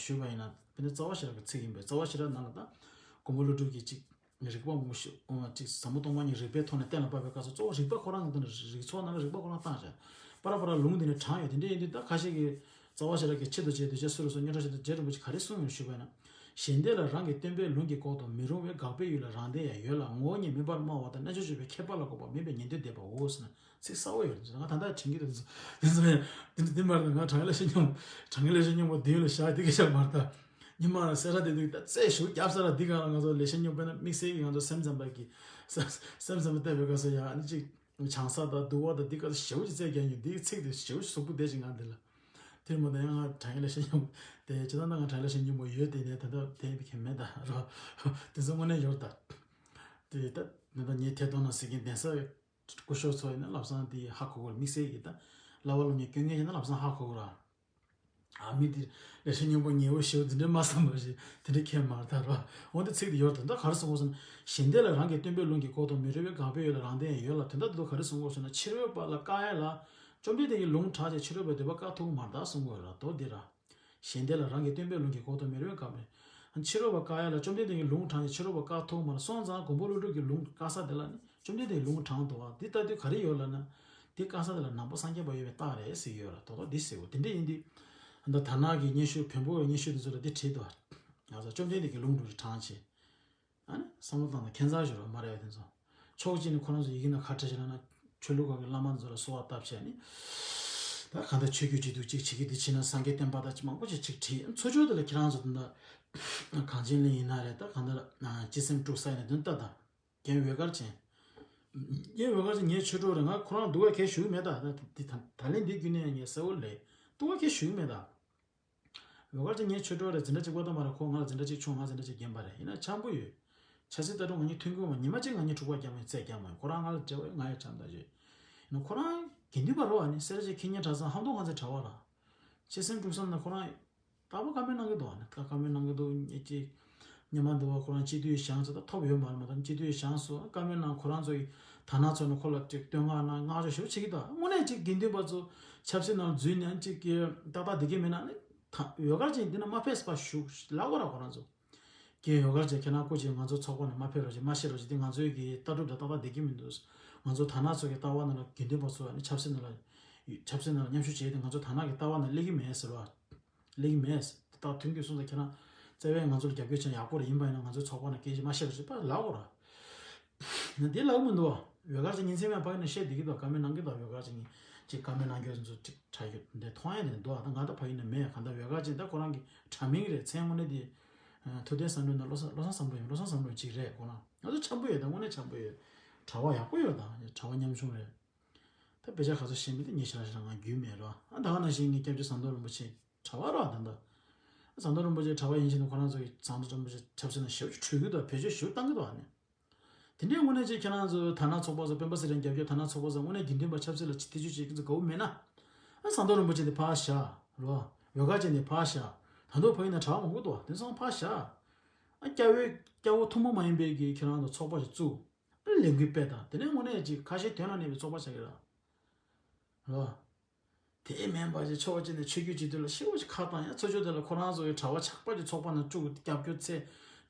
ཞུས་པ་ཡིན་ན། དཔེར་ན་རྩ་བ་ཤེས་རབ་ཀྱི་ཚིག་ཡིན་པས་རྩ་བ་ཤེས་རབ་ནང་ལ་ད་མགོན་པོ་ཀླུ་སྒྲུབ་ཀྱིས་གཅིག་རིག་པ་མང་པོ་ཞིག་གཅིག་ཟབ་མོ་སྟོང་པ་ཉིད་རིགས་པའི་ཐོག་ནས་གཏན་ལ་ཕབ་པའི་སྐབས་སུ་གཙོ་བོ་རིགས་པ་ཁོ་རང་གི་དོན་དུ་རིགས་ཚོགས་ནང་ལ་རིགས་པ་ཁོ་རང་བཏང་བྱས་པར་པར་ལུང་འདི་ནས་དྲངས་ཡོད། དེ་འདྲ་ཡིན་དུས་ད་ཁ་ཤས་ཀྱིས་རྩ་བ་ཤེས་རབ་ཀྱི་ཆེད་དུ་བྱས་གདུལ་བྱ་སུ་རུ་སོགས་སྙན་གྲགས་ཆེད་དུ་རྗེ་རིན་པོ་ཆེ་ག་རེ་གསུངས་ཡོད་ཞུས་པ་ཡིན་ན། གཞན་སྡེ་ལ་རང་གི་སྟོན་པའི་ལུང་གིས་ལྐོག་ཏུ་མི་རུང་བའི་དགག་པའི་ཡུལ་ལ་རང་སྡེ་ཡང་ཡོད་ལ་ངོ་བོ་ཉིད་མིན་པར་སྨྲ་བ་དང་རྣལ་འབྱོར་སྤྱོད་པའི་ཁྱད་པར་ལ་འགོག་པ་མིན་པའི་ཉན་ཐོས་སྡེ་པའོ་ཟེར་ན། ཚིག་གསར་བ་ཡོད་རེད། ང་ད་ལྟ་དྲན་གྱི་འདུག་དེ་ཚོ་ཡང་དེ་འདྲ་དེ་མ་རེད། ང་དྲང་ངེས་ལེགས་བཤད་སྙིང་པོ་དྲང་ངེས་ལེགས་བཤད་སྙིང་པོ་དེ་ཡོད་ལ་བཞག་དེ་སྐད་ཆ་མ་རེད་ད། ཉི་མ་ར་སེ་ར་དེ་དུས་ད་རྩེ་ཞུ་རྒྱབ་ས་ར་འདི་ག་ལ་ང་ཚོ་ལེགས་བཤད་སྙིང་པོ་ན་དམིགས་བསལ་གྱི་ང་ཚོ་སེམས་ཙམ་པ་གི་སེམས་ཙམ་པ་བལྟས་པའི་སྐབས་སུ་ཡང་ཨ་ནི་ཅིག་བྱང་ས་དང་འདུལ་བ་དང་འདི་ག་ལ་ཞེ་པོ་ཅིག་རྩལ་རྒྱག་མྱོང་། འདིའི་ཚིག་དེ་ཞེ་པོ་ཅིག་གཟུགས་པོ་བདེ་ཞིག་ང་འདི་ལ། དེར་མ་ད་ཡང་ང་དྲང་ངེས་ལེགས་བཤད་སྙིང་པོ་དེ་ཇི་ལྟར་ན་ང་དྲང་ངེས་ལེགས་བཤད་སྙིང་པོ་ཡོད་དེ་ནས་ད་ལྟ་དེ་བི་ཁེ་མེད་ད་རོ། དེ་ཚོ་དངོས་གནས་ཡོད་ད། དེ་ད་ད་ལྟ་ངའི་ཐད་གཏོང་ན་ཟེར་མཁན་གདན་ས་སྐུ་ཞབས་ཚོ་ཡིན་ན་ལམ་སང་དེ་ཧ་གོ་གི་རེད། དམིགས་བསལ་གྱི་ད་བསླབ་པ་སློབ་གཉེར་སྐྱོན་མཁན་ཡིན་ན་ལམ་སང་ཧ་གོ་གི་རེད། ཨ་མི་དེ་ལེགས་བཤད་སྙིང་པོ་ཉེ་བོ་ཞེ་པོ་དེ་འདྲའི་མ་བསམ་པ་ཞིག་དེ་འདྲའི་ཁྱད་མ་རེད་ད་རོ། འོ་དེ་ཚིག་དེ་ཡོད་ད། ད་ག་རེ་གསུང་གོ་སོང་ན་གཞན་སྡེ་ལ་རང་གི་སྟོན་པའི་ལུང་གིས་ལྐོག་ཏུ་མི་རུང་བའི་དགག་པའི་ཡུལ་ལ་རང་སྡེ་ཡང་ཡོད་ལ་དོན་དག་དེ་ཚོ་ག་རེ་གསུང་གོ་སོང་ན་ཕྱི་རོལ་པ་ལ་བཀག་ཡ་ལ་བཅོམ་ལྡན་འདས་ཀྱི་ལུང་དྲངས་ཏེ་ཕྱི་རོལ་པའི་འདོད་པ་བཀག་ཐུབ་ཀྱི་མ་རེད་ད་གསུང་གོ་ར་དོ་འདི་ར། གཞན་སྡེ་ལ་རང་གི་སྟོན་པའི་ལུང་གིས་ལྐོག་ཏུ་མི་རུང་བའི་དགག་པའི། ཕྱི་རོལ་པ་བཀག་ཡ་ལ་བཅོམ་ལྡན་འདས་ཀྱི་ལུང་དྲངས་ཏེ་ཕྱི་རོལ་པ་བཀག་ཐུབ་མ་རེད། སོང་ཙང་མགོན་པོ་ཀླུ་སྒྲུབ་ཀྱི་ལུང་བཀག་ས་དེ་ལ་ནི་བཅོམ་ལྡན་འདས་ཀྱི་ལུང་དྲངས་འདུག་བ། འདི་ལྟ་དུས་ག་རེ་ཡོད་ལབ་ན། འདི་བཀག་ས་དེ་ལ་ནང་པ་སངས་རྒྱས་པ་ཡོད་པའི་རྟགས་རེད་ཟེར་གྱི་ཡོད་ར། དོ་དོ་འདི་ཟེར་བ་དེ་འདྲ་ཡིན་དུས། ད་དར་ནག་གི་སྙན་ཞུ་བོན་པོའི་སྙན་ཞུ་དེ་ཚོ་ལ་འདི་བྲིས་འདུག་བ། ང་ཚོ་བཅོམ་ལྡན་འདས་ཀྱི་ལུང་འདྲ་ཞིག་དྲངས་བྱས། ཨ་ནི་བསམ་བློ་བཏང་ན་ཁྱད་མཚར་ཞིག་རེད་མ་རེད་བ་དེ་ཚོ། ཕྱོགས་གཅིག་ནས་ཁོ་རང་ཚོ་ཡི་གེ་ནང་ག་བྲིས་བྱས་ལབ་ན། ཆོས་ལུགས་ཁག་གི་བླ་མ་ཚོ་ལ་གསོལ་བ་བཏབ་བྱས་ནི། ད་གང་ལྟར་ཆོས་བརྒྱུད་བྲིས་འདུག་གཅིག་བྱེད་ཀྱི་འདི་བྱས་ན་སངས་རྒྱས་བསྟན་པ་དང་ཅི་མང་པོ་ཞིག་ཅིག་བྲིས། ཚུར་ཕྱོགས་དེ་ལ་ཁྱེད་རང་ཚོ་ད་ལྟ་གངས་ཅན་གླིང་ཡིན་ན་རེད། ད་གང་ལྟར་སྤྱི་སེམས་དཀྲུག་ས་ཡིན་ན་དོན་ལྟ་ད། རྒན་འོད་དཀར་ཅན། རྒན་འོད་དཀར་ཅན་ངའི་ཆོས་གྲོགས་རེད། ང་ཁོ་རང་སྡུག་པ་གས་ཞུ་གི་མེད་ད། ད་ད་ད་ལན་འདི་བརྒྱུད་ནས་ངས་གསལ་བོ་ལས་སྡུག་པ་གས་ཞུ་གི་མེད་ད། ཡོ་གར་ཅན་ངའི་ཆོས་གྲོགས་རེད། འཛིན་གྲྭ་གཅིག་པ་དང་མ་རེད། ཁོ་ང་ལ་འཛིན་གྲྭ་གཅིག་ཆུང་། ང་འཛིན་གྲྭ་གཅིག་རྒན་པ་རེད། ཡིན་ན་འཆམ་པོ་ཡོད། ཆབ་སྲིད་ལྟ་གྲུབ་ང་གཉིས་མཐུན་གྱི་ཡོད་མ། ཉི་མ་གཅིག་ང་གཉིས་འཁྲུག་པ་རྒྱག་མ་ཡོད། རྩེད་རྒྱག་མ་ཡོད། ཁོ་རང་ང་ལ་འབྲེལ་བ་ཡོད། ང་ཡང་འཆམ་ཐག་ཆོད། ཡིན་ན་ཁོ་རང་དགེ་འདུན་པ་རེད་བ། ནི་སེ་ར་བྱེས་ཁེ་ཉེ་གྲྭ་ཚང་ཧམ་ཏོང་ཁང་ཚན་གྲྭ་བ་ར། ཆེ་སེམས་དཀྲུག་བསམ་ན་ཁོ་རང་རྟག་པར་བཀའ་མོལ་གནང་གི་འདུག་བ། ནི་བཀའ་མོལ་གནང་གི་འདུག་ཉེ་གཅིག་ཉི་མ་འདི་བ་ཁོ་རང་སྤྱི་འཐུས་བཞེངས་ཚོ་ད་ཐོབ་ཡོད་མ་རེད། མ་གཏོགས་སྤྱི་འཐུས་བཞེངས་སོ་བཀའ་མོལ་གནང་། ཁོ་རང་ཚོ་ཡི་དར་ནག་ཚོ་ནི་ཁོ་ལ་ཅིག་བསྟོད་བསྔགས་གནང་། བསྔགས་བརྗོད་ཞེ་པོ་བྱེད་ཀྱི་འདུག་དངོས་གནས་ཅིག་དགེ་འདུན་པ་ཚོ་ཆབ་སྲིད་ནང་འཛུལ་ནས་ཅིག་གི་ཏག་ཏག་བསྡད་ཀྱི་མེད་ན་ནི་ད་ཡོ་གར་ཅན་འདི་ན་མ་ཕེབས་པ་བཞུགས་ལབ་དགོས་ར། ཁོ་རང་ཚོ་ཀྱེ་ཡོ་གར་ཅན་ཁྱེད་རང་སྐུ་མཁྱེན། ང་ཚོ་ཚོགས་པ་ནས་མ་ཕེབས་རོགས་བྱེད། མ་བཤད་རོགས་བྱེད། འདི་ང་ཚོའི་གི་ལྟ་གྲུབ་དང་ཏག་ཏག་བསྡད་ཀྱི་མི་འདུག་ང་ཚོ་དར་ནག་ཚོ་གི་ལྟ་བ་ནང་ལ་དགེ་འདུན་པ་ཚོ་ནི་ཆབ་སྲིད་ནང་ལ་ཆབ་སྲིད་ནང་ལ་མཉམ་ཞུགས་བྱས་ཏེ་ང་ཚོ་དར་ནག་གི་ལྟ་བ་ནང་སླེབས་ཀྱི་མེད་ཟེར་བ། སླེབས་ཀྱི་མེད། ད་ཐོན་སྐྱེད་སོང་ཙང་ཁྱེད་རང་རྩ་བའི་ང་ཚོ་ལ་རྒྱབ་སྐྱོར་བྱས་ན་ཡག་པོ་རེད། ཡིན་པ་ཡིན་ན་ང་ཚོའི་ཚོགས་པ་ནང་སྐད་ཆ་མ་བཤད་རོགས་བྱེད་པ་ལབ་དགོས་ར། ན་དེ་ལབ་མི་འདུག་བ། ཡོ་གར་ཅན་ཉིན་མཚན་མེད་ཕ་གི་ནས་བཤད་བསྡད་ཀྱི་འདུག་བཀའ་མོལ་གནང་གི་འདུག་ཡོ་གར་ཅན་གྱིས་ཅིག་བཀའ་མོལ་གནང་རྒྱུ་ཚོ་ཅིག་དྲ་རྒྱུ་འདི་མཐོང་ཡ་དེ་འདུག་ད་ང་ད་ཕ་གི་ནས་མེད། གང་ལྟར་ཡོ་གར་ཅན་ད་ཁོ་རང་གི་དྲ་མིང་རེད། མཚན་དངོས་གནས་དེ་ཐུབ་བསྟན་བསམ་གྲུབ་ན་བློ་བཟང་བསམ་གྲུབ་ཡིན། བློ་བཟང་བསམ་གྲུབ་ཅིག་རེད། ཁོ་རང་ང་ཚོ་འཆམ་པོ་ཡོད། ད་དངོས་གནས་འཆམ་པོ་ཡོད། གྲྭ་བ་ཡག་པོ་ཡོད། ད་གྲྭ་བ་ཉམ་ཆུང་རེད། ད་དཔེ་ཆ་ག་ཚོད་ཤེས་མིན་དེ་ངས་ཞེ་དྲག་ཞེ་དྲག་ང་རྒྱུས་མེད་རོ། ཨ་ད་ག་ནང་བཞིན་ངས་སྐྱབས་རྗེ་ཟམ་གདོང་རིན་པོ་ཆེ་གྲྭ་བ་རོ། ད་ད་ཟམ་གདོང་རིན་པོ་ཆེ་གྲྭ་བ་ཡིན་ཕྱིན་ནས་ཁོ་རང་ཚོ་གི་ཟམ་གདོང་རིན་པོ་ཆེ་ཆབ་སྲིད་ནང་ཞབས་ཕྱི་ཁྲོད་ཀྱི་འདུག་བེད་སྤྱོད་ཞུ་བཏང་གི་འདུག་ཨ་ནི། དེ་འདྲའི་དངོས་གནས་ཅིག་ཁྱེད་རང་ཚོ་དར་ནག་ཚོགས་པ་ཚོ་སྤེན་པ་ཚེ་རིང་རྒྱབ་སྐྱོར་དར་ནག་ཚོགས་པ་ཚོ་དངོས་གནས་དགེ་འདུན་པ་ཆབ་སྲིད་ལ་ཐེ་བྱུས་བྱེད་མཁན་ཚོ་དགའ་བོ་མེད་ན། ཨ་ཟམ་གདོང་རིན་པོ་ཆེ་འདི་ཕར་བཞག་རོ། ཡོ་ག་ཅན་འདི་ཕར་བཞག་ད་དུང་ཕ་གི་ནས་གྲྭ་བ་མང་པོ་འདུག་དེ་ཚོ་ཕར་བཞག་ཨ་སྐྱ་བོའི་སྐྱ་བོ་ཐུན་མོང་མ་ཡིན་པའི་གི་ཁྱེད་རང་ཚོ་ཚོགས་པ་ཞིག་བཙུགས། ཨ་ལས་འགུལ་སྤེལ་དང་དེ་ནས་དངོས་གནས་ཅིག་ཁ་ཞེ་དོན་ལ་གནས་པའི་ཚོགས་པ་བྱ་གི་ར། རོ། དེ་མིན་པ་ཞིག་ཕྱོགས་གཅིག་ནས་ཆོས་བརྒྱུད་སྤྱི་འཐུས་ལ་ཤི་བོ་ཞིག་ཁ་བཏང་ཡ་ཚོ་ཆོས་དེ་ལ་ཁོ་རང་ཚོ་གི་གྲྭ་བ་ཆགས་པ་ཀྱི་ཚོགས་པ་ནང་བཅུག་རྒྱབ་སྐྱོར་ཚེ་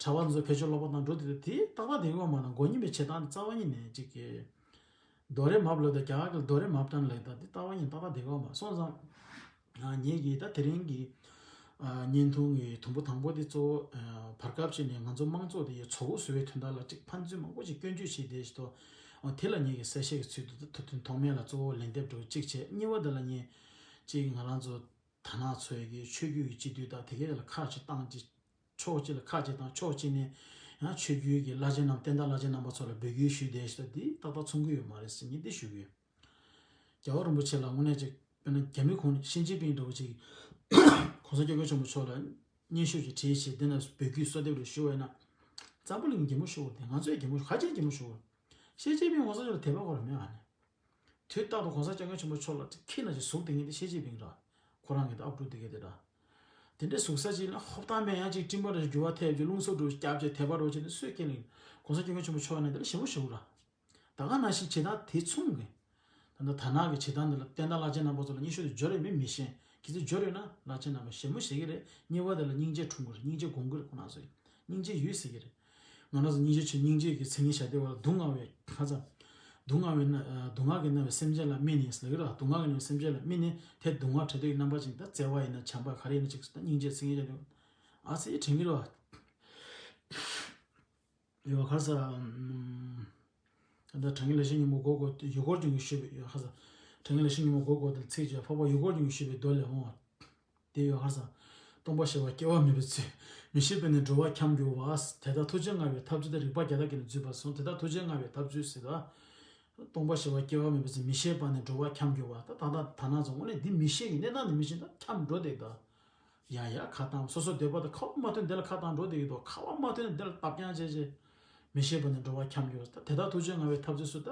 གྲྭ་བ་ཚོ་བེད་སྤྱོད་ལོག་པ་དང་འགྲོ་དེ་དེ་ཏག་ཏག་དེ་གོ་མ་དང་མགོ་གཉིས་པའི་བྱེད་སྟངས་དེ་རྩ་བ་ཉིད་ནས་ཅིག་གི་རྡོ་རེ་མབ་ལ་དང་རྒྱ་གར་གི་རྡོ་རེ་མབ་སྟངས་ལ་དང་དེ་རྩ་བ་ཉིད་ཏག་ཏག་དེ་གོ་མ་སོང་ཙང་། ངེད་ཀྱིས་ད་དེ་རིང་གི་བརྙན་ཐུང་གི་དུམ་བུ་དང་པོ་དེ་གཙོ་བོ་བར་སྐབས་ཅིག་ནས་ང་ཚོ་དམངས་གཙོ་དེ་ཡི་ཚོགས་དབུ་བཟོ་བའི་དོན་དག་ལ་ཅིག་ཕན་ཚུན་མང་པོ་ཅིག་སྐྱོན་བརྗོད་བྱས་བསྡད་ཞིག་ཏོ། དེ་ལ་ངེད་ཀྱིས་གསལ་བཤད་ཀྱི་ཚུལ་དུ་ཐོག་མཐའ་མ་ལ་གཙོ་བོ་ལན་འདེབས་འགྲོ་གཅིག་བྱས། གཉིས་པ་དེ་ལ་ངས་ཅིག་ང་རང་ཚོ་དར་ནག་ཚོའི་གི་ཆོས་བརྒྱུད་ཀྱི་སྤྱི་འཐུས་དང་དེ་གའི་ལ་ཁག་ཅིག་བཏང་ཅིག་ཕྱོགས་གཅིག་ལ་ཁག་ཅིག་བཏང་ཕྱོགས་གཅིག་ནས་ཡང་ཆོས་བརྒྱུད་ཀྱི་བླ་ཆེན་རྣམས་བསྟན་བདག་བླ་ཆེན་རྣམ་པ་ཚོ་ལ་འབོད་སྐུལ་ཞུས་བསྡད་ཞིག་ཏོ། འདི་ཏག་ཏག་མཚུངས་ཀྱི་ཡོད་མ་རེད་ཟེར་ངས་འདི་ཞུ་གི་ཡོད། རྒྱལ་བ་རིན་པོ་ཆེ་ལ་དངོས་གནས་ཅིག་དཔེར་ན་རྒྱ་མི་ཁོང་ཞི་ཅིན་ཕིང་འདྲ་བོ་ཅིག་གོང་ས་སྐྱབས་མགོན་ཆེན་པོ་མཆོག་ལ་སྙན་ཞུ་ཅིག་བྲིས་བྱས་འདི་ན་འབོད་སྐུལ་གསོལ་འདེབས་རེ་ཞུ་བས་ན། འཛམ་བུ་གླིང་གི་གད་མོ་ཤོར་བ་དེ་ང་ཚོས་གད་མོ་ཤོར་ག་ཅིག་གད་མོ་ཤོར་བ། ཞི་ཅིན་ཕིང་གོང་ས་མཆོག་ལ་དད་པ་ཁོ་རང་མེད་ཨ་ནི། དུས་རྟག་ཏུ་གོང་ས་སྐྱབས་མགོན་ཆེན་པོ་མཆོག་ལ་ཁྱི་ན་ཅིག་ཟུག་དེ་ངེས་དེ་ཞི་ཅིན་ཕིང་ར། ཁོ་རང་གི་ད་ཨབ་ཕྲུག་དེ་གས་དེ་ར། དེ་འདྲའི་ཟུག་ས་ཅིག་ན་ཧོབ་ཐང་མེད་ཡང་ཅིག་སྤྲིན་པ་ར་འགྱུར་བ་ཐེབས་ཀྱི་རླུང་སོ་འགྲོ་སྐྱབས་ཅེས་དད་པ་རོ་ཅེས་ནི་སུས་ཁས་ལེན། གོང་ས་སྐྱབས་མགོན་ཆེན་པོ་མཆོག་ནས་དེ་ལ་ཞི་མོ་ཞུ་ར། ད་ག་ནང་བཞིན་བྱེད་སྟངས་དེ་མཚུངས་གི། ད་ལྟ་དར་ནག་གི་བྱེད་སྟངས་འདི་ལ་བསྟན་བདག་བླ་ཆེན་རྣམ་པ་ཚོ་ལ་སྙན་ཞུ་དེ་འབྱོར་རེད་མིན་མི་ཤེས། གལ་སྲིད་འབྱོར་ཡོད་ན་བླ་ཆེན་རྣམ་པ་ཞེ་མོ་ཞེ་གི་རེད། གཉིས་པ་དེ་ལ་སྙིང་རྗེ་འཁྲུངས་གི་རེད། སྙིང་རྗེ་སྒོམ་གི་རེད། ཁོ་རང་ཚོས་སྙིང་རྗེ་ཡོད་ཟེར་གི་རེད། ང་རང་ཚོ་སྙིང་རྗེ་ཆེ་སྙིང་རྗེ་གི་མཚན་ཉིད་བཞག་བསྡད་པ་ལ་སྡུག་བསྔལ་བའི་ཁ་ཚ། སྡུག་བསྔལ་བའི་ན་སྡུག་བསྔལ་གྱིས་མནར་བའི་སེམས་ཅན་ལ་སྨན་ནི་ཟེར་གི་རེད། སྡུག་བསྔལ་གྱིས་མནར་བའི་སེམས་ཅན་ལ་སྨན་ནི་དེ་སྡུག་བསྔལ་བྲལ་དུས་ཀྱི་རྣམ་པ་ཅིག་ད་བརྩེ་བ་ཡིན་ན་བྱམས་པ་ག་རེ་ཡིན་ན་ཅིག་ད་སྙིང་རྗེ་མཚན་ཉིད་བཞག་བསྡད་པ། ཨ་ཙི་དྲན་གི་རེད་བ། ཡོད་ཁར་ས། ད་དྲང་ངེས་ལེགས་བཤད་སྙིང་པོ་སྒོ་སྒོ་ཡུལ་སྐོར་ཀུན་གྱིས་ཞུས་པའི་ཡོད་ཁར་ས། དྲང་ངེས་ལེགས་བཤད་སྙིང་པོ་སྒོ་སྒོ་དེ་ཚིག་བརྗོད་འཕགས་པ་ཡུལ་སྐོར་ཀུན་གྱིས་ཞུས་པའི་མདོ་ལས་འོང་བ། དེ་ཡོད་ཁར་ས། སྟོང་པ་ཞི་བ་སྐྱེ་བ་མེད་པའི་ཚུལ། མི་ཤེས་པས་ནི་འགྲོ་བ་འཁྱམས་འགྱུར་བ། དེ་དག་ཐུགས་རྗེ་མངའ་བའི་ཐབས་ཚུལ་དེ། རིག་པ་རྒྱ་དག་གིས་ནི་འཛུད་པར་གསུངས། དེ་དག་ཐུགས་རྗེ་མངའ་བའི་ཐབས་ཚུལ་ཟེར་ད། སྟོང་པ་ཞི་བ་སྐྱེ་བ་མེད་པའི་ཚུལ། མི་ཤེས་པ་ནི་འགྲོ་བ་འཁྱམས་འགྱུར་བ། ད་ད་ད་ད་ན་ཚོ་དངོས་གནས་འདི་མི་ཤེས་ཀྱི་གནས་སྟངས་འདི་མི་ཤེས་ད་འཁྱམས་འགྲོ་བསྡད་ད། ཡ་ཡ་ཁ་བཏང་སོ་སོ་འདོད་པ་དང་ཁ་བ་མ་ཐོན་འདི་ལ་ཁ་བཏང་འགྲོ་བསྡད་ཀྱི་འདུག་ཁ་བ་མ་ཐོན་འདི་ལ་བཏབ་རྐྱང་བྱས་བྱས། མི་ཤེས་པ་ནི་འགྲོ་བ་འཁྱམས་འགྱུར་བ། ད་དེ་དག་ཐུགས་རྗེ་མངའ་བའི་ཐབས་ཚུལ་སུ་ད།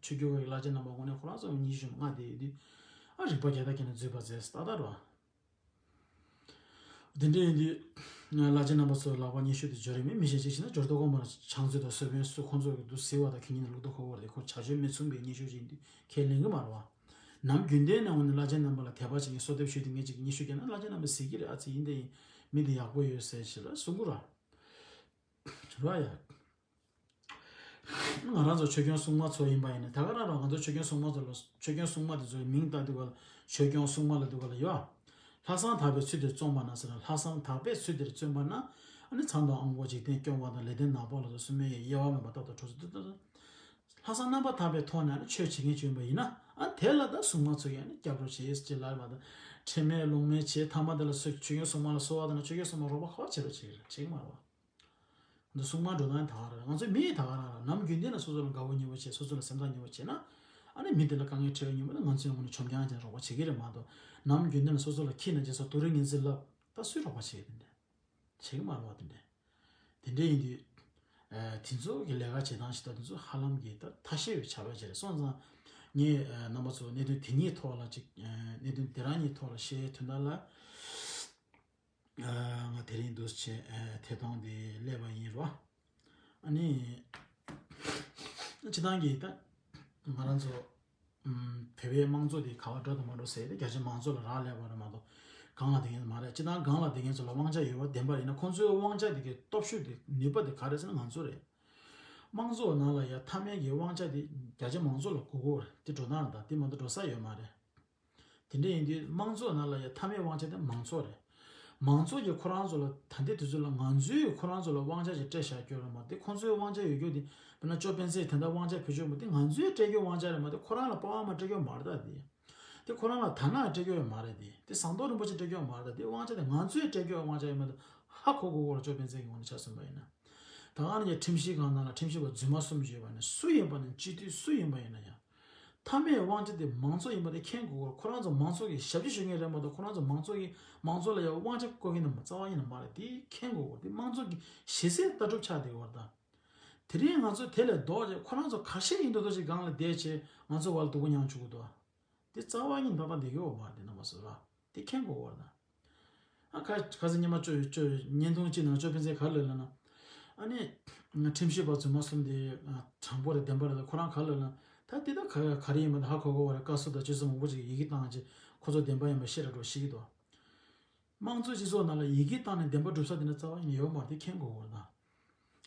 ཆོས་བརྒྱུད་ཀྱི་བླ་ཆེན་རྣམ་པ་དངོས་གནས་ཁོ་རང་ཚོ་ཉི་ཤུ་ལྔ་དེ་ཡོད་དུས། ཨ་རིག་པ་རྒྱ་དག་གིས་ནི་འཛུད་པ་མཛད་ད་ལྟ་རོ། དེ་འདྲ་ཡིན་དུས། བླ་ཆེན་རྣམ་པ་ཚོའི་ལག་པ་སྙན་ཞུ་དེ་འབྱོར་རེད་མིན་མི་ཤེས། ཅིག་བྱས་ན་འབྱོར་དོ་གོ་མ་ར་ཕྱག་མཛོད་དང་གསོལ་དཔོན་སུ་ཁོང་ཚོ་གི་འདུག་ཟེར་བ་དང་ཁྱེད་ཉིད་ནས་ལུགས་ལྡོག་ཁོ་བོར་དེ་ཁོ་བྱ་སྤྱོད་མི་མཚུངས་པའི་སྙན་ཞུ་ཅིག་ཡིན་དུས་ཁས་ལེན་གི་མ་རེད་བ། ནམ་རྒྱུན་ལྡན་ནས་འོང་ནས་བླ་ཆེན་རྣམ་པ་ལ་དད་པ་བྱེད་མཁན་གསོལ་འདེབས་ཞུས་ཏེ་ངས་ཅིག་སྙན་ཞུ་བསྐྱལ་ན་བླ་ཆེན་རྣམ་པས་ཟེར་གི་རེད། ཨ་ཙི་ཡིན་དེ་ཡིན་མི་དེ་ཡག་པོ་ཡོད་ཟེར་ཞེས་ལ་གསུང་གི་ར། ར་ཡ། ང་རང་ཚོ་ཆོས་སྐྱོང་སྲུང་མ་ཚོ་ཡིན་པ་ཡིན་ན་ད་ག་རང་རང་ང་ཚོ་ཆོས་སྐྱོང་སྲུང་མ་ཚོ་ལ་ཆོས་སྐྱོང་སྲུང་མ་དེ་ཚོའི་མིང་བཏགས་དུས་ག་ལ་ཆོས་སྐྱོང་སྲུང་མ་ལ་དུས་ག་ལ་ཡོད། ལྷག་བསམ་དག་པའི་ཚུལ་དེར་བརྩོན་པ་ན་ཟེར་ན་ལྷག་བསམ་དག་པའི་ཚུལ་དེར་བརྩོན་པ་ན་ཨ་ནི་མཚན་དང་དབང་པོ་འཇིག་རྟེན་སྐྱོང་བ་དང་ལེགས་ལྡན་ནག་པོ་ལ་སོགས་སྲུང་མའི་དབྱེ་བ་མེད་པ་རྟག་ཏུ་གྲོགས་སུ་ལྷག་བསམ་རྣམ་པར་དག་པའི་ཐོག་ནས་ཨ་ནི་ཆོས་བྱེད་མཁན་བྱོན་པ་ཡིན་ན་ཨ་དེ་ལ་ད་སྲུང་མ་ཚོ་ཡང་ནི་སྐྱབས་རོགས་བྱེད་ཅེས་ལབ་པ་དང་ཁྲེལ་མེད་ལོང་མེད་བྱེད་ཐ་མ་དེ་ལ་སོ་ཆོས་སྐྱོང་སྲུང་མ་ལ་གསོལ་བ་དང་ཆོས་སྐྱོང་སྲུང་མ་རོགས་པ་ག་བ་བྱེད་རོགས་བྱེད་ཀྱི་རེད་བྱེད་ཀྱི་མ་རེད་བ། འདི་སྲུང་མ་འགྲོ་སྟངས་ད་ག་རང་རེད། ང་ཚོའི་མི་ཡི་ད་ག་རང་རེད། ནམ་རྒྱུན་ལྡན་ལ་སོ་སོ་ལ་དགའ་བོ་ཉེ་བོ་བྱེད་སོ་སོ་ལ་སེམས་ཐག་ཉེ་བོ་བྱེད་ན། ཨ་ནི་མི་དེ་ལ་དཀའ་ངལ་འཕྲད་ཡོང་ཉིན་མོ་ན་ང་ཚོའི་ངོས་ནས་བྱམས་སྐྱོང་ཅན་རོགས་པ་བྱེད་ཀྱི་རེད་མ་གཏོགས། ནམ་རྒྱུན་ལྡན་ལ་སོ་སོ་ལ་ཁྱི་ན་བྱས་སོ་དུག་རིགས་ངན་ཚིག་ལབ་ད་སུས་རོགས་པ་བྱེད་དེ་འདྲ། བྱེད་ཀྱི་མ་རེད་བ་དེ་འདྲ། དེ་འདྲ་ཡིན་དུས། ཨ་དེ་ཚོ་གི་ལས་ཀ་བྱེད་སྟངས་ཤིག་ད་དེ་ཚོ་ཧ་ལམ་གྱི་ད་ཐ་ཤལ་བའི་བྱ་བ་ཅིག་རེད་སོང་ཙང་། ངས་ཨ་རྣམ་པ་ཚོ་གནད་དོན་དེ་གཉིས་ཐོག་ལ་ཅིག་ཨ་གནད་དོན་དེ་རང་གཉིས་ཐོག་ལ་བཤད་དོན་དག་ལ། ཨ་ང་དེ་རིང་འདུག་བྱས་ཨ་ཐད་གཏོང་དེ་སླེབས་པ་ཡིན་རོ། ཨ་ནི། སྤྱི་བཏང་གི་ད་ང་རང་ཚོ་ཨམ་བོད་པའི་དམངས་གཙོ་དེ་ག་བ་འགྲོ་དང་མ་འགྲོ་ཟེར་ཏེ་རྒྱ་ཆེ་མང་ཚོགས་ལ་རག་ལས་པ་རེད་མ་གཏོགས་གང་ལ་དེ་ངན་མ་རེད། སྤྱི་བཏང་གང་ལ་དེ་ངན་ཚོ་ལ་དབང་ཆ་ཡོད་པ་བདེན་པ་ཡིན་ན་ཁོང་ཚོའི་དབང་ཆ་དེ་གའི་སྟོབས་ཤུགས་དེ་ནུས་པ་དེ་ག་རེ་ཟེར་ན་ང་ཚོ་རེད། དམངས་གཙོ་ནང་ལ་ཡ་མཐའ་མའི་གི་དབང་ཆ་དེ་རྒྱ་ཆེ་མང་ཚོགས་ལ་དགོས་ཀྱི་རེད། དེ་འགྲོ་སྟངས་དང་དེ་མ་གཏོགས་འགྲོ་ས་ཡོད་མ་རེད། དེ་འདྲ་ཡིན་དུས་དམངས་གཙོ་ནང་ལ་ཡང་མཐའ་མའི་དབང་ཆ་དེ་མང་ཚོགས་རེད། མང་ཚོགས་ཀྱིས་ཁོ་རང་ཚོ་ལ་ད་ལྟའི་དུས་ཚོད་ལ་ང་ཚོས་ཁོ་རང་ཚོ་ལ་དབང་ཆ་ཞིག་སྤྲད་བཞག་རྒྱུ་རེད་མ་གཏོགས་ཁོང་ཚོའི་དབང་ཆ་ཡོད་རྒྱུ་དེ་དཔེར་ན་ཅོ་པན་ཚེས་དེ་འདྲ་དབང་ཆ་ཕུལ་ཆོག་མ་དེ་ང་ཚོས་སྤྲད་རྒྱུ་དབང་ཆ་རེད་མ་གཏོགས་ཁོ་རང་ལ་པ་ཝང་མ་སྤྲད་རྒྱུ་མ་རེད་ད་དེ། དེ་ཁོ་རང་ལ་དར་ནག་སྤྲད་རྒྱུ་ཡང་མ་རེད་དེ། དེ་ཟངས་མདོག་རིན་པོ་ཆེ་སྤྲད་རྒྱུ་ཡང་མ་རེད་ད་དེ་དབང་ཆ་དེ་ང་ཚོས་སྤྲད་རྒྱུ་དབང་ཆ་ཡིན་མ་གཏོགས་ཧ་གོ་དགོས་ཀྱི་རེད་ཅོ་པན་ཚེས་ཀྱི་ངོས་ནས་ཆ་མཚོན་པ་ཡིན་ན། ད་ག་ནང་བཞིན་ཁྲིམས་ཞིབ་ཁང་ནང་ལ་ཁྲིམས་ཞིབ་པ་རྫུན་མ་གསུམ་ཡོད་པ་ནི་སུ་ཡིན་པ་ནི་སྤྱི་འཐུས་སུ་ཡིན་པ་ཡིན་ན་ཡང་། མཐའ་མའི་དབང་ཆ་དེ་མང་ཚོགས་ཡིན་པ་དེ་མཁྱེན་དགོས་ཀྱི་རེད། ཁོ་རང་ཚོ་མང་ཚོགས་ཀྱི་ཞབས་ཕྱི་ཞུ་མཁན་རེད་མ་གཏོགས་ཁོ་རང་ཚོ་མང་ཚོགས་ཀྱི་མང་ཚོགས་ལ་ཡང་དབང་ཆ་བསྐུར་མཁན་དེ་རྩ་བ་ཉིད་ནས་མ་རེད། དེ་མཁྱེན་དགོས་ཀྱི་རེད། དེ་དམངས་གཙོ་གི་གཞི་རྩའི་ལྟ་གྲུབ་ཆགས་བསྡད་ཡོད་རེད་ད། དེ་རིང་ང་ཚོ་དེ་ལས་ལྡོག་བྱས་ཁོ་རང་ཚོ་ག་ཤེད་ཡིན་མདོག་མདོག་ཅིག་སྒང་ལ་བསྡད་བྱས་ང་ཚོ་བར་སྡུག་པོ་མྱངས་བཅུག་གི་འདུག་དེ་རྩ་བ་ཉིད་ནས་ཏག་ཏག་བསྡད་ཀྱི་ཡོད་མ་རེད། དེ་རྣམ་པ་ཚོ་ར་དེ་མཁྱེན་དགོས་ཀྱི་རེད་ད། ཨ་ཁ་ཁ་སང་ཉི་མ་ཅོ་ཅོ་བརྙན་ཐུང་གཅིག་ནང་ཅོ་ཕན་ཚེ་ག་རེ་ལབ་ན། ཨ་ནི། ང་ཁྲིམས་ཞིབ་པ་རྫུན་མ་གསུམ་དེ་ཨ་དྲང་པོ་རེད་བདེན་པ་རེད་ད་ཁོ་རང་ག་རེ་ལབ་ན། ད་དེ་ད་ག་ག་རེ་ཡིན་མིན་ད་ཧ་གོ་གོ་བ་རེད། བཀའ་ཟུར་དང་སྤྱི་ཟུར་མང་པོ་ཅིག་གིས་ཡི་གེ་བཏང་བྱས་ཁོ་ཚོ་བདེན་པ་ཡིན་པ་ཤེས་ར་འགྲོ་ཤེས་ཀྱི་འདུག་དམངས་གཙོ་སྤྱི་ཚོགས་ནང་ལ་ཡི་གེ་བཏང་ནས་བདེན་པ་སྒྲུབ་ས་དེ་འདྲ་རྩ་བ་ཉིད་ནས་ཡོད་མ་རེད། དེ་མཁྱེན་དགོས་གོ་རེད་ད།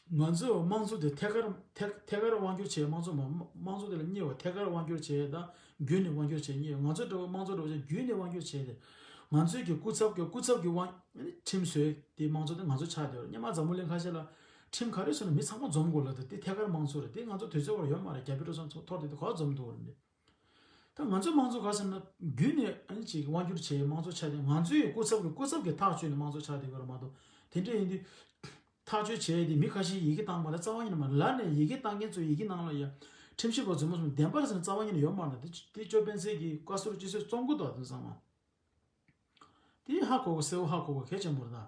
ང་ཚོས་དམངས་གཙོ་དེ་ཐད་ཀར་ཐད་ཐད་ཀར་དབང་སྒྱུར་བྱེད་དམངས་གཙོ་མ་དམངས་གཙོ་དེ་ལ་མཉེས་པ་ཐད་ཀར་དབང་སྒྱུར་བྱེད་དང་བརྒྱུད་ནས་དབང་སྒྱུར་བྱེད་མཉེས། ང་ཚོ་འདྲ་བོ་དམངས་གཙོ་འདྲ་བོ་ཅིག་བརྒྱུད་ནས་དབང་སྒྱུར་བྱེད་དེ། ང་ཚོའི་གི་སྐུ་ཚབ་ཀྱི་སྐུ་ཚབ་ཀྱི་དབང་ཁྲིམས་བཟོས་དེ་དམངས་གཙོ་དེ་ང་ཚོ་ཆགས་བསྡད་ཡོད་རེད། སྔོན་མ་འཛམ་བུ་གླིང་ཁ་ཤས་ལ་ཁྲིམས་ག་རེ་བཟོས་ན་མི་ཚང་མ་འཛོམས་དགོས་ལབ་དེ་དེ་ཐད་ཀར་དམངས་གཙོ་རེད། དེ་ང་ཚོ་དུས་ཚོད་བར་ཡོད་མ་རེད། རྒྱ་བལ་འགྲོ་སོང་ཚོ་ཐོར་དེ་དེ་ག་པར་འཛོམས་འདུག་རེད། ད་ང་ཚོའི་དམངས་གཙོ་ག་ཟེར་ན་བརྒྱུད་ནས་ཨ་ནི་ཅིག་དབང་སྒྱུར་བྱས་དམངས་གཙོ་ཆགས་ཏེ་ང་ཚོའི་སྐུ་ཚབ་ཀྱི་སྐུ་ཚབ་ཀྱི་ཐག་གཅོད་ནས་དམངས་གཙོ་ཆགས་བསྡད་ཡོད་རེད་མ་གཏོགས། དེ་འདྲ་ཡིན་དུས། ཐག་གཅོད་བྱས་ཏེ་མི་ཁ་ཤས་ཡི་གེ་བཏང་མ་རེད་རྩ་བ་ཉིད་ནས་མ་རེད། ལར་ནས་ཡི་གེ་བཏང་མཁན་ཚོའི་ཡི་གེ་ནང་ལ་ཡ། ཁྲིམས་ཞིབ་པ་རྫུན་མ་གསུམ་བདེན་པ་རེད་ཟེར་ན་རྩ་བ་ཉིད་ནས་ཡོད་མ་རེད། དེ་དེ་ཅོ་པན་ཚེ་གིས་བཀའ་ཟུར་སྤྱི་ཟུར་བཙོང་གི་འདུག་དེ་ཚང་མ། དེ་ཧ་གོ་གོ་གསལ་བོ་ཧ་གོ་གོ་གལ་ཆེན་པོ་རེད་ད།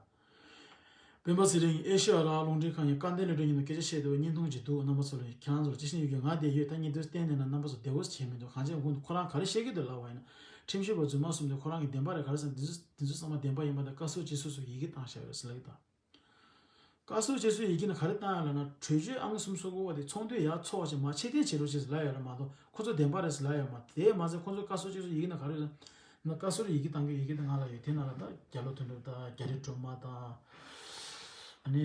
སྤེན་པ་ཚེ་རིང་ཨེ་ཤེ་ཡ་རང་དབང་རླུང་འཕྲིན་ཁང་གི་བཀའ་བསྟན་ལས་སྒྲོན་ཉིན་དུ་སྐད་ཆ་བཤད་འདུག་བརྙན་ཐུང་ཅིག་འདུག་རྣམ་པ་ཚོ་ལ་ཁྱེད་རང་ཚོར་ཅི་ཤེས་ཡོད་ཀྱི་ང་བསྡད་ཡོད་ད་བརྙན་ཐུང་བསྟན་ནས་ན་རྣམ་པ་ཚོ་བདེ་བོ་བྱེད་མི་འདུག་གང་ཅི་ཁོང་ཁོ་རང་ག་རེ་བཤད་ཀྱི་འདུག་ལབ་པ་ཡིན་ན། ཁྲིམས་ཞིབ་པ་རྫུན་མ་གསུམ་དེ་ཁོ་རང་གི་བདེན་པ་རེད་ག་རེ་ཟེར་ན་དེ་ཚོ་དེ་ཚོ་ཚང་མ་བདེན་པ་ཡིན་པ་དང་བཀའ་ཟུར་སྤྱི་ཟུར་ཚོས་ཡི་གེ་བཏང་བཞག་ཡོད་ཟེར་ལབ་ཀྱི་འདུག་བཀའ་ཟུར་སྤྱི་ཟུར་ཡི་གེ་ནི་ག་རེ་བཏང་ཡོད་ལབ་ན་གྲོས་ཆོད་ཨང་གསུམ་སོ་དགུ་པ་དེ་ཚོགས་འདུས་ཡར་ཚོགས་བྱས་མར་ཕྱིར་འཐེན་བྱེད་རོགས་བྱེད་ཟེར་ལབ་ཡོད་རེད་མ་གཏོགས་ཁོ་ཚོ་བདེན་པ་རེད་ཟེར་ལབ་ཡོད་མ་རེད། དེ་མ་ཟད་ཁོ་ཚོ་བཀའ་ཟུར་སྤྱི་ཟུར་ཡི་གེ་ནི་ག་རེ་ཡོད་ན་བཀའ་ཟུར་ཡི་གེ་བཏང་རྒྱུ་ཡི་གེ་དེ་ང་ལ་ཡོད། དེ་ནང་ལ་ད་རྒྱ་ལོ་དོན་གྲུབ་དང་རྒྱ་རི་སྒྲོལ་མ་དང་། ཨ་ནི་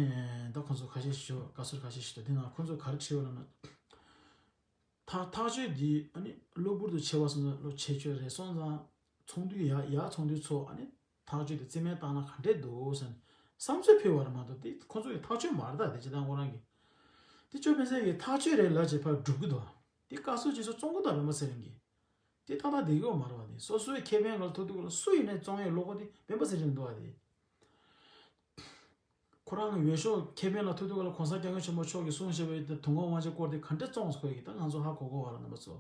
ད་ཁོ་ཚོ་ཁ་ཤས་ཤིག་ཡོད། བཀའ་ཟུར་ཁ་ཤས་ཤིག་ཡོད། དེ་ནང་ཁོ་ཚོ་ག་རེ་བྲིས་ཡོད་ལབ་ན། ཐག་ཐག་གཅོད་འདི་ཨ་ནི་གློ་བུར་དུ་ཆེ་བ་སོང་ཙང་ལོ་ཆེ་ཆོད་རེད་སོང་ཙང་ཚོགས་འདུ་ཡ་ཡ་ཚོགས་འདུ་ཚོགས་ཨ་ནི་ཐག་གཅོད་དེ་རྩིས་མེད་བཏང་ན་ག་འདྲས་འདུག་ཟེར་ནས་བསམ་ཚུལ་ཕུལ་བ་རེད་མ་གཏོགས་དེ་ཁོ་ཚོ་ཡི་ཐག་གཅོད་མ་རེད་ད། དེ་སྤྱི་བཏང་ཁོ་རང་གི་དེ་ཅོ་པན་ཚེ་གི་ཐག་གཅོད་རེད་ལབ་བྱས་ཕར་སྒྲུབ་གི་འདུག་དེ་བཀའ་ཟུར་སྤྱི་ཟུར་བཙོང་གི་འདུག་སྤེན་པ་ཚེ་རིང་གི་དེ་ཏག་ཏག་བསྡད་ཀྱི་ཡོད་མ་རེད་བ། དེ་སོ་སོའི་ཁེ་ཕན་ལ་ཐུག་དུས་སྐབས་ལ་སུ་ཡིན་ནའི་བཙོང་ཡས་བློ་ཁོག་དེ་སྤེན་པ་ཚེ་རིང་འདུག་བ་དེ། ཁོ་རང་འོས་ཤོག་ཁེ་ཕན་ལ་ཐུག་དུས་སྐབས་ལ་གོང་ས་སྐྱབས་མགོན་ཆེན་པོ་མཆོག་གིས་གསུངས་བཞག་པའི་དུས་འཁོར་དབང་ཆེན་སྐོར་དེ་ག་འདྲས་བཙོང་ཁོས་ཀྱིས་ད་ང་ཚོ་ཧ་གོ་གོ་བ་ལ་རྣམ་པ་ཚོ།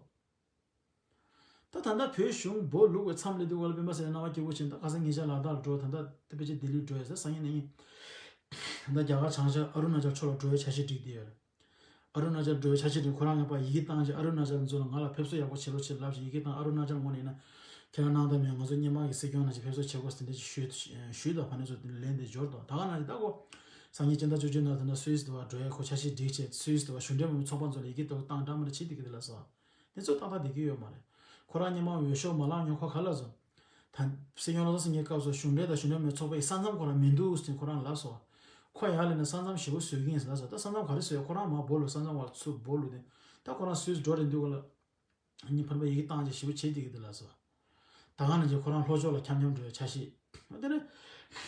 ད་ད་ལྟ་བོད་གཞུང་སྦོ་ལུག་པའི་མཚམས་སླེབས་དུས་སྐབས་ལ་སྤེན་པ་ཚེ་རིང་རྣ་བ་སྐྱིད་པོ་བྱས་ད་ཁ་སང་ངེད་ཅག་ལ་དྭགས་ལ་འགྲོ། ད་ལྟ་དེ་ཕལ་ཆེར་ལྡི་ལི་འགྲོ་ཡས་ཟེར་སང་ཉིན་གནངས་ཉིན། ད་ལྟ་རྒྱ་གར་བྱང་ཤར་ཨ་རུ་ན་ཅལ་ཕྱོགས་ལ་འགྲོ་ཡས་འཆར་གཞི་བསྒྲིགས་བསྡད་ཡོད་རེད། ཨ་རུ་ན་ཅལ་འགྲོ་ཡས་འཆར་གཞི་དེ་ཁོ་རང་ངས་ཕར་ཡི་གེ་བཏང་རྗེས་ཨ་རུ་ན་ཅལ་ཚོ་ལ་ང་ལ་ཕེབས་བསུ་ཡག་པོ་བྱེད་རོགས་བྱེད་ལབ་ཅིག་ཡི་གེ་བཏང་། ཨ་རུ་ན་ཅལ་ངོས་ནས་ཡིན་ན་ཁྱེད་རང་གནང་དང་མེད་ང་ཚོ་སྔོན་མ་གི་སྲིད་སྐྱོང་ནང་ཅིག་ཕེབས་བསུ་བྱེད་དགོས་ཟེར་འདི་ཞུས་ཞུས་དང་ཕ་ནས་ཚོ་ལན་དེ་འབྱོར་དང་ད་ག་ན་ཅིག་ད་གོ་སང་ཉིན་སྤྱི་ཟླ་བཅུ་གཅིག་ནང་ད་ལྟ་སུད་སི་དུ་བ་འགྲོ་ཡས་ཁོ་འཆར་གཞི་སྒྲིག་བྱས་སུད་སི་དུ་བ་གཞུང་འབྲེལ་མི་ཚོགས་པ་ཚོ་ལ་ཡི་གེ་ཏོག་བཏང་འདྲ་མི་འདྲ་བྱེད་བསྡད་ཀྱི་འདུག་ལབ་སོང་། དེ་ཚོ་ཏག་ཏག་བསྡད་ཀྱི་ཡོད་མ་རེད། ཁོ་རང་སྔོན་མ་འོས་ཤོག་མ་ལངས་མྱོང་ཁོ་ག་ལ་སོང་། ད་སྲིད་སྐྱོང་བློ་བཟང་སེང་གེའི་སྐབས་སུ་གཞུང་འབྲེལ་དང་གཞུང་འབྲེལ་མི་ཚོགས་པ་ཡི་ས་མཚམས་ཁོ་རང་མི་འདུག་ཟེར་ཁོ་རང་ལབ་སོང་། ཁོ་ཡར་ལེན་ན་ས་མཚམས་ཞེ་པོ་བཟོ་གི་ཡིན་ཟེར་ལབ་སོང་། ད་ས་མཚམས་ག་རེ་བཟོ་ཡ་ཁོ་རང་མར་སྦོ་ལོག་ས་མཚམས་བར་ཚུར་སྦོ་ལོག་དེ། ད་ཁོ་རང་སུད་སི་འགྲོ་རན་དུས་ག་ལ། ཉིན་ཕར་པ་ཡི་གེ་བཏང་རྗེས་ཞེ་པོ་བྱེད་བསྡད་ཀྱི་འདུག་ལབ་སོང་། ད་ག་ནང་བཞིན་ཁོ་རང་ལྷོ་ཕྱོགས་ལ་འཁྱམ་འཁྱམ་འགྲོ་བའི་འཆར་གཞི། དེ་ནས་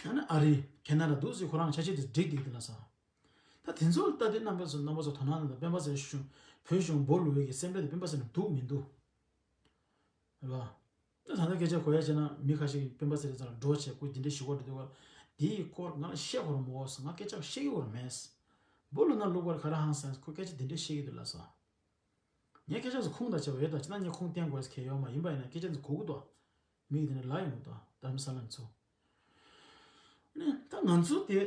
ཨ་ནི་ཨ་རི་ཁེ་ན་ཌ་འདུག་ཟེར་ཁོ་རང་འཆར་གཞི་དེ་སྒྲིག་བསྡད་ཀྱི་འདུག་ལབ་སོང་། ད་དེ་ཚོ་ལ་ལྟ་དུས་རྣམ་པ་ཚོ་རྣམ་པ་ཚོ་དོ་སྣང་གནང་དང་། སྤེན་པ་ཚེ་རིང་གཞུང་བོད་གཞུང་སྦོ་ལོག་ཡས་ཀྱི་སེམས་ཁྲལ་དེ་སྤེན་པ་ཚེ་རིང་འདུག་མི་འདུག་རེད་བ། ད་ད་ལྟ་སྐད་ཆ་གོ་ཡ་བྱས་ན་མི་ཁ་ཤས་ཀྱིས་སྤེན་པ་ཚེ་རིང་རྩ་ལ་འགྲོ་བྱས་ཁོ་འདི་འདྲ་ཞུ་གི་འདུག་ག་འདིའི་སྐོར་ང་ལ་བཤད་དགོས་རེད་མོ་ཟེར། ང་སྐད་ཆ་བཤད་ཀྱི་ཡོད་རེད་མེད། སྦོ་ལོག་ན་ལུག་པར་ག་རེ་ཧང་སངས་ཁོ་སྐད་ཆ་འདི་འདྲ་བཤད་ཀྱི་འདུག་ལབ་སོང་། ངས་སྐད་ཆ་ཚོ་ཁུངས་དང་བཅས་པ་ཡོད་དང་། ཅི་ན་ངས་ཁུངས་བསྟན་དགོས་ཟེར་མཁན་ཡོད་མ་ཡིན་པ་ཡིན་ན། སྐད་ཆ་ཚོ་གོ་གི་འདུག་མིག་དེ་ནས་ལ་ཡོང་གི་འདུག་དྷ་རམ་ས་ལ་ཚོ། ནས་ད་ང་ཚོ་དེ་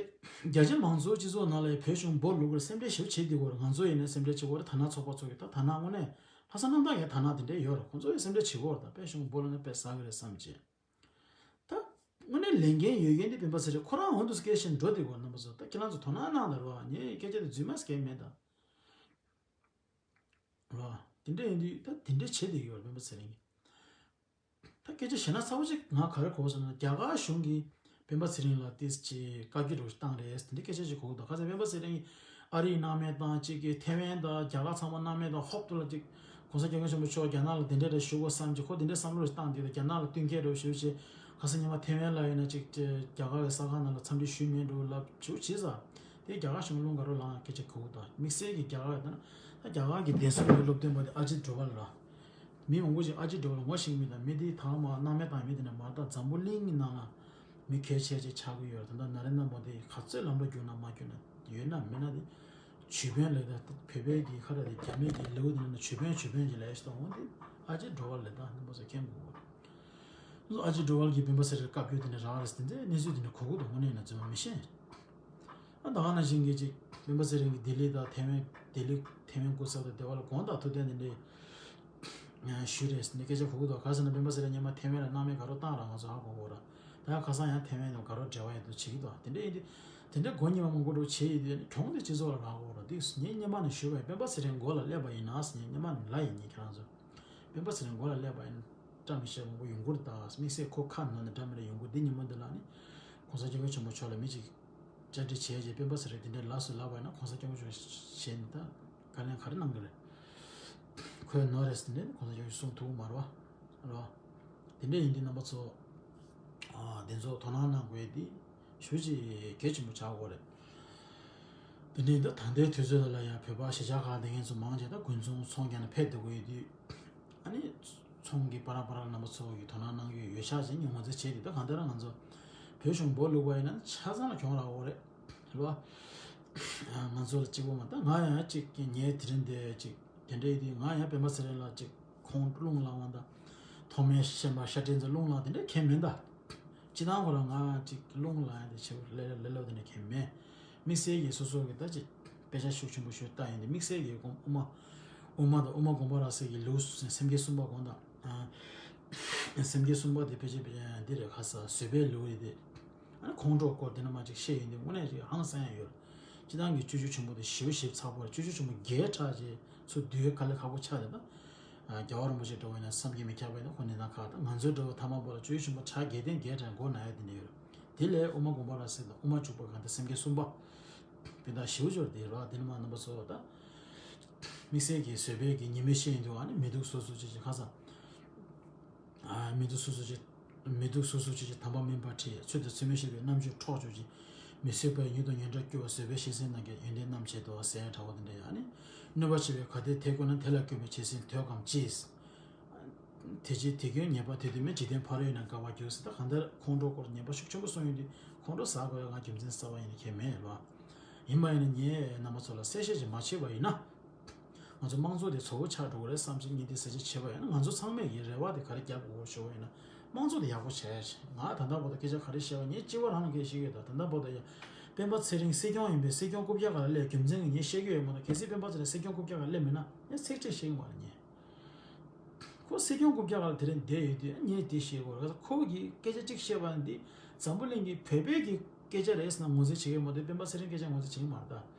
རྒྱ་ཆེ་མང་གཙོ་སྤྱི་ཚོགས་ནང་ལ་བོད་གཞུང་སྦོ་ལུག་པར་སེམས་ཁྲལ་ཞེ་པོ་བྱེད་བསྡད་ཀྱི་ཡོད་རེད། ང་ཚོ་ཡིན་ན་སེམས་ཁྲལ་བྱེད་ཀྱི་ཡོད་རེད། དྷ་ན་ཚོགས་པ་ཚོ་གི་ད་དྷ་ན་དངོས་གནས་ལྷ་ས་གནམ་བདག་གི་དྷ་ན་དེ་འདྲས་ཡོད་རེད། ཁོང་ཚོ་ཡི་སེམས་ཁྲལ་བྱེད་ཀྱི་ཡོད་རེད། ད་བོད་གཞུང་སྦོ་ལུག་ན་དཔེ་ཟ་གི་རེད་བསམ་བྱས། ད་དངོས་གནས་ལས་འགན་ཡོད་མཁན་དེ་སྤེན་པ་ཚེ་རིང་ཁོ་རང་འོང་དུས་སྐད་བཤད་འགྲོ་བསྡད་ཀྱི་ཡོད་རེད། རྣམ་པ་ཚོ་ད་ཁྱེད་རང་ཚོ་དོ་སྣང་གནང་དང་རོགས། ངས་སྐད་ཆ་དེ་རྫུན་མ་སྐད་མེད་ད། རོ། དེ་འདྲ་ཡིན་དུས་ད་དེ་འདྲ་བྱེད་བསྡད་ཡོད་རེད་སྤེན་པ་ཚེ་རིང་གིས། ད་སྐད་ཆ་བཤད་ན་ཚ་པོ་ཅིག་ང་ག་རེ་གོ་སོང་ན། རྒྱ་གར་གཞུང་གིས་སྤེན་པ་ཚེ་རིང་ལ་ཏིས་ཅིག་བཀའ་བཀྱོན་རུ་བཏང་རེད་དེ་འདྲ་སྐད་ཆ་ཅིག་གོ་གི་འདུག་ག་ཚོད་སྤེན་པ་ཚེ་རིང་གིས་ཨ་རིའི་སྣང་མེད་བཏང་། གཅིག་གིས་ཐེ་ཝན་དང་རྒྱ་གར་ཚང་མ་སྣང་མེད་བཏང་། ཧོབ་ཏེ་ལ་ཅིག་གོང་ས་སྐྱབས་མགོན་ཆེན་པོ་མཆོག་རྒྱ་ནག་ལ་དེ་འདྲ་རེ་ཞུ་དགོས་བསམ་གྱི། ཁོ་དེ་འདྲ་བསམ་བློ་རེ་བཏང་དེ་ལ་རྒྱ་ནག་ལ་བསྟུན་མཁས་རེ་ཞུ་བྱས། ཁ་སང་ཉི་མ་ཐེ་ཝན་ལ་ཡིན་ན་ཅིག་རྒྱ་གར་གྱི་གསར་ཁང་ནང་ལ་འཚམས་འདྲི་ཞུས་མེད་འགྲོ་ལབ་ཞུ་བྱས་ཙང་། དེ་རྒྱ་གར་གཞུང་རླུང་ག་རུ་ལངས་སྐད་ཆ་གོ་གི་འདུག་དམིགས་བསལ་གྱི་རྒྱ་གར་ཡོད་ན། ད་རྒྱ་གར་གྱི་བདེན་སྲུང་གི་སློབ་སྟོན་པ་དེ་ཨ་ཇིད་ཌོ་ཝལ་ར། མི་མང་པོ་ཅིག་ཨ་ཇིད་ཌོ་ཝལ་ངོ་ཤེས་ཀྱི་མེད་དང་། མི་དེ་ཐ་མ་སྣང་མེད་བཏང་མི་དེ་ནས་མར་ད་འཛམ་བུ་གླིང་གི་ནང་ལ་མི་གལ་ཆེ་ཅིག་ཆགས་ཀྱི་ཡོད་རེད། ད་ལྟ་ནཱ་རེན་དྲ་མོ་དི་ག་ཚོད་ལམ་འགྲོ་བརྒྱུགས་ན་མ་བརྒྱུགས་ན་ཡོད་ན་མེད་ན་དེ། ཇུས་ཕན་ལས་ད་བོད་པའི་གི་ཁ་ར་དེ་རྒྱ་མི་གི་ལེའུ་དེ་ནང་ན་ཇུས་ཕན་ཇུས་ཕན་གྱི་ལས་ཤིག་དང་འོང་དེ་ཨ་ཇིད་ཌོ་ཝལ་ལས་ད་རྣམ་པ་ཚོ་མཁྱེན་དགོས། ཨ་ཅེ་ཌོ་ཝལ་གྱིས་སྤེན་པ་ཚེ་རིང་བཀའ་བཀྱོན་དེ་འདྲ་རག་རེད་ཟེར། དེ་འདྲའི་གནས་ཚུལ་དེ་འདྲ་གོ་གི་འདུག་དངོས་གནས་ཡིན་ན་རྫུན་མ་མི་ཤེས། ཨ་ད་ག་ནང་བཞིན་གྱི་ཅིག་སྤེན་པ་ཚེ་རིང་གིས་ལྡི་ལི་དང་ཐེ་ཝན། ལྡི་ལི་ཐེ་ཝན་སྐུ་ཚབ་དང་དེ་བ་ལ་དགོངས་དག་ཐུགས་བསྟན་དེ་འདྲའི་ཞུས་རེད་ཟེར་ནས་སྐད་ཆ་གོ་གི་འདུག་ག་ཟེར་ན་སྤེན་པ་ཚེ་རིང་སྔོན་མ་ཐེ་ཝན་ལ་སྣང་མེད་དགའ་རོགས་བཏང་ར་ང་ཚོ་ཧ་གོ་གོ་ར། ད་ཁ་སང་ཡང་ཐེ་ཝན་དང་དགའ་རོགས་འབྲེལ་བ་ཡོད་དུ་བྱེད་ཀྱི་འདུག་དེ་འདྲ་ཡིན་དུས་དེ་འདྲའི་མགོ་གཉིས་པ་མང་པོ་འགྲོ་བྱེད་ཡིན་དུས་གྱོང་དེ་སྤྱི་ཚོགས་ལ་རག་གོ་ར། དེ་ངས་སྔོན་མ་ནས་ཞུས་པ་ཡིན། སྤེན་པ་ཚེ་རིང་མགོ་ལ་སླེབས་པ་ཡིན་ན་ཟེར། ངས་སྔོན་མ་ནས་ལབ་ཡིན། ངས་ཁྱེད་རང་ཚོ། སྤེན་པ་ཚེ་རིང་མགོ་ལ་སླེབས་པ་ཡིན་ན་བཀྲ་མི་ཤིས་མང་པོ་ཡོང་གི་རེད་ད། དམིགས་བསལ་ཁོ་ཁ་ནང་ནས་འདྲ་མི་འདྲ་ཡོང་གི་རེད། འདི་ཉིན་མོ་འདི་ལ་ནི་༸གོང་ས་༸སྐྱབས་མགོན་ཆེན་པོ་མཆོག་ལ་མི་གཅིག་བཅར་འདྲི་བྱས་རྗེས་སྤེན་པ་ཚེ་རིང་དེ་འདྲའི་ལབ་སུ་ལབ་པ་ཡིན་ན་༸གོང་ས་༸སྐྱབས་མགོན་ཆེན་པོ་མཆོག་ཞལ་ནས་ད་བཀའ་ལན་ག་རེ་གནང་གི་རེད། ཁོས་ནོར་རེད་ཟེར་ནས་༸གོང་ས་༸སྐྱབས་མགོན་ཆེན་པོ་གསུང་ཐུབ་ཀྱི་མ་རེད་བ། རེད་བ། དེ་འདྲ་ཡིན་དུས་རྣམ་པ་ཚོ། ཨ་དེ་ཚོ་དོ་སྣང་གནང་དགོས་དེ་ཞེ་པོ་ཅིག་གལ་ཆེན་པོ་ཆགས་ཀྱི་ཡོད་རེད། དེ་ནས་ད་ད་ལྟའི་དུས་ཚོད་ལ་ཡང་བོད་པ་གཞིས་ཆགས་ཁག་བསྡད་མཁན་ཚོ་མང་ཆེ་ད་དགུན་ཚོང་ཚོང་རྒྱག་ནས་ཕེབས་སྡོད་ཀྱི་ཡོད་དུས། ཨ་ནི་ཚོང་གི་བར་བར་རྣམ་པ་ཚོ་གིས་དོ་སྣང་གནང་གི་ཡོད་ཤག་ཅེས་ངོས་འཛིན་བྱས་ཏེ། ད་གང་ལྟར་ང་ཚོ་བོད་གཞུང་སྦོ་ལུག་པ་ཡིན་ན་ཆ་ཚང་ལ་གྱོང་རག་གི་རེད། རེད་བ། ང་ཚོ་ལ་གཅིག་པོ་མ། ད་ང་ཡང་གཅིག་ངའི་དེ་རིང་འདི་གཅིག་དེ་འདྲ་ཡིན་དུས་ང་ཡང་སྤེན་པ་ཚེ་རིང་ལ་གཅིག་ཁོང་རླུང་ལངས་པ་དང་། ཐོགས་མེད་ཤན་པ་ཤ་སྤྲེལ་ཚོ་རླུང་ལངས་དེ་འདྲ་གང་ཡང་མིན་ད། སྤྱིར་བཏང་ཁོ་རང་ང་གཅིག་རླུང་ལངས་ཡ་དེ་ཆེ་བོ་ལེ་ལེ་ལོ་དེ་འདྲ་གང་ཡང་མེད། དམིགས་བསལ་གྱིས་སོ་སོ་གི་ད་ཅིག་དཔེ་ཆ་ཤུགས་ཆེན་པོ་ཞིག་ལྟ་ཡིན་དེ། དམིགས་བསལ་གྱིས་དབུ་མ། དབུ་མ་དང་དབུ་མ་དགོངས་པ་རབ་གསལ་གྱི་ལེའུ་སེམས་བསྐྱེད་གསུམ་པ་དགོངས་དག་སེམས་བསྐྱེད་གསུམ་པ་དེ་ཕལ་ཆེར་འདི་རེད། ཁ་ས་བཟོད་པའི་ལེའུ་རེད་དེ། ཨ་ནི་ཁོང་ཁྲོ་སྐོར་དེ་འདྲ་མ་ཅིག་བཤད་ཡོང་དུས་དངོས་གནས་ཅིག་ཧང་སང་ཡ་ཡོད། སྤྱིར་བཏང་གི་སྤྱོད་འཇུག་ཆེན་པོ་དེ་ཞེ་པོ་ཞིབ་ཚགས་པོ་རེད། སྤྱོད་འཇུག་ཆེན་པོ་རྒྱས་དྲགས་རྗེས་ཚུར་བསྡུ་ཡ་དཀའ་ལས་ཁག་པོ་ཆགས་རེད་ད། རྒྱལ་བ་རིན་པོ་ཆེ་འདྲ་བོ་ཡིན་ན་བསམ་གྱིས་མི་ཁྱབ་པ་ཡིན་ན་ཁོ་གནས་སྟངས་ཁག་ད། ང་ཚོའི་འདྲ་བོ་ཐ་མ་པོ་ལ་སྤྱོད་འཇུག་ཆེན་པོ་ཕྲ་རྒྱས་ལྡན་རྒྱས་དྲགས་མགོ་ན་ཡ་དེ་འདྲ་ཡོད་རེད། དེ་ལས་དབུ་མ་དགོངས་པ་རབ་གསལ་དང་དབུ་མ་འཇུག་པ་གང་དེ་སེམས་བསྐྱེད་གསུམ་པ། དེ་དག་ཞེ་པོ་ཅིག་དེ་རེད་བ། དེ་ནི་མ་རྣམ་པ་ཚོ་ད། དམིགས་བསལ་གྱི་བཟོད་པའི་གི་ཉི་མའི་ཤེས་ཡོན་དུ་ཨ་ནི་མི་སྡུག་སོ་སོ་ཅིག་ཅིག་ཁ་སང་། མི་སྡུག་སོ་སོ་ཅིག་མི་སྡུག་སོ་སོ་ཅིག་ཅིག་དམ་པ་མིན་པར་ཁྲེལ། ཚུལ་དང་ཚུལ་མིན་ཤེས་པའི་རྣམ་དཔྱོད་འཕྲོག་བཅུག་ཅིང་། མི་བཟོད་པའི་ཉེས་དང་ངན་འབྲས་སྐྱུར་བ། བཟོད་པའི་ཤེས་བཟོད་རྣམས་ཀྱང་ཡོན་ཏན་རྣམ་འབྱེད་དོ་ཟེར་ཡ་འདྲ་བོ་དེ་འདྲ་ཡང་ནི། གནོད་པ་ཆེ་བས་གལ་ཏེ་དེ་བཀོལ་ན། དེ་ལ་བཀོད་པའི་ཆེད་སེམས་འདོད་ཁམས་ཅི། དེ་ཕྱིར་དེ་ཀུན་ཉེས་པ་དེ་དུ་མེད། འཇིག་རྟེན་ཕ་རོལ་ན་དགའ་བར་འགྱུར་ཟེར། ད་གང་ལྟར་ཁོང་ཁྲོ་སྐོར་ཉེས་པ་ཤུགས་ཆེན་པོ་གསུངས་ཡོང་དུས་ཁོང་ཁྲོ་ཟ་དགོས་ཡ་ང་རྒྱུ་མཚན་གསར་པ་ཡིན་ནི་ཁྱད་མེད་ལ། ཡིན་པ་ཡིན་ན་ངས་རྣམ་པ་ཚོ་ལ་གསལ་བཤད་ཅིག་མ་བྱས་པ་ཡིན་ན། ང་ཚོ་དམངས་གཙོ་དེ་བཙོག་པོ་ཆགས་འགྲོ་གི་རེད་བསམ་ཅིག་ངས་འདི་གསལ་བཤད་བྱས་པ་ཡིན་ན། ང་ཚོ་ཚང་མས་ཀྱི་རེ་བ་དེ་ག་རེ་རྒྱབ་དགོས་ཞུ་བ་ཡིན་ན། དམངས་གཙོ་དེ་ཡག་པོ་བྱས། ང་ད་ལྟ་བར་དུ་སྐད་ཆ་ག་རེ་བཤད་པ་ངས་སྤྱི་བོ་རང་ལ་སྐད་བཤད་ཀྱི་ཡོད། ད་ད་ལྟ་བར་དུ་ཡང་སྤེན་པ་ཚེ་རིང་སྲིད་སྐྱོང་ཡིན་པས་སྲིད་སྐྱོང་རྐུབ་བཀྱག་སྒང་ལ་སླེབས་རྒྱུ་མཚན་གྱི་ངས་བཤད་ཀྱི་ཡོད་མ་གཏོགས། གལ་སྲིད་སྤེན་པ་ཚེ་རིང་སྲིད་སྐྱོང་རྐུབ་བཀྱག་སྒང་སླེབས་མེད་ན་ངས་ཚིག་གཅིག་བཤད་ཀྱི་མ་རེད་ངས། ཁོ་སྲིད་སྐྱོང་རྐུབ་བཀྱག་སྒང་ལ་དེ་རིང་བསྡད་ཡོད་དུས་ངས་དེ་བཤད་དགོས་རེད། ཁོ་གིས་སྐད་ཆ་གཅིག་བཤད་པ་འདི་འཛམ་བུ་གླིང་གི་བོད་པའི་གི་སྐད་ཆ་རེད་ཟེར་ན་ངོས་འཛིན་བྱེད་ཀྱི་ཡོད་མ་གཏོགས་སྤེན་པ་ཚེ་རིང་སྐད་ཆ་ངོས་འཛིན་བྱེད་ཀྱི་མ་རེད་ད།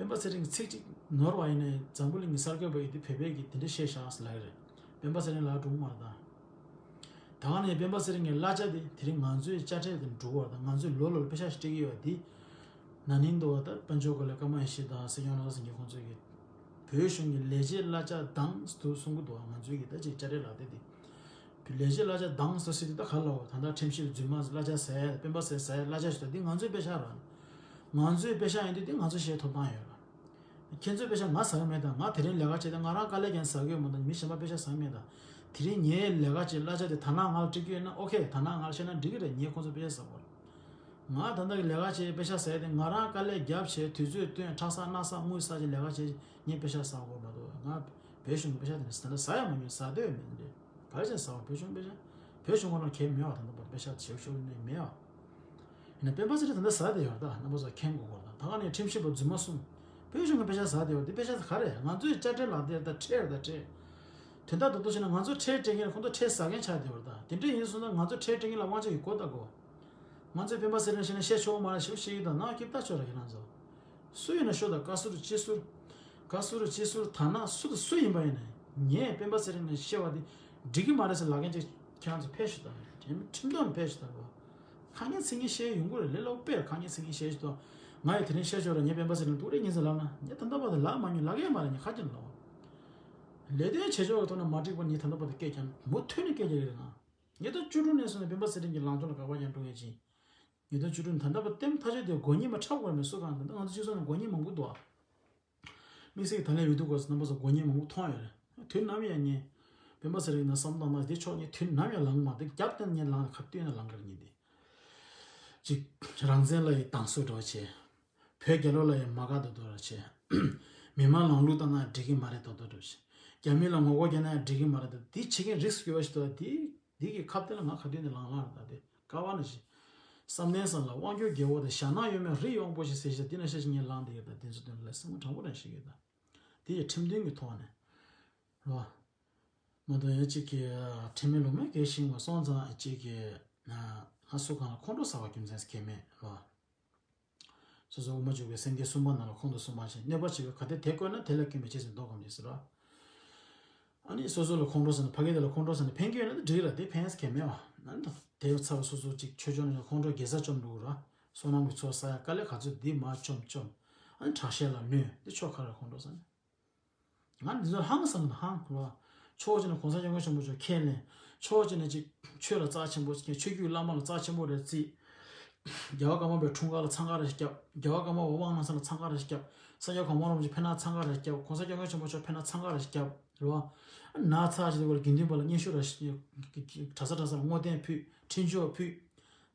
སྤེན་པ་ཚེ་རིང་གི་ཚིག་གཅིག་ནོར་བ་ཡིན་ནའི་འཛམ་བུ་གླིང་གི་གསར་འགོད་པ་ཡིན་དུས་བོད་པའི་གི་དེ་འདྲ་བཤད་བཞག་ཟེར་ལབ་ཀྱི་རེད། སྤེན་པ་ཚེ་རིང་ལག་འགྲོ་གི་མ་རེད་ད། ད་ག་ནས་སྤེན་པ་ཚེ་རིང་གི་གླ་ཆ་དེ་དེ་རིང་ང་ཚོའི་དཔྱ་ཁྲལ་དེ་འགྲོ་བ་དང་། ང་ཚོས་ལོ་ལོར་པེ་ཤག་ཞིག་སྤྲད་ཀྱི་ཡོད་དེ། ན་ནིང་དུ་བ་ད་དཔལ་འབྱོར་བཀའ་བློན་ཀརྨ་ཡེ་ཤེས་དང་སྲིད་སྐྱོང་བློ་བཟང་སེང་གེ་ཁོང་ཚོས་ཀྱི་བོད་གཞུང་གི་ལས་བྱེད་གླ་ཆ་དྭངས་སུ་གསུང་གི་འདུག་ང་ཚོའི་གི་ད་ཅིག་དཔྱ་ཁྲལ་ལག་དེབ་དེ། བོད་ལས་བྱེད་གླ་ཆ་དྭངས་སུ་ཟེར་དུས་ད་ག་ལ་འོ། ད་ལྟ་ཁྲིམས་ཞིབ་རྫུན་མ་གླ་ཆ་ཟ་ཡ། སྤེན་པ་ཚེ་ཟ་ཡ་གླ་ཆ་ཞིག་ད་འདི་ང་ཚོའི་པེ་ཤག་རེད། ང་ཚོའི་པེ་ཤག་ཡིན་དུས་འདི་ང་ཚོ་ཞེས་ཐོབ་ཐང་ཡོད་རེད། ཁྱེད་ཚོའི་པེ་ཤག་ང་ཟ་གི་མེད་ད། ང་དེ་རིང་ལས་ཀ་བྱས་ཏེ་ང་རང་དཀའ་ལས་ཀྱང་ཟ་གི་ཡོད་མ་གཏོགས་མི་གཞན་པ་པེ་ཤག་ཟ་གི་མེད་ད། དེ་རིང་ངའི་ལས་ཀ་བྱས་གླ་ཆ་དེ་ཐ་ན་ང་ལ་སྤྲད་ཀྱི་ཡོད་ན་ཨོ་ཁེ། ཐ་ན་ང་ལ་བཤད་ན་འགྲིག་གི་རེད། ངས་ཁོང་ཚོ་པེ་ཤག་ཟ་དགོས་རེད། ང་ད་ལྟ་གི་ལས་ཀ་བྱས་པེ་ཤག་ཟ་ཡ་དེ་ང་རང་དཀའ་ལས་རྒྱབ་བྱས་དུས་ཚོད་བཏོན་ཁྲག་ས་སྣག་ས་དངུལ་ས་ཅིག་ལས་ཀ་བྱས་ངས་པེ་ཤག་ཟ་དགོས་མ་གཏོགས། ང་བོད་གཞུང་གི་དཔེ་ཆ་དེ་ནས་ཟ་ན་ཟ་ཡ་མ་མྱོང་། ཟ་འདོད་མེད་འདི། ག་རེ་བྱས་ཟ་བ། བོད་གཞུང་དཔེ་ཆ། བོད་གཞུང་ཁོ་རང་གལ་མེད་པ། ད་ལྟ་བར་དཔེ་ཆ་ཞེ་པོ་ཞེ་པོ་ནས་མེད་པ། ཡིན་ན་སྤེན་པ་ཚེ་རིང་ད་ལྟ་ཟ་བསྡད་ཡོད་རེད། ད་རྣམ་པ་ཚོ་མཁྱེན་དགོས་སྐོར་དང་། ད་ག་ནས་ཁྲིམས་ཞིབ་པ་རྫུན་མ་གསུམ་བོད་གཞུང་གི་དཔེ་ཆ་ཟ་བསྡད་ཡོད་རེད། དེ་དཔེ་ཆ་ཟ་ག་རེད། ང་ཚོའི་དཔྱ་ཁྲལ་ལག་དེབ་ད་ཁྲལ་ད་ཁྲལ། དོན་དག་ཏུ་ཏུ་བྱས་ན་ང་ཚོ་ཁྲལ་སྤྲད་མཁན་ལ་ཁོང་ཚོ་ཁྲལ་ཟ་མཁན་ཆགས་བསྡད་ཡོད་རེད། ད་དེ་འདྲ་ཡིན་སོང་ན་ང་ཚོ་ཁྲལ་སྤྲད་མཁན་ལ་དབང་ཆ་ཡོད་དགོས་ད་གོ། ང་ཚོས་སྤེན་པ་ཚེ་རིང་བཤད་ན་བཤད་ཆོག་མ་རེད་ཞེས་བཤད་ཀྱི་འདུག་ནང་སྐྱིད་ལྟ་ཆོག་ར་ཁྱེད་རང་ཚོ། སུ་ཡིན་ན་ཤོད་ད། བཀའ་ཟུར་སྤྱི་ཟུར། བཀའ་ཟུར་སྤྱི་ཟུར། དར་ནག་སུ་དང་སུ་ཡིན་པ་ཡིན་ནའི་ངས་སྤེན་པ་ཚེ་རིང་ནས་བཤད་པ་འདི་འགྲིག་གི་མ་རེད་ཟེར་ལབ་མཁན་ཅིག་ཁྱེད་རང་ཚོ་ཕེབས་ཤོག་དང་། ཁྲིམས་ཐོག་ནས་ཕེབས་ཤོག་དང་གོ། ཁ་ངན་ཚིག་ངན་བཤད་ཡོང་གི་རེད། ལས་སླ་པོ་དཔེར་ཁ་ངན་ཚིག་ངན་བཤད་ཤོག་དང་། ང་ཡི་དེ་རིང་བཤད་ཆོག་ར། ངས་སྤེན་པ་ཚེ་རིང་སྡུག་རུས་ཉིན་ཙམ་ལབ་ན། ངས་ད་ལྟ་བར་དུ་ལབ་མ་མྱོང་། ལབ་ཀྱི་ཡོད་མ་རེད། ངས་ཁ་ཅིག་ལབ། ལས་དོན་བྱེད་ཕྱོགས་ཀྱི་ཐོག་ནས་མ་འགྲིག་པ་ངས་ད་ལྟ་བར་དུ་སྐད་ཀྱང་མུ་མཐུད་ནས་སྐད་རྒྱག་གི་རེད། ང་ཉིས་སྟོང་བཅུ་དྲུག་ནས་བཟུང་ནས་སྤེན་པ་ཚེ་རིང་གི་ལངས་ཕྱོགས་ལ་དགག་པ་ཡང་འགྲོ་མཁན་ཅིག་ཉིས་སྟོང་བཅུ་དྲུག་ནས་ད་ལྟ་བར་ལྟད་མོ་ཐག་ཆོད་དེ་མགོ་གཉིས་མ་འཁྲབ་དགོས་མེད་སུ་གང་དང་། ང་ཚོ་སྤྱི་ཚོགས་ནང་མགོ་གཉིས་མང་པོ་འདུག་ཨ། དམིགས་བསལ་གྱི་ད་ལན་ཡོད་དུས་སྐབས་སུ་རྣམ་པ་ཚོ་མགོ་གཉིས་མང་པོ་མཐོང་ཡོད་རེད། དུས་ནམ་ཡང་ངས་སྤེན་པ་ཚེ་རིང་ན་བསམ་བློ་བཏང་ན་དེ་ཕྱོགས་ངས་དུས་ནམ་ཡང་ལངས་མ། དེ་རྒྱབ་བསྟན་ངས་ལངས་ཁ་བཏོན་ན་ལངས་ཀྱི་རེད། ངས་དེ་ཅིག་རང་བཙན་ལ་ཡི་སྡང་ཟུག་འདྲ་བ་བྱས། བོད་རྒྱལ་ལོ་ལ་ཡི་མ་དགའ་འདུག་འདུག་ར་བྱས། མི་མང་ལམ་ལུགས་བཏང་ན་འགྲིག་གི་མ་རེད་འདུག་འདུག་འདྲ་བ་བྱས། རྒྱ་མི་ལ་ངོ་རྒོལ་རྒྱག་ན་འགྲིག་གི་མ་རེད་འདུག་དེ་བྱེད་མཁན་རིགས་སུ་གྱུར་པ་ཞིག་འདུག་དེ་དེ་གི་ཁ་བཏོན་ན་ང་ཁ་བཏོན་ནས་ལངས་ལངས་རེད། ད་དེ་ཀ་བ་ན་ཞིག་བསམ་གཏན་བཟང་ལ་དབང་སྒྱུར་རྒྱལ་པོ་དང་། ཞྭ་ནག་གཡོན་མའི་རི་དབང་པོ་ཞིག་ཟེར་ཞིག་དེ་ན་ཤ་ཞིག་ངས་ལངས་བསྡད་ཡོད། ད་དེ་ཚོ་དོན་ལ་སེམས་ཁོང་དྲང་པོ་རང་ཞིག་ཡོད། ད་དེ་ཡི་ཁྲིམས་མཐུན་གྱི་ཐོག་ནས་རོ། མ་གཏོགས་ཡང་གཅིག་གི་ཁྲིམས་མེད་ལུགས་མེད་སྐད་ཤིང་བ་སོང་ཙང་གཅིག་གི་ང་སུ་གང་ལ་ཁོང་ཁྲོ་ཟ་བ་རྒྱུ་མཚན་གང་མེད་རོ། སོ་སོ་དབུ་མ་འཇུག་པའི་སེམས་བསྐྱེད་གསུམ་པ་ནང་ལ་ཁོང་དུ་གསུམ་པ་ཞིག་གནོད་པ་བྱེད་པའི་ག་དེ་དེ་བཀོད་ན་དེ་ལ་སྐྱོན་མེད་ཅེས་ཟེར་མདོ་གམ་ཅེས་ཟེར་རོ། ཨ་ནི་སོ་སོ་ལ་ཁོང་ཁྲོ་ཟ་ན་ཕ་གི་དེ་ལ་ཁོང་ཁྲོ་ཟ་ན་ཕན་གྱི་ཡོད་ན་དེ་འགྲིག་ར། དེ་ཕན་གྱི་མེད་བ། ཨ་ནི་དེ་ཚ་བ་སོ་སོ་ཅིག་ཆོས་ཕྱོགས་ནས་ཁོང་ཁྲོ་དགེ་རྩ་བཅོམ་འགྲོ་གི་ར། བསོད་ནམས་ཀྱི་ཚོགས་བསགས་ཡ་དཀའ་ལས་ག་ཚོད་འདི་མ་བཅོམ་བཅོམ། ཨ་ནི་ཁྲག་ཤེད་ལ་གནོད་དེ་ཆོ་ག་ར་ཁོང་ཁྲོ་ཟ་ན། ང་འདི་ཚོ་ཧང་སང་གི་ཧང་རོ། ཕྱོགས་གཅིག་ནས་གོང་ས་སྐྱབས་མགོན་ཆེན་པོ་མཆོག་ཁས་ལེན། ཕྱོགས་གཅིག་ནས་ཅིག་ཆོས་ལ་རྩ་ཆེན་པོ་ཅིག་ཆོས་བརྒྱུད་བླ་མ་ལ་རྩ་ཆེན་པོ་རེད་བརྩི། རྒྱལ་བ་ཀརྨ་པའི་འཁྲུངས་སྐར་ལ་འཚང་ཁ་རེ་བརྒྱབ། རྒྱལ་བ་ཀརྨ་པ་དབང་བླང་ཚང་ལ་འཚང་ཁ་རེ་བརྒྱབ། ས་སྐྱ་གོང་མ་རིན་པོ་ཆེ་ཕེབས་ན་འཚང་ཁ་རེ་བརྒྱབ། གོང་ས་སྐྱབས་མགོན་ཆེན་པོ་མཆོག་ཕེབས་ན་འཚང་ཁ་རེ་བརྒྱབ་རོ། ན་ཚ་ཞིག་དེ་བར་དགེ་འདུན་པ་ལ་སྙན་ཞུ་རེ་གྲྭ་ས་གྲྭ་སར་བསྔོ་རྟེན་ཕུལ། འཕྲིན་བཅོལ་ཕུལ།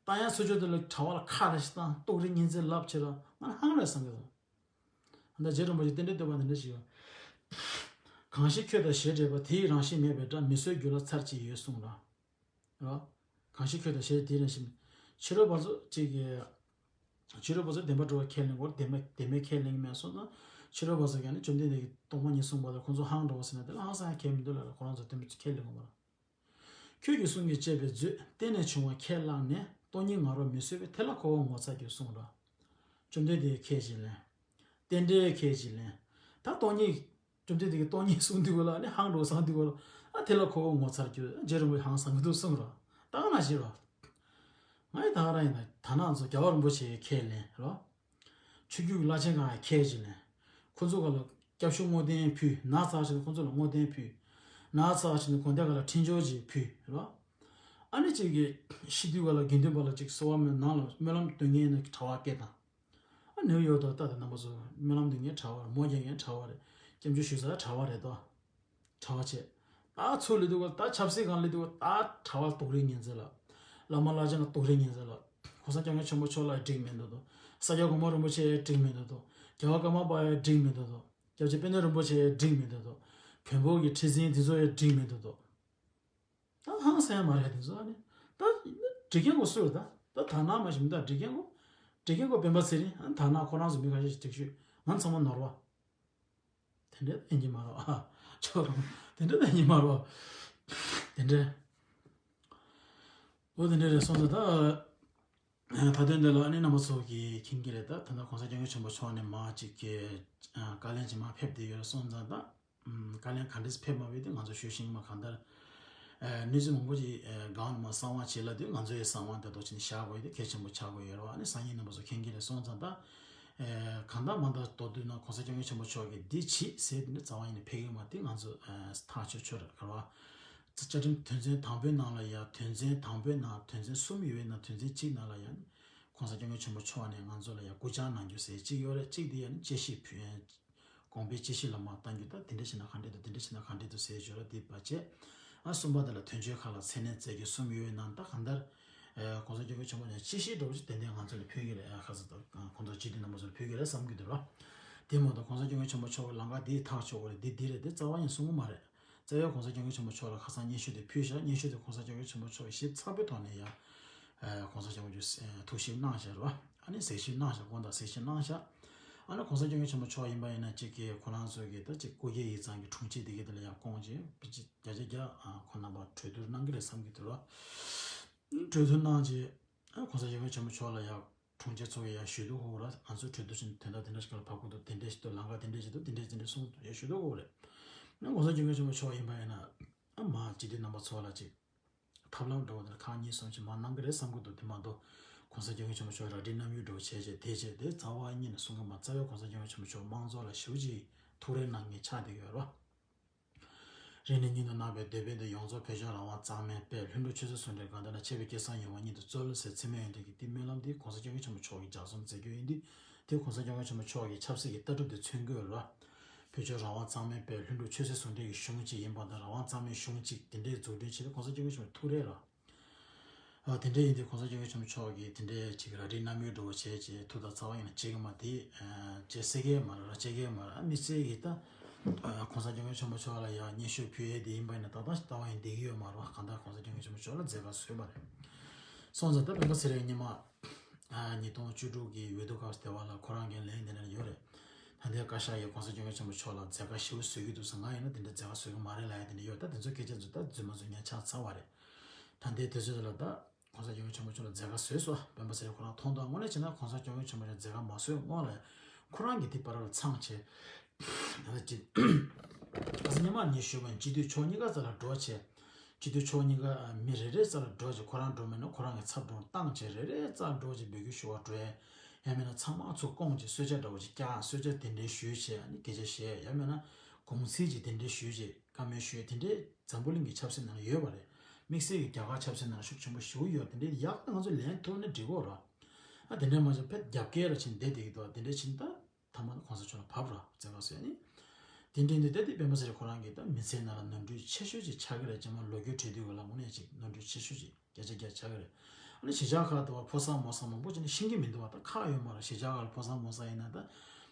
བཏང་ཡ་ཚུར་ཕྱོགས་དེ་ལ་གྲྭ་པ་ལ་ཁ་རེ་ཞིག་བཏང་། ལྟོགས་རི་གཉིས་འཛིན་ལབ་བྱེད་ར། ང་ཧང་རེ་སང་གི་རེད། ད་རྗེ་རིན་པོ་ཆེ་རྟེན་འབྲེལ་བསྟོད་པ་འདི་འདྲ་ཞིག་ཡོད། གང་ཞིག་ཁྱོད་དང་ཞེ་འགྲས་པ། དེ་ཡི་རང་བཞིན་མེད་པའི་དགྲ། མི་བཟོད་རྒྱུད་ལ་ཚར་གཅིག་ཡོད་གསུངས་ར། ར། གང་ཞིག་ཁྱོད་དང་ཞེ་དེའི་རང་བཞིན། ཕྱི་རོལ་པ་ཚོ་གཅིག་གི། ཕྱི་རོལ་པ་ཚོ་བདེན་པ་འགྲོ་བ་ཁས་ལེན་དགོས། བདེན་པ་བདེན་པའི་ཁས་ལེན་གྱི་མེད་སོང་ཙང་། ཕྱི་རོལ་པ་ཚོ་ཀྱང་ནི་བཅོམ་ལྡན་འདས་ཀྱིས་སྟོང་པ་ཉིད་གསུངས་པ་ལ་ཁོང་ཚོ་ཧང་འགྲོ་བ་ཟེར་ན་དེ་ལ་ཧང་སང་ཡ་ཁས་མི་འདུག་ལ། ཁོ་རང་ཚོ་བདེན་པ་ཁས་ལེན་དགོས་པ་ར། ཁྱོད་ཀྱི་གསུང་གིས་བཅད་པའི་མཛོད། གཏན་ནས་བྱུང་བ་ཁས་བླངས་ནས། སྟོང་ཉིད་ངོ་བོར་མི་བཟོད་པའི། དེ་ལ་ཁོ་བོ་ངོ་ཚ་རྒྱུ་གསུངས་རོ། བཅོམ་ལྡན་འདས་ཁས་ཅིག་ལེན། རྟེན་འབྲེལ་ཁས་ཅིག་ལེན། ད་སྟོང་ཉིད། བཅོམ་ལྡན་འདས་ཀྱིས་སྟོང་ཉིད་གསུངས་དུས་གོ་ལ་ནི་ཧང་འགྲོ་སང་དུས་གོ་ལ། ཨ་དེ་ལ་ཁོ་བོ་ངོ་ཚ་རྒྱུ། རྗེ་རིན་པོ་ཆེ་ཧང་སང་གི་འདུག་གསུངས་རོ། ད་ག་ནང་བཞིན་རོ། ང་ཡི་ད་ག་རང་ཡིན་ན་ད་ནང་ཚོ་རྒྱལ་བ་རིན་པོ་ཆེའི་ཁས་ལེན་རོ། ཆོས་བརྒྱུད་ཀྱི་བླ་ཆེན་གང་ཡང་ཁས་ཅིག་ལེན། ཁོ་ཚོ་ག་ལ་སྐྱབས་ཞུ་བསྔོ་རྟེན་ཕུལ། ན་ཚ་ཞིག་ན་ཁོ་ཚོ་ལ་བསྔོ་རྟེན་ཕུལ། ན་ཚ་ཞིག་ན་དགོན་སྡེ་ག་ལ་འཕྲིན་བཅོལ་ཅིག་ཕུལ་རོ། ཨ་ནི་གཅིག་གི་ཤི་དུས་ག་ལ་དགེ་འདུན་པ་ལ་ཅིག་གསོལ་བ་སྨོན། ནང་ལ་སྨོན་ལམ་འདོན་མཁན་ནི་གྲྭ་པ་སྐད་དང་། ཨ་ནིའུ་ཡོག་ཏུ་ལྟ་དང་རྣམ་པ་ཚོ་སྨོན་ལམ་འདོན་མཁན་གྲྭ་པ་རེད། མོ་རྒྱག་མཁན་གྲྭ་པ་རེད། སྐྱབས་འཇུག་ཞུ་ས་གྲྭ་པ་རེད་དོ། གྲྭ་པ་བྱས། ད་ཚུར་སླེབས་དུས་ག་ད་ཆབ་སྲིད་སྒང་སླེབས་དུས་ག་ད་གྲྭ་པ་ལ་ལྟོགས་རི་ངན་ཚད་ལ། བླ་མ་བླ་ཆེན་ལ་ལྟོགས་རི་ངན་ཚད་ལ། གོང་ས་སྐྱབས་མགོན་ཆེན་པོ་མཆོག་ལ་འགྲིག་མི་འདུག་དོ། ས་སྐྱ་གོང་མ་རིན་པོ་ཆེ་ཡང་འགྲིག་མི་འདུག་དོ། རྒྱལ་བ་ཀརྨ་པ་ཡང་འགྲིག་མི་འདུག་དོ། སྐྱབས་རྗེ་དཔལ་ལྡན་རིན་པོ་ཆེ་ཡང་འགྲིག་མི་འདུག་དོ། བོན་པོ་གི་ཁྲི་འཛིན་འདི་ཚོ་ཡང་འགྲིག་མི་འདུག་དོ། ད་ཧང་སང་ཡ་མ་རེད་དེ་ཚོ། ཨ་ནི་ད་འགྲིག་མཁན་གོ་སུ་རེད། ད་ད་དར་ནག་མ་ཞིག་མི་འདུག་འགྲིག་མཁན་གོ། འགྲིག་མཁན་གོ་སྤེན་པ་ཚེ་རིང་། ཨ་ནི་དར་ནག་ཁོ་རང་ཚོ་མི་ཁ་ཤས་ཤིག་འགྲིག་ཤོས། ང་ཚང་མ་ནོར་བ། དེ་འདྲ་ཡིན་གྱི་མ་རེད་ཨ། ཅོ། དེ་འདྲ་ཡིན་གྱི་མ་རེད། དེ་འདྲ། འོ་དེ་འདྲ་རེད་སོང་ཙང་ད། ད་དོན་འདི་ལ་ཨ་ནི་རྣམ་པ་ཚོ་གིས་མཁྱེན་གྱི་རེད། ད་ད་ལྟ་གོང་ས་སྐྱབས་མགོན་ཆེན་པོ་མཆོག་ནས་མར་ཅིག་གི་བཀའ་ལན་ཅིག་མར་ཕེབས་བསྡད་ཡོད་སོང་ཙང་ད། བཀའ་ལན་ག་འདྲས་ཕེབས་མ་ཕེབས་དེ་ང་ཚོ་ཞུ་ཤེས་མ། གང་ལྟར་གནས་ཚུལ་མང་པོ་ཅིག་སྒང་ནས་མར་གསང་བ་བྱེད་ལབ་དུས་ང་ཚོ་ཡི་གསང་བ་དེ་ཐོག་ཕྱིན་བཞག་དགོས་ཡ་དེ་གལ་ཆེན་པོ་ཆགས་དགོས་ཡོད་རེད་བ། ཨ་ནི་སང་ཉིན་རྣམ་པ་ཚོ་མཁྱེན་གྱི་རེད་སོང་ཙང་ད། གང་ལྟར་མ་ད་མདོར་བསྡུས་ན་གོང་ས་སྐྱབས་མགོན་ཆེན་པོ་མཆོག་གིས་འདི་བྱེད་ཟེར་དེ་འདྲ་རྩ་བ་ཉིད་ནས་ཕེབས་ཀྱི་མ། དེ་ང་ཚོ་ཐག་ཆོད་ཆོད་རེད་ག་རེ་བ། བཅའ་ཁྲིམས་དོན་ཚན་དང་པོའི་ནང་ལ་ཡ། དོན་ཚན་དང་པོའི་ནང་དོན་ཚན་གསུམ་ཡོད་པའི་ནང་དོན་ཚན་གཅིག་ནང་ལ་ཡ་ནི་གོང་ས་སྐྱབས་མགོན་ཆེན་པོ་མཆོག་ནས་ང་ཚོ་ལ་ཡ་སྐུ་བཅར་གནང་རྒྱུ་ཟེར་གཅིག་ཡོད་རེད། གཅིག་དེ་ཡ་ནི་དཔྱད་ཞིབ་ཕུལ། དགོངས་པའི་དཔྱད་ཞིབ་ལ་མར་གཏང་རྒྱུ། ད་དེ་འདྲ་བྱས་ན་ག་འདྲ་འདུག་དེ་འདྲ་བྱས་ན་ག་འདྲ་འདུག་ཟེར་ཞོར་ལ་དེ་བ་བྱས། ཨ་གསུམ་པ་དེ་ལ་དོན་གཅོད་ཁག་ལ་མཚན་གནས་བསྩལ་རྒྱུ་གསུམ་ཡོད་པའི་ནང་ད་གང་ལྟར། གོང་ས་སྐྱབས་མགོན་ཆེན་པོ་ནས་དཔྱད་ཞིབ་འདྲ་བོ་ཅིག་ཏན་ཏན་ང་ཚོ་ལ་ཕུལ་གྱི་རེད། ཁ་ས་ད་ཁོང་ཚོ་སྤྱི་འཐུས་རྣམ་པ་ཚོ་ལ་ཕུལ་གྱི་རེད་བསམ་གྱི་འདུག་ར། དེ་མ་གཏོགས་གོང་ས་སྐྱབས་མགོན་ཆེན་པོ་མཆོག་གི་ལམ་ཁ་འདི་ཐག་ཆོད་པ་རེད། འདི་འདི་རེད། འདི་རྩ་བ་ཉིད་གསུང་གི་མ་རེད། རྩ་བའི་གོང་ས་སྐྱབས་མགོན་ཆེན་པོ་མཆོག་ལ་ཁ་སང་སྙན་ཞུ་དེ་ཕུལ་བཞག་སྙན་ཞུ་དེ་གོང་ས་སྐྱབས་མགོན་ཆེན་པོ་མཆོག་གིས་ཞིབ་ཚགས་པོའི་ཐོག་ནས་ཡང་། གོང་ས་སྐྱབས་མགོན་མཆོག་ཐུགས་ཞིབ་གནང་བཞག་རེད་བ། ཨ་ནི་གཟིགས་ཞིབ་གནང་བཞག་དགོངས་དག་གཟིགས་ཞིབ་གནང་བཞག་ཨ་ནི་གོང་ས་སྐྱབས་མགོན་ཆེན་པོ་མཆོག་ཡིན་པ་ཡིན་ན་གཅིག་གིས་ཁོ་རང་ཚོ་གིས་ད་གཅིག་སྐུ་སྒེར་ཡིག་ཚང་གི་དྲུང་ཆེ་དེ་གའི་དེ་ལ་ཡང་བསྐོངས་བྱས་བརྒྱ་ཆ་བརྒྱ་ཁོ་རྣམ་པ་གྲོས་བསྡུར་གནང་གི་རེད་བསམ་གྱི་འདུག་ར། གྲོས་བསྡུར་གནང་རྗེས་ཨ་གོང་ས་སྐྱབས་མགོན་ཆེན་པོ་མཆོག་ལ་ཡང་དྲུང་ཆེ་ཚོ་གིས་ཡང་ཞུ་གཏུག་ཕོག་ར། ང་ཚོའི་གྲོས་བསྡུར་བྱས་དོན་དག་དེ་འདྲ་ཞིག་ལ་བབ་ཀྱི་འདུག་དེ་འདྲ་ཞིག་འདུག་ལམ་ཁ་དེ་འདྲ་ཞིག་འདུག་དེ་འདྲ་དེ་འདྲ་གསུངས་ཡང་ཞུ་གཏུག་ཕོག་རེད། ཨ་གོང་ས་སྐྱབས་མགོན་ཆེན་པོ་མཆོག་ཡིན་པ་ཡིན་ན་ཨ་མ་སྤྱི་འཐུས་རྣམ་པ་ཚོ་ལ་ཅིག་ཐབས་ལམ་འདྲ་བོ་དེ་ལ་ཁག་གཉིས་གསུམ་ཅིག་མར་གནང་གི་རེད་བསམ་གི་འདུག་དེ་མ་གཏོགས་གོང་ས་སྐྱབས་མགོན་ཆེན་པོ་མཆོག་ར་སྤྲོད་གནང་ཡུལ་འདྲ་བོ་བྱས་རྗེས་དེ་རྗེས་དེ་རྩ་བ་ཉིད་ནས་གསུང་གི་མ། རྩ་བའི་གོང་ས་སྐྱབས་མགོན་ཆེན་པོ་མཆོག་དམངས་གཙོ་ལ་ཞེ་པོ་ཅིག་ཐུགས་རེ་གནང་མཁན་ཆགས་བསྡད་ཡོད་རེད་བ། རིང་ནས་སྙིང་དུ་བརྣག་པའི་འདོད་དཔོན་དུ་ཡོངས་རྫོགས་བོད་ལྗོངས་རང་དབང་གཙང་མའི་དཔལ་ལྷུན་གྲུབ་ཆོས་སྲིད་ཟུང་འབྲེལ་དགའ་ལྡན་ལ་ཆེ་བའི་སྐལ་བཟང་ཡོངས་ལ་སྙིང་དུ་སྩོལ་ཟེར་ཚད་མེད་ཡོན་ཏན་གྱི་གཏེར་སྨོན་ལམ་འདི་གོང་ས་སྐྱབས་མགོན་ཆེན་པོ་མཆོག་གིས་ལྗགས་རྩོམ་མཛད་རྒྱུ་ཡིན་དུས་དེ་གོང་ས་སྐྱབས་མགོན་ཆེན་པོ་མཆོག་གི་ཆབ་སྲིད་ཀྱི་ལྟ་གྲུབ་དེ་མཚོན་དགོས་རེད་བ། བོད་ལྗོངས་རང་དབང་གཙང་མའི་དཔལ་ལྷུན་གྲུབ་ཆོས་སྲིད་ཟུང་འབྲེལ་གྱི་གཞུང་གཅིག་ཡིན་པ་དང་རང་དབང་གཙང་མའི་གཞུང་གཅིག་དེ་འདྲའི་འཛུགས་སྐྲུན་བྱེད་དུས་གོང་ས་སྐྱབས་མགོན་ཆེན་པོ་ཐུགས་རེ་རེད། ཨ་དེ་འདྲ་ཡིན་དུས་གོང་ས་སྐྱབས་མགོན་ཆེན་པོ་མཆོག་གིས་དེ་འདྲའི་ཅིག་ར་སྤྲོད་གནང་ཡུལ་འདྲ་བོ་བྱས་རྗེས་ཐུགས་དང་རྩ་བ་ཡིན་ན་བྱེད་ཀྱི་མ་དེ་བྱེད་སྲིད་ཀྱི་མ་རེད་ར། བྱེད་ཀྱི་མ་རེད། ཨ་མི་ཚེ་ཡིན་ད་གོང་ས་སྐྱབས་མགོན་ཆེན་པོ་མཆོག་ལ་ཡང་སྙན་ཞུ་ཕུལ་ཡས་དེ་ཡིན་པ་ཡིན་ན་ཏག་ཏག་ཞིག་ལྟ་བ་ཡིན་བསྡད་ཀྱི་ཡོད་མ་རེད་བ། གང་ལྟར་གོང་ས་སྐྱབས་མགོན་ཆེན་པོ་མཆོག་ལ་མཛད་དཀའ་བཟོས་པ་རེད། སོང་ཙང་ད་སྤེན་པ་ཚེ་རིང་སྔོན་མ་ཉིས་སྟོང་བཅུ་དྲུག་གི་འོས་བསྡུ་སྐབས་སུ་དེ་བ་ལ་ཁོ་རང་གི་ལན་དེ་འདྲ་ཡོད་རེད། ད་ལྟའི་བཀའ་ཤག་གིས་གོང་ས་སྐྱབས་མགོན་ཆེན་པོ་མཆོག་ལ་མཛད་དཀའ་ཞེ་པོ་བཟོ་གི་འདུག་ཟེར། ང་ཡིན་ན་དེ་འདྲ་མཛད་དཀའ་བཟོ་གི་མ་རེད་ལབ་ཡ་དེ་འདྲ་ཡོད། ད་དེ་ཚོ་སྐད་ཆ་ཚོ་ད་རྫུན་མ་རྫུན་ངས་ཆ་ཚང་བ་རེད། ད་ལྟའི་དུས་ཚོད་ལ་ད་གོང་ས་སྐྱབས་མགོན་ཆེན་པོ་མཆོག་ལ་མཛད་དཀའ་བཟོས་སོང་། སྤེན་པ་ཚེ་རིང་ཁོ་རང་མཐོང་དང་དངོས་གནས་བྱས་ན་གོང་ས་སྐྱབས་མགོན་ཆེན་པོ་མཆོག་མཛད་དཀའ་མ་བཟོས་སྔོན་ལ་ཁོ་རང་གིས་དེ་བར་ལ་མཚང་བྱས། ད་ལྟ་ཅི་ཁ་སང་སྔོན་མ་ངས་ཞུས་པ་ཡིན། སྤྱི་འཐུས་ཕྱོགས་གཉིས་ཀ་རྩ་ལ་འགྲོ་བྱས། སྤྱི་འཐུས་ཕྱོགས་གཉིས་ཀ་མི་རེ་རེ་རྩ་ལ་འགྲོ་བྱས། ཁོ་རང་འགྲོ་མེད་ན་ཁོ་རང་གི་ཚབ་འགྲོ་བཏང་བྱས་རེ་རེ་རྩ་ལ་འགྲོ་བྱས་འབོད་སྐུལ་ཞུ་བར་འགྲོ་ཡས། ཡང་མིན་ན་ཚང་མ་ཚུར་བསྐོངས་བྱས་གསོལ་ཇ་འདྲ་བོ་ཅིག་བཀྱག་གསོལ་ཇ་དེ་འདྲའི་ཞུས་བྱས་ཨ་ནི་སྐད་ཆ་བཤད། ཡང་མིན་ན་དགོངས་ཚུལ་ཅིག་དེ་འདྲའི་ཞུས་བྱས་བཀའ་མོལ་ཞུས་དེ་འདྲའི་འཛམ་བུ་གླིང་གི་ཆབ་སྲིད་ནང་ལ་ཡོད་པ་རེད། དམིགས་བསལ་གྱི་རྒྱ་གར་ཆབ་སྲིད་ནང་ལ་ཤུགས་ཆེན་པོ་ཞེ་པོ་ཡོད། དེ་འདྲའི་ཡག་ཏུ་ང་ཚོ་ལེན་ཐུབ་ན་འགྲིག་གོ་ར། ཨ་དེ་འདྲའི་མ་བྱས་ཕེད་རྒྱབ་སྐྱེལ་ར་ཕྱིན་བསྡད་བསྡད་ཀྱི་འདུག་དེ་འདྲའི་ཕྱིན་ད། ཐ་མ་ནི་གོང་ས་མཆོག་ལ་བབས་ར་བཙན་བཀའ་ཟེར་ནི། དེ་འདྲའི་འདི་ལྟ་སྟེ་སྤེན་པ་ཚེ་རིང་ཁོ་རང་གིས་ད་མི་ཚེའི་ནང་ལ་ནོར་འཁྲུལ་ཆེ་ཤོས་ཅིག་ཆགས་ཀྱི་རེད། རྗེས་མ་ལོ་རྒྱུས་བྲིས་དུས་ག་ལ་དངོས་གནས་ཅིག་ནོར་འཁྲུལ་ཆེ་ཤོས་ཅིག་བརྒྱ་ཆ་བརྒྱ་ཆགས་ཀྱི་རེད། ཨ་ནི་གཞིས་ཆགས་ཁག་ཏུ་བ་ཕོ་གསར་མོ་གསར་མང་པོ་ཅིག་ནི་ཤེས་ཀྱི་མི་འདུག་བ། ད་ཁག་ཡོད་མ་རེད། གཞིས་ཆགས་ཁག་ལ་ཕོ་གསར་མོ་གསར་ཡིན་ན་ད་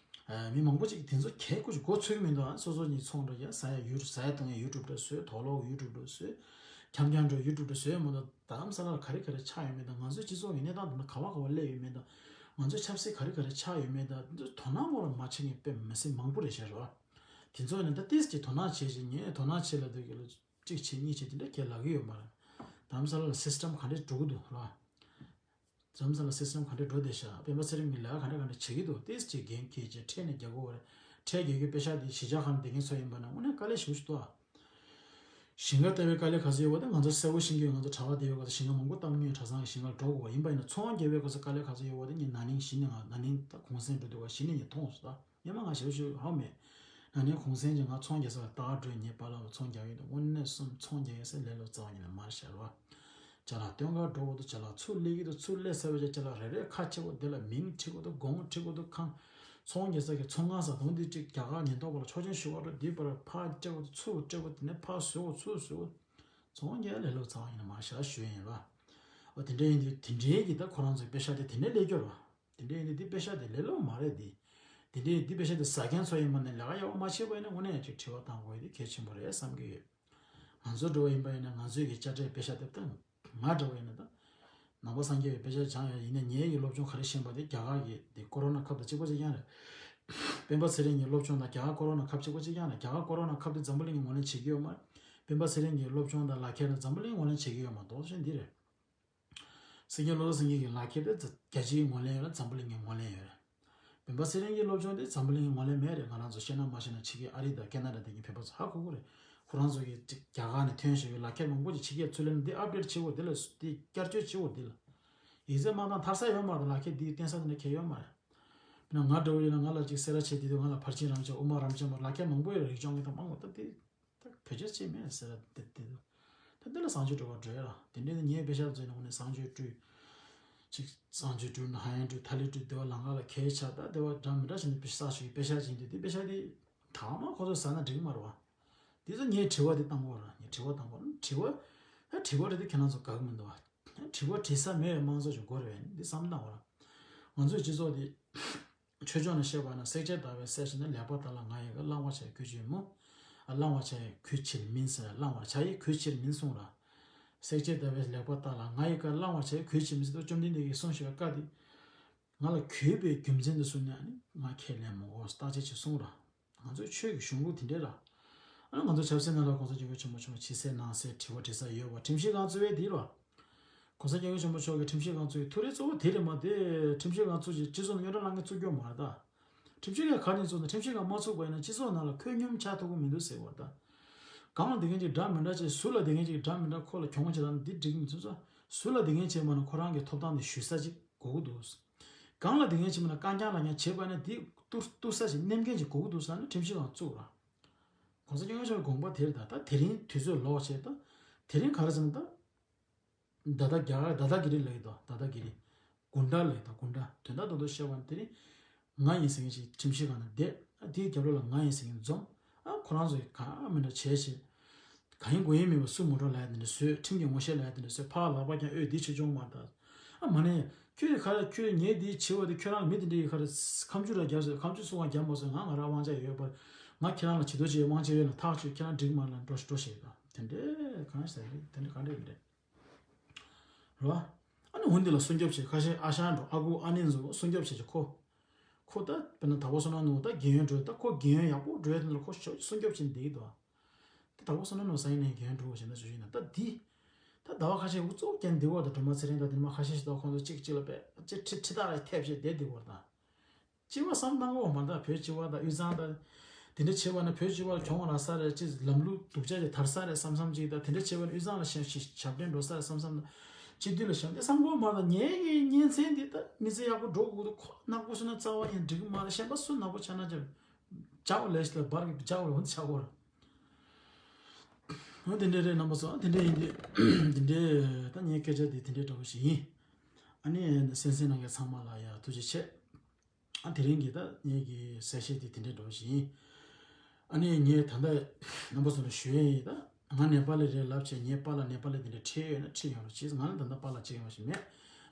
མི་མང་པོ་ཅིག་དེ་ཚོ་གས་ཀུ་ཅིག་མགོ་ཚོས་ཀྱི་མི་འདུག་ཨ་སོ་སོ་གཉིས་ཚོང་འགྲོ་ཡ་ཟ་ཡ་ཡུ་ཟ་ཡ་བཏུང་ཡ་ཡུ་ཊུབ་འདྲ་བཟོས། དོག་ལོག་ཡུ་ཊུབ་འདྲ་བཟོས། འཁྱམ་འཁྱམ་འགྲོ་ཡུ་ཊུབ་འདྲ་བཟོས་མ་གཏོགས། དྷ་རམ་ས་ལ་ལ་ག་རེ་ག་རེ་ཆགས་ཡོད་མེད་དང་། ང་ཚོའི་སྤྱི་ཚོགས་ཀྱི་གནས་སྟངས་འདི་ན་ག་བ་ག་བ་སླེབས་ཡོད་མེད་དང་། ང་ཚོའི་ཆབ་སྲིད་ག་རེ་ག་རེ་ཆགས་ཡོད་མེད་དང་། འདི་ཚོ་དོ་སྣང་ངོ་ལ་མ་བྱེད་མཁན་དཔེ་མི་སྲིད་མང་པོ་རེད་ཤག་རེད་བ། དེ་ཚོ་ཡིན་ན་ད་ཏིས་ཀྱི་དོ་སྣང་བྱེད་ཅིག་ངས་དོ་སྣང་བྱེད་ལབ་དུས་ཀྱི་ལ་གཅིག་བྱེད་གཉིས་བྱེད་དེ་འདྲ་གས་ལབ་ཀྱི་ཡོད་མ་རེད། དྷ་རམ་ས་ལ་ལ་སིས་ཊམ་ག་འདྲས་འགྲོ་གི་འདུག་རེད་བ། དྷ་རམ་ས་ལ་སིས་ཊམ་ག་འདྲས་འགྲོ་བསྡད་ཤག་སྤེན་པ་ཚེ་རིང་གིས་ལས་ཀ་ག་འདྲས་ག་འདྲས་བྱེད་ཀྱི་འདུག་ཏིས་ཀྱི་འགན་འཁྱེར་བྱས་ཁྲལ་ནས་རྒྱག་དགོས་པ་རེད། ཁྲལ་རྒྱག་རྒྱུའི་པེ་ཤག་དེ་གཞིས་ཆགས་ཁང་ནས་བསྡད་མཁན་ཚོ་ཡིན་པ་ན་དངོས་གནས་དཀའ་ལས་ཞེ་པོ་ཞིག་འདུག་ཨ། ཞིང་ཁ་ལྟ་བའི་དཀའ་ལས་ག་ཚོད་ཡོད་པ་དེ་ང་ཚོ་གསལ་པོ་ཤེས་ཀྱི་ཡོད། ང་ཚོ་གྲྭ་པ་དེ་ཡོད་ག་ཚོད་ཞིང་ཁ་མང་པོ་བཏབ་མཁན་གྲྭ་ཚང་གི་ཞིང་ཁར་འགྲོ་དགོས་པ་ཡིན་པ་ཡིན་ན་ཚོང་རྒྱག་པའི་ག་ཚོད་དཀའ་ལས་ག་ཚོད་ཡོད་པ་དེ་ངས་ན་ནིང་གཞི་ནས་ང་ན་ནིང་ད་གུང་སེང་འགྲོ་དུས་ག་གཞི་ནས་ངས་མཐོང་སོང་ད། སྔོན་མ་ང་ཞེ་པོ་ཞིག་ཧ་མེད། ན་ནིང་གུང་སེང་ཅིག་ང་ཚོང་རྒྱག་ས་ལ་ལྟ་ག་འགྲོ་ངའི་པཱ་ལགས་ཚོང་རྒྱག་གི་འདུག་དངོས་གནས་སོང་ཚོང་རྒྱག་ཡས་ས་ལས་ལོ་ཙཱ་བ་ཉིད་ལ་མར་ཤར་བ། ཅ་ལག་སྟོན་ག་འགྲོ་དགོས་འདུག་ཅ་ལག་ཚུར་སླེབས་ཀྱི་འདུག་ཚུར་སླེབས་ཚར་བའི་ཅ་ལག་རེ་རེ་ཁ་ཕྱེ་དགོས། དེ་ལ་མིང་བྲིས་དགོས་འདུག་དགོངས་བྲིས་དགོས་འདུག་ཁང་། ཚོང་རྒྱག་ས་གི་ཚོང་ཁང་ཟ་འཐུང་འདི་གཅིག་རྒྱ་གར་ཉེན་རྟོག་པ་ལ་ཆོག་མཆན་ཞུ་བར་འགྲོ། འདི་བར་ཕར་སྤྲད་དགོས་འདུག་ཚུར་སྤྲད་དགོས། དེ་ནས་ཕར་བཟོ་དགོས་ཚུར་བཟོ་དགོས། ཚོང་རྒྱག་ལས་ལོ་ཙཱ་བ་ཡིན་ན་མར་ཤར་ཞུ་ཡིན་ར། འོ་དེ་འདྲ་ཡིན་དུས་དེ་འདྲའི་གི་ད་ཁོ་རང་ཚོའི་པེ་ཤག་དེ་དེ་འདྲའི་ལས་སྐྱོར་བ། དེ་འདྲ་ཡིན་དུས་འདི་པེ་ཤག་དེ་ལས་སླ་པོ་མ་རེད་དེ། དེ་འདྲའི་འདི་པེ་ཤག་དེ་ཟ་མཁན་ཚོ་ཡིན་པ་ནས་ལས་ཀ་ཡག་པོ་མ་བྱས་པ་ཡིན་ན་དངོས་གནས་ཅིག་དྲི་བ་བཏང་དགོས་དེ་གལ་ཆེན་པོ་རེད་བསམ་གྱི་ཡོད། ང་ཚོ་འགྲོ་བ་ཡིན་པ་ཡིན་ན་ང་ཚོའི་གི་དཔྱ་ཁྲལ་པེ་ཤག་དེ་བཏང་། ང་འགྲོ་བ་ཡིན་ན་ད། ནང་པ་སངས་རྒྱས་པའི་པེ་ཤག་སྦྱང་ཡ་ཡིན་ན་ངའི་གི་སློབ་སྦྱོང་ག་རེ་ཤེས་པ་དེ་རྒྱ་གར་གི་དེ་ཀོ་རོ་ན་ཁབ་དང་གཅིག་པ་གཅིག་རྐྱང་རེད། སྤེན་པ་ཚེ་རིང་གི་སློབ་སྦྱོང་དང་རྒྱ་གར་ཀོ་རོ་ན་ཁབ་གཅིག་པ་གཅིག་རྐྱང་རེད། རྒྱ་གར་ཀོ་རོ་ན་ཁབ་དེ་འཛམ་བུ་གླིང་གི་ངོས་ལེན་བྱེད་ཀྱི་ཡོད་མ་རེད། སྤེན་པ་ཚེ་རིང་གི་སློབ་སྦྱོང་དང་ལག་ཁྱེར་དེ་འཛམ་བུ་གླིང་ངོས་ལེན་བྱེད་ཀྱི་ཡོད་མ་གཏོགས་གཞན་འདི་རེད། སྲིད་སྐྱོང་བློ་བཟང་སེང་གེ་གི་ལག་ཁྱེར་དེ་རྒྱ་ཆེའི་ངོས་ལེན་ཡོད་ལ་འཛམ་བུ་གླིང་གི་ངོས་ལེན་ཡོད་རེད། སྤེན་པ་ཚེ་རིང་གི་སློབ་སྦྱོང་དེ་འཛམ་བུ་གླིང་གི་ངོས་ལེན་མེད་རེད། ང་རང་ཚོ་ཤེས་ན་མ་ཤེས་ན་ཕྱི་རྒྱལ་ཨ་རི་དང་ཁེ་ན་ཌ་དེ་གི་བོད་པ་ཚོ་ཧ་གོ་གི་རེད། ཁོ་རང་ཚོ་གི་ཅིག་རྒྱ་གར་ནས་ཐོན་བཞིན་པའི་ལག་ཁྱེར་མང་པོ་ཅིག་ཕྱི་རྒྱལ་ཚུར་ལེན་འདི་ཨབ་ཌེཊ་བྱེད་དགོས་དེ་ལ་དེ་བསྐྱར་བཅོས་བྱེད་དགོས་དེ་ལ། ཡིག་ཚད་མ་བཏང་ཐར་ས་ཡོད་མ་རེད། ལག་ཁྱེར་འདི་བསྟན་ས་དེ་འདྲ་གལ་ཡོད་མ་རེད། དཔེར་ན་ང་འདྲ་བོ་ཡིན་ན་ང་ལ་ཅིག་སེ་ར་བྱེད་དེ་དུས་ང་ལ་ཕར་ཕྱིན་རང་བྱེད་དབུ་མ་རམ་བྱེད་མ་ལག་ཁྱེར་མང་པོ་ཡོད་རེད། རིག་སྦྱོང་གི་དང་མང་པོ་ད་དེ། ད་བེད་སྤྱོད་བྱེད་མེད་ཟེར་ལ་དེ་དེ་དུ། ད་འདི་ལ་བཟང་སྤྱོད་སྤྲོད་པར་འགྲོ་ཡ་ལ་དེ་འདྲའི་ངའི་པེ་ཤག་བཟོས་ནས་འོ་ནས་བཟང་སྤྱོད་སྤྲོད། ཅིག་བཟང་སྤྱོད་སྤྲོད་ན་ཧ་ཡང་སྤྲོད་ཐ་ལི་སྤྲོད་དེ་བ་ལང་ཀ་ལ་ཁའི་ཆ་ད་དེ་བ་འདྲ་མི་འདྲ་བྱས་ནས་པེ་ཤག་ཞིག་པེ་ཤག་ཅིག་འདུག་དེ་པེ་ཤག་དེ་ཐ་མ་ཁོ་ཚོ་ཟ་ན་འགྲིག་མ་རེད་བ། དེ་ཚོ་ངས་དྲི་བ་དེ་བཏང་དགོས་ར་ངས་དྲི་བ་བཏང་དགོས་ར་དྲི་བ། ད་དྲི་བ་རེད་དེ་ཁྱེད་རང་ཚོ་དགའ་གི་མི་འདུག་བ། དྲི་བ་དྲི་ས་མེད་པའི་དམངས་གཙོ་ཅིག་དགོས་རེད་བས་འདི་བསམ་བཏང་དགོས་ར། ང་ཚོའི་སྤྱི་ཚོགས་དེ། ཆོས་ཕྱོགས་ནས་བཤད་པ་ན་བསྲེག་བཅད་བརྡར་བའི་གསལ་བྱེད་ནི་ལེགས་པར་བརྟགས་ལ་ང་ཡི་ག་བླང་བར་བྱ་ཡི་གུས་ཕྱིར་མིན། ཨ་བླང་བར་བྱ་ཡི་གུས་ཕྱིར་མིན་ཟེར་བླང་བར་བྱ་ཡི་གུས་ཕྱིར་མིན་གསུངས་ལ། བསྲེག་བཅད་བརྡར་བའི་ལེགས་པར་བརྟགས་ལ་ང་ཡི་ག་བླང་བར་བྱ་ཡི་གུས་ཕྱིར་མིན་ཟེར་དུས་བཅོམ་ལྡན་འདས་ཀྱིས་གསུངས་བཞག་པའི་བཀའ་དེ། ང་ལ་གུས་པའི་རྒྱུ་མཚན་དུ་གསུངས་ནས་ཨ་ནི་ང་ཁས་ལེན་མི་དགོས་བརྟག་དཔྱད་ཅིག་གསུངས་ར། ང་ཚོའི་ཆོས་ཀྱི་གཞུང་ལུགས་དེ་འདྲས་ར། ཨ་ནི་ང་ཚོ་ཆབ་སྲིད་ནང་ལ་གོང་ས་སྐྱབས་མགོན་ཆེན་པོ་མཆོག་ཕྱི་གསལ་ནང་གསལ་དྲི་བ་དྲི་ས་ཡོད་པ་ཁྲིམས་ཞིབ་ཁང་གཙོས་པའི་དེ་ར། གོང་ས་སྐྱབས་མགོན་ཆེན་པོ་མཆོག་གིས་ཁྲིམས་ཞིབ་ཁང་བཙུགས་ཡི་ཐུགས་རེ་གཙོ་བོ་དེ་རེད་མ་དེ་ཁྲིམས་ཞིབ་ཁང་བཙུགས་ཀྱི་སྤྱི་ཚོགས་ནང་རྙོག་དྲ་ལངས་མཁན་བཙུགས་རྒྱུ་མ་རེད་ད། ཁྲིམས་ཞིབ་ཁང་ག་ནས་བཙུགས་ན་ཁྲིམས་ཞིབ་ཁང་མ་བཙུགས་པ་ཡིན་ན་སྤྱི་ཚོགས་ནང་ལ་ཁོད་སྙོམས་ཆགས་ཐུབ་ཀྱི་མི་འདུག་ཟེར་བ་ད། གང་ལ་དེ་མཁན་ཅིག་འདྲ་མི་འདྲ་བྱས་ཟུར་ལ་དེ་མཁན་ཅིག་འདྲ་མི་འདྲ་ཁོ་ལ་གྱོང་བྱེད་སྟངས་འདི་འགྲིག་མི་ཚུན་ཚོད་ཟུར་ལ་དེ་མཁན་བྱས་མ་ན་ཁོ་རང་གི་ཐོབ་ཐང་དེ་ཞུ་ས་ཅིག་དགོས་ཀྱི་འདུག་གང་ལ་དེ་མཁན་བྱས་མ་ན་རྐང་རྐྱང་ལ་ཡང་བྱས་པ་ན་དེ་གཏུར་གཏུར་ས་ཅིག་མནན་མཁན་ཅིག་དགོས་ཀྱི་འདུག་ཟེར་ན་ཁྲིམས་ཞིབ་ཁང་བཙུགས་ར། གོང་ས་སྐྱབས་མགོན་ཆེན་པོའི་དགོངས་པ་དེ་རེད་ད། ད་དེ་རིང་དུས་ཚོད་ལོག་བྱས་ད། དེ་རིང་ག་རེ་ཟེར་ན་ད། ད་ལྟ་རྒྱ་གར་ད་ལྟ་གི་རིང་ལབ་ཡོད་དོ། ད་ལྟ་གི་རིང་། དགུན་གྲང་ལབ་ཡོད་དོ། དགུན་གྲང་དོན་དག་རྡོག་རྡོག་བཤད་པ་ན་དེ་རིང་ང་ཡིན་ཟེར་མཁན་ཞིག་ཁྲིམས་ཞིབ་ཁང་ནང་བསྡད། ཨ་དེའི་རྒྱབ་ལོགས་ལ་ང་ཡིན་ཟེར་མཁན་འཛོམས། ཨ་ཁོ་རང་ཚོས་གང་མི་འདྲ་བྱས་བྱས། གང་ཡིན་དགོས་ཡིན་མེད་པ་སུ་མི་འགྲོ་ལབ་ཡ་དེ་འདྲ་བཟོས། ཁྲིམས་ཀྱི་ངོ་ཤེས་ལབ་ཡ་དེ་འདྲ་བཟོས། ཕར་ལག་པ་ཀྱང་གཡོག་འདི་བྱེད་ཆོག་མ་རེད་ད། ཨ་མ་ནས་ཁྱོད་ཁ་ཁྱོད་ངས་འདི་བྱེད་པ་དེ་ཁྱོད་རང་ལ་མི་དེ་འདྲ་ཡི་ཁ་རེད། ཁ་མཆུ་ར་རྒྱབ་ཟེར། ཁ་མཆུ་སུ་གང་རྒྱབ་མ་སོང་། ང་ང་རང་དབང་ཆ་ཡོད་པར། ང་ཁྱེད་རང་ལ་བྱེད་དོ་བྱེད་དབང་ཆ་ཡོད་ལ་ཐག་ཆོད། ཁྱེད་རང་འགྲིག་མ་ལ་འགྲོ་འགྲོ་ཞེས་དང་དེ་འདྲས་གང་ཟེར་རེད། དེ་འདྲས་གང་འདྲས་རེད། རེད་བ། ཨ་ནི་འོན་འདི་ལ་སྲུང་སྐྱོབ་བྱེད་ཁ་ཤས་ཨ་ཞང་འགྲོ་ཨ་ཁུ་ཨ་ནེ་ཚོ་སྲུང་སྐྱོབ་བྱེད་ཀྱི་ཁོ། ཁོ་ད་དཔེར་ན་དྭགས་པོ་བསོད་ནམས་ནོར་བུ་ད་རྒན་ཡོལ་འགྲོ་ད་ཁོ་རྒན་ཡོལ་ཡག་པོ་འགྲོ་ཡ་དེ་ལ་ཁོ་ཞོ་སྲུང་སྐྱོབ་བྱེད་འདི་གི་འདུག་ཨ། ད་དྭགས་པོ་བསོད་ནམས་ནོར་བུ་ས་ཡིན་ནའི་རྒན་ཡོལ་འགྲོ་བ་བྱེད་ན་ཞུ་ཞུ་ཡིན་ན་ད་འདི། ད་ཟླ་བ་ཁ་ཤས་འུ་ཚོ་རྒན་འདི་བར་དུ་སྒྲོལ་མ་ཚེ་རིང་དང་དེ་མ་ཁ་ཤས་ཤིག་ད་ཁོང་ཚོ་གཅིག་གཅིག་ལ་བས་ཅི་ཁྲི་ཁྲི་ཐག་རེ་ཐེབས་བྱས་བསྡད་འདི་བར་དང་། སྤྱི་པ་བསམ་བཏང་གོ་མ་ད་བོད་སྤྱི་པ་དང་དབུས་གཙང་དང་། དེ་འདྲ་བྱེད་པ་ན་བོད་སྤྱི་པ་ལ་གྱོང་རག་ས་རེད། ཅི་ལམ་ལུགས་སྡུག་ཅག་ཅིག་དར་ས་རེད་བསམ་བསམ་ཅིག་དང་། དེ་འདྲ་བྱེད་པ་ན་དབུས་གཙང་ལ་ཞབས་ཞབས་ཞབས་འདྲེན་འགྲོ་ས་རེད་བསམ་བསམ་དང་། སྤྱི་འཐུས་ལ་ཞབས་འདྲེན་བསམ་གོ་མ་ད། ངའི་གི་གཉེན་ཚན་འདི་ད་མི་ཚེ་ཡག་པོ་འགྲོ་དགོས་འདུག་ཁོ་ནག་པོ་སོང་ན་རྩ་བ་ཡང་འགྲིག་གི་མ་རེད། གཞན་པ་སུ་ནག་པོ་ཆགས་ན་ཅང་ཇག་ལས་ཤི་ལ་བར་གི་ཇག་ལ་འོན་ཆགས་གོ་ར། འོན་དེ་འདྲ་རེད་རྣམ་པ་ཚོ། དེ་འདྲ་ཡིན་དུས་དེ་འདྲ་ད་ངའི་སྐད་ཆ་འདི་དེ་འདྲའི་འདྲ་བོ་ཞིག་ཡིན། ཨ་ནི་གསན་གཟིགས་གནང་མཁན་ཚང་མ་ལ་ཡ་ཐུགས་རྗེ་ཆེ། ཨ་དེ་རིང་གི་ད་ངེད་ཀྱི་གསལ་བཤད་དེ་དེ་འདྲའི་འདྲ་བོ་ཞིག་ཡིན། ཨ་ནི་ངས་ད་ལྟ་རྣམ་པ་ཚོ་ལ་ཞུ་ཡས་ཡིན། ད་ང་ནེ་པ་ལི་རེད་ལབ་བྱས་ངའི་པཱ་ལགས་ནེ་པ་ལི་དེ་འདྲ་ཁྲིད་ཡོད་ན་ཁྲིད་ཡོང་རོགས་གྱིས། ང་ལ་ད་ལྟ་པཱ་ལགས་གཅིག་ཡོང་བ་ཞིག་མེད།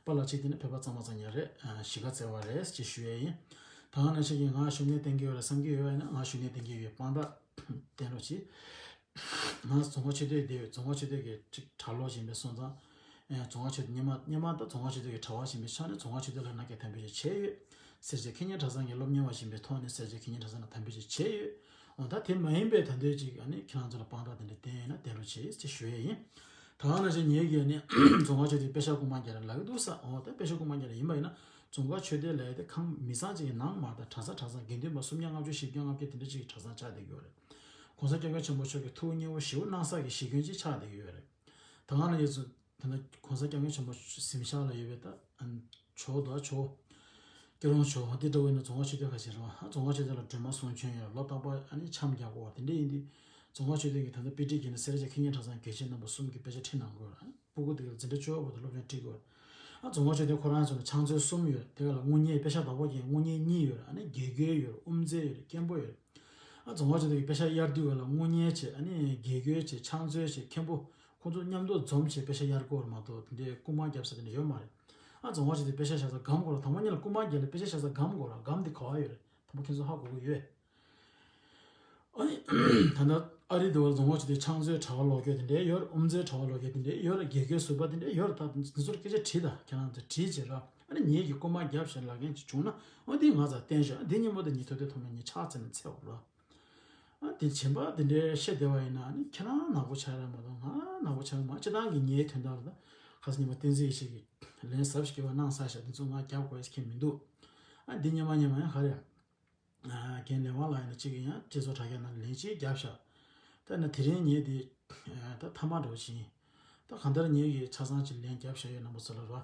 པཱ་ལགས་གཅིག་དེ་ནི་བོད་པ་གཙང་མ་གཙང་ཉ་རེད། ཨ་གཞིས་ཀ་རྩེ་བ་རེད་ཅེས་ཞུ་ཡས་ཡིན། ད་ག་ནང་བཞིན་གྱི་ང་ཞུ་སྣེ་གཏན་འཁེལ་ཡོད་ལ་བསམ་གྱི་ཡོད་པ་ཡིན་ན་ང་ཞུ་སྣེ་གཏན་འཁེལ་ཡོད་དཔང་རྟགས་བསྟན་རོགས་གྱིས། ང་རྫོང་ཁ་ཆོས་སྡེ་བསྡད་ཡོད། རྫོང་ཁ་ཆོས་སྡེ་གི་ཅིག་གྲྭ་ལོག་བཞིན་པའི་སོང་ཙང་། ཨེ་རྫོང་ཁ་ཆོས་སྡེ་སྔོན་མ་སྔོན་མ་ད་རྫོང་ཁ་ཆོས་སྡེ་གི་གྲྭ་བ་བཞིན་པའི་ཆ་ནས་རྫོང་ཁ་ཆོས་སྡེ་ལ་ང་གིས་དམ་འབུལ་ཅིག་བྱས་ཡོད། སེར་བྱེས་མཁས་སྙན་གྲྭ་ཚང་གི་སློབ་གཉེར་བ་བཞིན་པའི་ཐོག་ནས་སེར་བྱེས་མཁས་སྙན་གྲྭ་ཚང་ལ་དམ་འབུལ་ཅིག་བྱས་ཡོད། འོ་ད་དེ་མ་ཡིན་པའི་ད་འདོད་ཅིག་ཨ་ནི་ཁྱེད་རང་ཚོ་ལ་དཔང་རྟགས་དེ་འདྲ་བསྟན་ཡོད་ན་བསྟན་རོགས་བྱེད་ཅེས་ཞུ་ཡས་ཡིན། ད་ག་ནང་བཞིན་ངེད་ཀྱིས་ཨ་ནི་རྫོང་ཁ་ཆོས་སྡེ་པེ་ཤག་རྐུན་མ་རྒྱག་རེད་ལབ་ཀྱི་འདུག་ས། འོ་ད་པེ་ཤག་རྐུན་མ་རྒྱག་རེད་ཡིན་པ་ཡིན་ན་རྫོང་ཁ་ཆོས་སྡེ་ལབ་ཡས་དེ་ཁང་མི་ཚང་གཅིག་གི་ནང་མ་རེད། ད་གྲྭ་ས་གྲྭ་ཚང་དགེ་འདུན་པ་སུམ་བརྒྱ་ལྔ་བཅུ་བཞི་བརྒྱ་ལྔ་བརྒྱ་དེ་འདྲ་གཅིག་གི་གྲྭ་ཚང་ཆགས་བསྡད་ཀྱི་ཡོད་རེད། གོང་ས་སྐྱབས་མགོན་ཆེན་པོ་མཆོག་གི་ཐུགས་མཉེས་པོ་ཞེ་པོ་གནང་ས་གི་གཞི་ཁྱོན་གཅིག་ཆགས་བསྡད་ཀྱི་ཡོད་རེད། ད་ག་ནང་བཞིན་ད་ལྟ་གོང་ས་སྐྱབས་མགོན་ཆེན་པོ་གཟིམ་ཤག་ལ་ཡོད་པའི་ད་ཇོ་བོ་དང་ཇོ་བོ། སྐྱབས་མགོན་ཇོ་བོ་འདི་འདྲ་བོ་ཡིན་ན་རྫོང་ཁ་ཆོས་སྡེ་ཁ་ཤས་རེད་བ། རྫོང་ཁ་ཆོས་སྡེ་ལ་སྒྲོལ་མ་གསུང་བྱོན་ཡོད། ལོ་རྟག་པར་ཨ་ནི་འཆམ་རྒྱག་གོ་བ་དེ་འདྲ་ཡིན་དུས། རྫོང་ཁ་ཆོས་སྡེ་གི་ད་ལྟ་དཔེ་ཁྲིད་ཀྱི་ནི་སེར་བྱེས་མཁས་སྙན་གྲྭ་ཚང་དགེ་བཤེས་རྣམ་པ་གསུམ་གྱིས་དཔེ་ཆ་ཁྲིད་གནང་དགོས་རེད། སྤུ་གུ་དེ་ག་ལ་འཛིན་གྲྭ་བཅུ་པ་བར་དུ་སློབ་སྦྱོང་ཁྲིད་དགོས་རེད། ཨ་རྫོང་ཁ་ཆོས་སྡེ་ཁོ་རང་ཚོ་ནི་ཕྱག་མཛོད་གསུམ་ཡོད། དེ་ག་ལ་དངུལ་གཉེར་པེ་ཤག་བདག་པོ་གྱི་དངུལ་གཉེར་གཉིས་ཡོད་རེད། ཨ་ནི་དགེ་རྒན་ཡོད་རེད། དབུ་མཛད་ཡོད་རེད། མཁན་པོ་ཡོད་རེད། ཨ་རྫོང་ཁ་ཆོས་སྡེ་གི་པེ་ཤག་གཡར་དུས་ག་ལ་དངུལ་གཉེར་བྱས། ཨ་ནི་དགེ་རྒན་བྱས། ཕྱག་མཛོད་བྱས། མཁན་པོ། ཁོང་ཚོ་མཉམ་དུ་འཛོམས་བྱས་པེ་ཤག་གཡར་དགོས་རེད་མ་གཏོགས་དེ་འདྲའི་རྐུན་མ་རྒྱབ་ས་དེ་འདྲ་ཡོད་མ་རེད། ཨ་རྫོང་ཁ་ཆོས་སྡེ་པེ་ཤག་བཞག་ས་སྒམ་དགོས་རེད། དང་པོ་ཉིད་ལ་རྐུན་མ་རྒྱབ་ལ་པེ་ཤག་བཞག་ས་སྒམ་དགོས་རེད། སྒམ་དེ་ག་པར་ཡོད་རེད། དང་པོ་ཁྱེད་ཚོ་ཧ་གོ་གི་ཡོད། ཨ་ནི་ད་ལྟ་ཨ་རི་དེ་བར་རྫོང་ཁ་ཆོས་སྡེ་ཕྱག་མཛོད་གྲྭ་པ་ལོག་སྐྱོད་དེ་འདྲ་ཡོད་རེད། དབུ་མཛད་གྲྭ་པ་ལོག་སྐྱོད་དེ་འདྲ་ཡོད་རེད། དགེ་རྒན་ཟུར་པ་དེ་འདྲ་ཡོད་རེད། ད་འདི་ཚོར་སྐད་ཆ་དྲིས་དང་། ཁྱེད་རང་ཚོ་དྲིས་བྱས་ར། ཨ་ནི་ངེད་ཀྱིས་རྐུན་མ་རྒྱབ་བྱས་ལབ་མཁན་ཅིག་བྱུང་ན་འོ་འདི་ང་ཚོ་བསྟན་ཞོག་འདི་སྙིང་པོ་དེ་ཉིད་ཐོབ་དེ་ཐོབ་ན་ངས་ཕྱག་འཚལ་ནས་འཚལ་བ་ར། ཨ་དེ་བྱིན་པ་དེ་འདྲའི་བཤད་བསྡད་པ་ཡིན་ན་ཨ་ནི་ཁྱེད་རང་ནག་པོ་ཆགས་ར་མ་གཏོགས་ང་ནག་པོ་ཆགས་མ། སྤྱི་བཏང་གི་ངའི་དོན་དག་ལ་ད་ཁ་སང་ཉི་མ་བསྟན་འཛིན་ཡེ་ཤེས་ཀྱིས་ལན་གཟབ་ཞིག་བརྒྱབ་པ་གནང་ས་ཤག་འདི་ཚོ་ང་རྒྱབ་དགོས་ཡ་ཁྱད་མི་འདུག་ཨ་འདི་སྙེ་མ་སྙེ་མ་ཡང་ག་རེ། རྒན་ལས་དབང་ལགས་ཡིན་ན་གཅིག་གིས་ཡང་སྤྱི་ཚོགས་དྲ་རྒྱ་ནང་ལན་གཅིག་བརྒྱབ་ཤག་ད་ནི་དེ་རིང་ངས་འདི་ད་མཐའ་མ་འདྲ་བོ་ཞིག་ཡིན། ད་གང་ལྟར་ངས་ཀྱི་ཆ་ཚང་ཅིག་ལན་བརྒྱབ་བཞག་ཡོད་རྣམ་པ་ཚོ་ལ་རོ།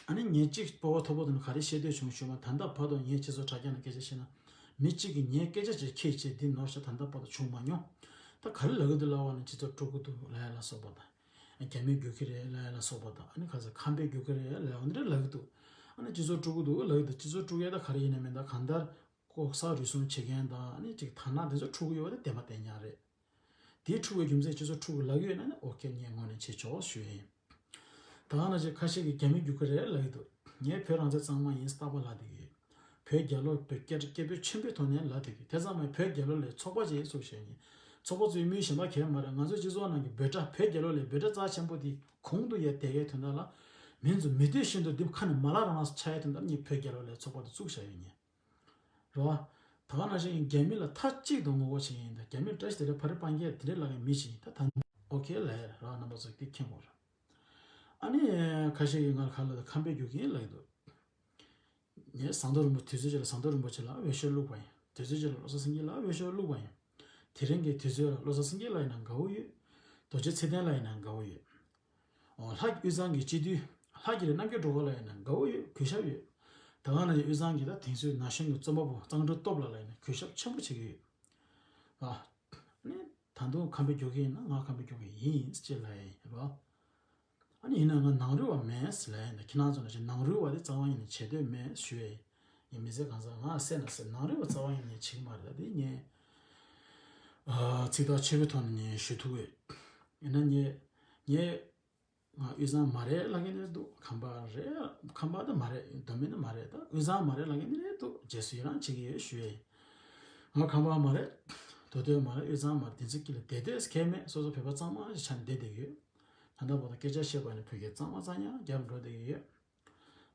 ཨ་ནི་ངས་གཅིག་སྤོབས་པ་མཐོ་པོ་དང་ག་རེ་བཤད་འདོད་བྱུང་ཞུས་པ། ད་ལྟ་བར་དུ་ངས་སྤྱི་ཚོགས་དྲ་རྒྱ་ནང་སྐད་ཆ་བཤད་ན། མི་གཅིག་གིས་ངའི་སྐད་ཆ་ཅིག་ཁྱེད་ཅིག་འདི་ནོར་ཤག་ད་ལྟ་བར་དུ་བྱུང་མ་མྱོང་། ད་ག་རེ་ལབ་ཀྱི་འདུག་ལབ་པ་ན་སྤྱི་ཚོགས་དཀྲུག་གི་འདུག་ལབ་ཡ་ལ་སོགས་པ་དང་། རྒྱ་མི་རྒྱུག་གི་རེད་ལབ་ཡ་ལ་སོགས་པ་དང་། ཨ་ནི་ག་ཚོད་ཁམས་པས་རྒྱུག་གི་རེད་ལབ་ཡ་འདི་འདྲ་ལབ་ཀྱི་འདུག་ཨ་ནི་སྤྱི་ཚོགས་དཀྲུག་གི་འདུག་ལབ་ཀྱི་འདུག་སྤྱི་ཚོགས་དཀྲུག་ཡ་ད་ག་རེ་ཡིན་ན་མིན་ད་གང་ལྟར། ལྐོག་ཟ་རུལ་སུངས་བྱེད་མཁན་དང་ཨ་ནི་ཅིག་དར་ནག་དེ་ཚོ་འཁྲུག་གི་ཡོད་པ་དེ་བདེན་པ་བདེན་མཉམ་རེད། དེའི་འཁྲུག་པའི་རྒྱུ་མཚན་སྤྱི་ཚོགས་འཁྲུག་གི་ལབ་ཀྱི་ཡོད་ན་ནི་ཨོ་ཁེ་ངས་ངོས་ནས་བྱེད་ཆོག་ཞུ་ཡ་ཡིན། ད་ག་ནང་བཞིན་ཁ་ཤས་ཀྱིས་རྒྱ་མི་རྒྱུག་གི་རེད་ལབ་ཀྱི་འདུག་ངས་བོད་རང་བཙན་གཙང་མ་ཡིན་རྟག་པར་ལབ་བསྡད་ཀྱི་ཡོད། བོད་རྒྱལ་ལོ་བོད་སྐད་སྐད་འབོད་ཆེན་པོའི་ཐོག་ནས་ལབ་བསྡད་ཀྱི། དེ་ཙམ་མ་ཡིན་བོད་རྒྱལ་ལོ་ལས་ཚོགས་པ་ཅིག་བཙུགས་བྱས་ནས་ཚོགས་པ་བཙུགས་མིའི་གཞན་པ་གལ་མ་རེད། ང་ཚོའི་སྤྱི་ཚོགས་ནང་གི་འབོད་སྒྲ་བོད་རྒྱལ་ལོ་ལས་འབོད་སྒྲ་རྩ་ཆེན་པོ་དེ་གོང་དུ་ཡར་དེ་གའི་དོན་དག་ལ་མིང་ཚོ་མི་འདོད་བཞིན་དུ་འདི་ཁ་ནས་མ་ལབ་རང་ཆགས་ཡའི་དོན་དག་ངས་བོད་རྒྱལ་ལོ་ལས་ཚོགས་པ་དེ་བཙུགས་བཞག་ཡོད་ཉེ། རེད་བ། ད་ག་ནང་བཞིན་རྒྱ་མི་ལ་མཐའ་གཅིག་ཏུ་ངོ་རྒོལ་བྱེད་ཀྱི་ཡིན། ད་རྒྱ་མིར་བཀྲ་ཤིས་བདེ་ལེགས་ཕ་རི་སྤང་རྒྱལ་དེ་འདྲའི་ལབ་མཁན་མི་ཞིག་ཡིན། ད་ད་ཨོ་ཁེ་ལབ་ཡ་རེད་བ། རྣམ་པ་ཚོ་དེ་མཁྱེན་དགོས་རེད། ཨ་ནི་ཁ་ཤས་ཀྱིས་ང་ལ་ཁ་ལོ་དང་ཁམས་པའི་རྒྱུག་གིན་ལབ་ཀྱི་འདུག་ངས་ཟམ་གདོང་རིན་པོ་དུས་ཚོད་ཅིག་ལ་ཟམ་གདོང་རིན་པོ་ཆེ་ལ་འོས་ཤོག་བླུགས་པ་ཡིན། དུས་ཚོད་ཅིག་ལ་བློ་བཟང་སེང་གེ་ལ་འོས་ཤོག་བླུགས་པ་ཡིན། དེ་རིང་གི་དུས་ཚོད་ལ་བློ་བཟང་སེང་གེ་ལ་ཡིན་ན་དགའ་བོ་ཡོད། རྡོ་རྗེ་ཚེ་བརྟན་ལ་ཡིན་ན་དགའ་བོ་ཡོད། འོ་ལྷ་དབུས་གཙང་གི་སྤྱི་འཐུས་ལྷ་རྒྱ་རི་རྣམ་རྒྱལ་སྒྲོལ་དཀར་ལ་ཡིན་ན་དགའ་བོ་ཡོད། གུས་ཞབས་ཡོད། ད་ག་ནང་བཞིན་དབུས་གཙང་གི་ད་དེང་སང་ན་གཞོན་གྱི་རྩོམ་པ་པོ་གཙང་སྒྲོལ་སྟོབས་ལགས་ལ་ཡིན་ན་གུས་ཞབས་ཆེན་པོ་བྱེད་ཀྱི་ཡོད། ཨ་ནི་ད་དུང་ཁམས་པའི་རྒྱུག་གི་ཡིན་ན་ང་ཁམས་པའི་རྒྱུག་གི་ཡིན་ཅེས་ལབ་ཡ་ཡིན་རོ། ཨ་ནི་ཡིན་ན་ང་ནང་རུལ་བ་མེད་ཟེར་ལབ་ཡ་ཡིན། ཁྱེད་རང་ཚོ་ནང་བཞིན་ནང་རུལ་བ་དེ་རྩ་བ་ཉིད་ནས་བྱེད་འདོད་མེད་ཞུ་ཡ་ཡིན། ངས་མི་ཚེ་གང་ཟག་ང་སེམས་ན་སེམས་ནང་རུལ་བ་རྩ་བ་ཉིད་ནས་བྱེད་ཀྱི་མ་རེད། ད་དེ་ངས་ཨ་ཚིག་ཐག་ཆོད་པོའི་ཐོག་ནས་ངས་ཞུ་ཐུབ་ཡོད། ཡིན་ན་ངས་ངས་ང་དབུས་གཙང་མ་རེད་ལབ་མཁན་ནི་འདུག་ཁམས་པ་རེད། ཁམས་པ་ད་མ་རེད། མདོ་སྨད་ནི་མ་རེད། ད་དབུས་གཙང་མ་རེད་ལབ་མཁན་ནི་རེད་འདུག་རྗེས་སུ་ཡི་རང་བྱེད་ཀྱི་ཡོད་ཞུ་ཡ་ཡིན། ང་ཁམས་པ་མ་རེད། མདོ་སྟོད་མ་རེད། དབུས་གཙང་མ་རེད། དེ་ཚོའི་དཀྱིལ་ལ་བསྡད་འདོད་གལ་མེད། སོ་སོ་བོད་པ་གཙང་མ་ཞིག་ཆགས་བསྡད་བསྡད་ཀྱི་ཡོད། ད་ལྟ་བར་དུ་སྐད་ཆ་བཤད་པ་ནི་བོད་སྐད་གཙང་མ་གཙང་ཡང་རྒྱབ་འགྲོ་བསྡད་ཀྱི་ཡོད།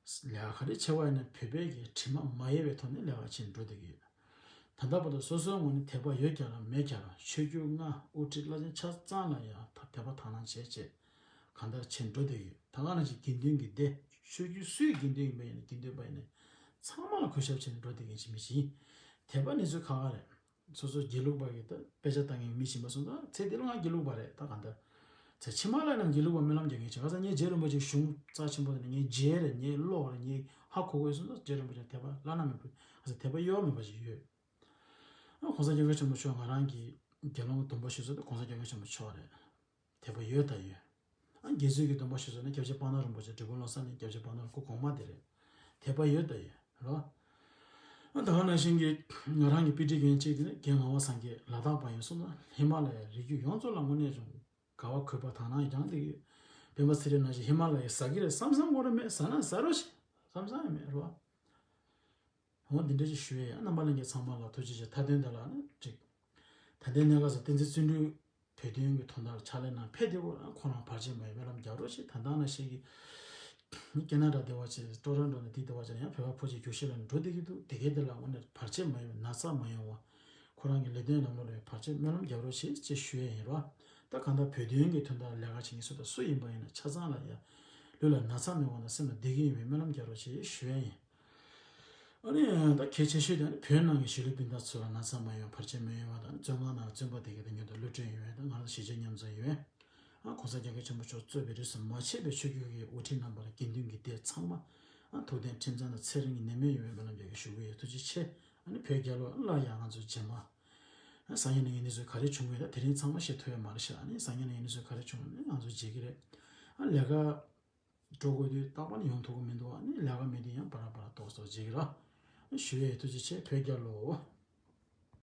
ལས་ཀ་ག་རེ་བྱེད་པ་ཡིན་ན་བོད་པའི་གི་དྲི་མ་མ་ཡལ་བའི་ཐོག་ནས་ལས་ཀ་བྱེད་འགྲོ་བསྡད་ཀྱི་ཡོད། ད་ལྟ་བར་དུ་སོ་སོའི་ངོས་ནས་དད་པ་ཡོད་ཀྱང་ར་མེད་ཀྱང་ར་ཆོས་བརྒྱུད་ལྔ་དབུ་ཁྲིད་བླ་ཆེན་ཆ་ཚང་ལ་ཡང་དད་པ་དག་སྣང་བྱས་བྱས་གང་ལྟར་བྱེད་འགྲོ་བསྡད་ཀྱི་ཡོད། ད་ག་ནང་བཞིན་དགེ་འདུན་གྱི་སྡེ་ཆོས་བརྒྱུད་སུའི་དགེ་འདུན་ཡིན་པ་ཡིན་ན་དགེ་འདུན་པ་ཡིན་ན་ཚང་མ་ལ་གུས་ཞབས་བྱས་ནས་འགྲོ་བསྡད་མཁན་ཅིག་མི་ཞིག་ཡིན། དད་པ་ནི་ཚོ་ཁག་ཁག་རེད། སོ་སོ་དགེ་ལུགས་པ་གི་ད་དཔེ་ཆ་ལྟ་མཁན་མི་ཞིག་ཡིན་པ་སོང་ཙང་ཚེ་འདི་ལ་ང་དགེ་ལུགས་པ་རེད། ད་གང་ལྟར་ཚེ་ཕྱི་མ་ལ་ཡང་དགེ་ལུགས་པ་སྨོན་ལམ་རྒྱག་མཁན་ཞིག་ག་ས་ངའི་རྗེ་རིན་པོ་ཆེ་གཞུང་རྩ་ཆེན་པོ་དེ་ནི་ངའི་རྗེ་རེད། ངའི་བློ་རེད། ངའི་ཧ་གོ་དགོས་སོང་ཙང་རྗེ་རིན་པོ་ཆེ་དད་པ་བླ་ན་མེད་པ། ག་ས་དད་པ་གཡོ་བ་མེད་པ་ཞིག་ཡོད། ཨ་གོང་ས་སྐྱབས་མགོན་ཆེན་པོ་མཆོག་ང་རང་གི་དགེ་སློང་གི་སྡོམ་པ་ཞུ་ས་དེ་གོང་ས་སྐྱབས་མགོན་ཆེན་པོ་མཆོག་རེད། དད་པ་ཡོད་ད་ཡོད། ཨ་དགེ་ཚུལ་གྱི་སྡོམ་པ་ཞུ་ས་ནི་སྐྱབས་རྗེ་དཔལ་ནོར་རིན་པོ་ཆེ། འབྲས་སྤུངས་བློ་བཟང་གླིང་སྐྱབས་རྗེ་དཔལ་ནོར་སྐུ་གོང་མ་དེ་རེད། དད་པ་ཡོད་ད་ཡོད་རོ། ཨ་ད་ག་ནང་བཞིན་གྱི་ང་རང་གི་དཔེ་ཁྲིད་མཁན་གཅིག་དེ་ནི་རྒན་ངག་དབང་སངས་རྒྱས་ལ་དྭགས་པ་ཡིན་སོང་ན་ཧི་མ་ལ་ཡའི་རི་རྒྱུད་ཡོངས་རྫོགས་ལ་དངོས་གནས་བྱུང་དགའ་བ་གུས་པ་དག་སྣང་ཡང་དེ་གི་སྤེན་པ་ཚེ་རིང་ནང་བཞིན་ཧི་མ་ལ་ཡའི་ཟ་གི་རེད་བསམ་བསམ་དགོས་རེད་མེད། ཟ་ན་ཟ་རོགས་ཞེས་བསམ་བསམ་ཡང་མེད་རོ། འོ་འདི་འདྲ་ཞིག་ཞུ་ཡས། རྣམ་པ་ལྷན་རྒྱས་ཚང་མ་ལ་ཐུགས་རྗེ་ཆེ། མཐའ་དོན་དེ་ལ་ནི་ཅིག་ད་ལྟའི་གནས་སྐབས་སུ་བསྟན་འཛིན་བརྩོན་འགྲུས་བོད་དོན་གྱི་དོན་དག་ཕྱག་ལས་གནང་ཕེབས་བསྡད་ཡོད། ཁོ་རང་བར་ཆད་མ་ཡོང་སྨོན་ལམ་རྒྱག་རོགས་ཞེས། ད་ལྟ་ནང་བཞིན་གྱི་ཀེ་ན་ཌ་བསྡད་པ་བྱས། ཊོ་རོན་ཊོ་ནས་འདི་བསྡད་པ་བྱས་ན་ཡང་བོད་པ་ཕོ་སྐྱེས་རྒྱུགས་ཤར་ལ་འགྲོ་བསྡད་ཀྱི་འདུག་དེ་གའི་དེ་ལ་དངོས་གནས་བར་ཆད་མ་ཡོང་བ། ན་ཚ་མ་ཡོང་བ། ཁོ་རང་གི་ལས་དོན་ལམ་ལུགས་ལ་བར་ཆད་སྨོན་ལམ་རྒྱག་རོགས་བྱེད་ཅེས་ཞུ་ཡས་ཡིན་རོ། ད་གང་ལྟར་བོད་དོན་གྱི་དོན་དག་ལས་ཀ་བྱེད་མཁན་སུ་དང་སུ་ཡིན་པ་ཡིན་ན་ཆ་ཚང་ལ་ཡ་ལུས་ལ་ན་ཚ་མེད་པ་དང་སེམས་ལ་བདེ་སྐྱིད་ཡོང་བའི་སྨོན་ལམ་རྒྱག་རོགས་བྱེད་ཞུ་ཡས་ཡིན། ཨ་ནི་ད་གལ་ཆེ་ཤོས་དེ་ནི་བོད་ནང་གི་གཞིས་ལུས་སྤུན་ཟླ་ཚོ་ལ་ན་ཚ་མ་ཡོང་བར་ཆད་མ་ཡོང་བ་དང་། བཙོན་ཁང་ནང་བཙོན་པ་དེ་གའི་དང་མཉམ་དུ་གློད་གྲོལ་ཡོང་བའི་དང་། ང་རང་གཞིས་བྱེས་མཉམ་འཛོམས་ཡོང་བའི། ཨ་གོང་ས་རྒྱ་གར་ཆེན་པོ་མཆོག་གཙོས་པའི་རིས་སུ་མ་ཆད་པའི་ཆོས་བརྒྱུད་ཀྱི་དབུ་ཁྲིད་རྣམ་པ་ལ་དགེ་འདུན་གྱི་སྡེ་ཚང་མ་ཨ་ཐུགས་ལྡན་ཁྲིམས་གཙང་དང་ཚེ་རིང་གི་ནད་མེད་ཡོང་བའི་སྨོན་ལམ་རྒྱག་གི་ཞུ་གི་ཡོད། ཐུགས་རྗེ་ཆེ། ཨ་ནི་བོད་རྒྱལ་ལོ། སླར་ཡང་ང་ཚོ་རྗེས་མ་ཨ་སང་ཉིན་གནངས་ཉིན་འདི་ཚོ་ག་རེ་བྱུང་བའི་ད་དེ་རིང་ཚང་མ་བཤད་ཐུབ་ཡ་མ་རེད་ཤག་ཨ་ནི་སང་ཉིན་གནངས་ཉིན་འདི་ཚོ་ག་རེ་བྱུང་ནས་ང་ཚོ་མཇལ་གི་རེད། ཨ་ལས་ཀ་འགྲོ་དགོས་དུས་རྟག་པར་ནི་ཡོང་ཐུབ་ཀྱི་མི་འདུག་ཨ་ནི་ལས་ཀ་མེད་དུས་ཡང་བར་བར་ཏོག་ཙམ་བརྗེད་ཀྱི་ར། ཨ་ཞུ་ཡས། ཐུགས་རྗེ་ཆེ། བོད་རྒྱལ་ལོ།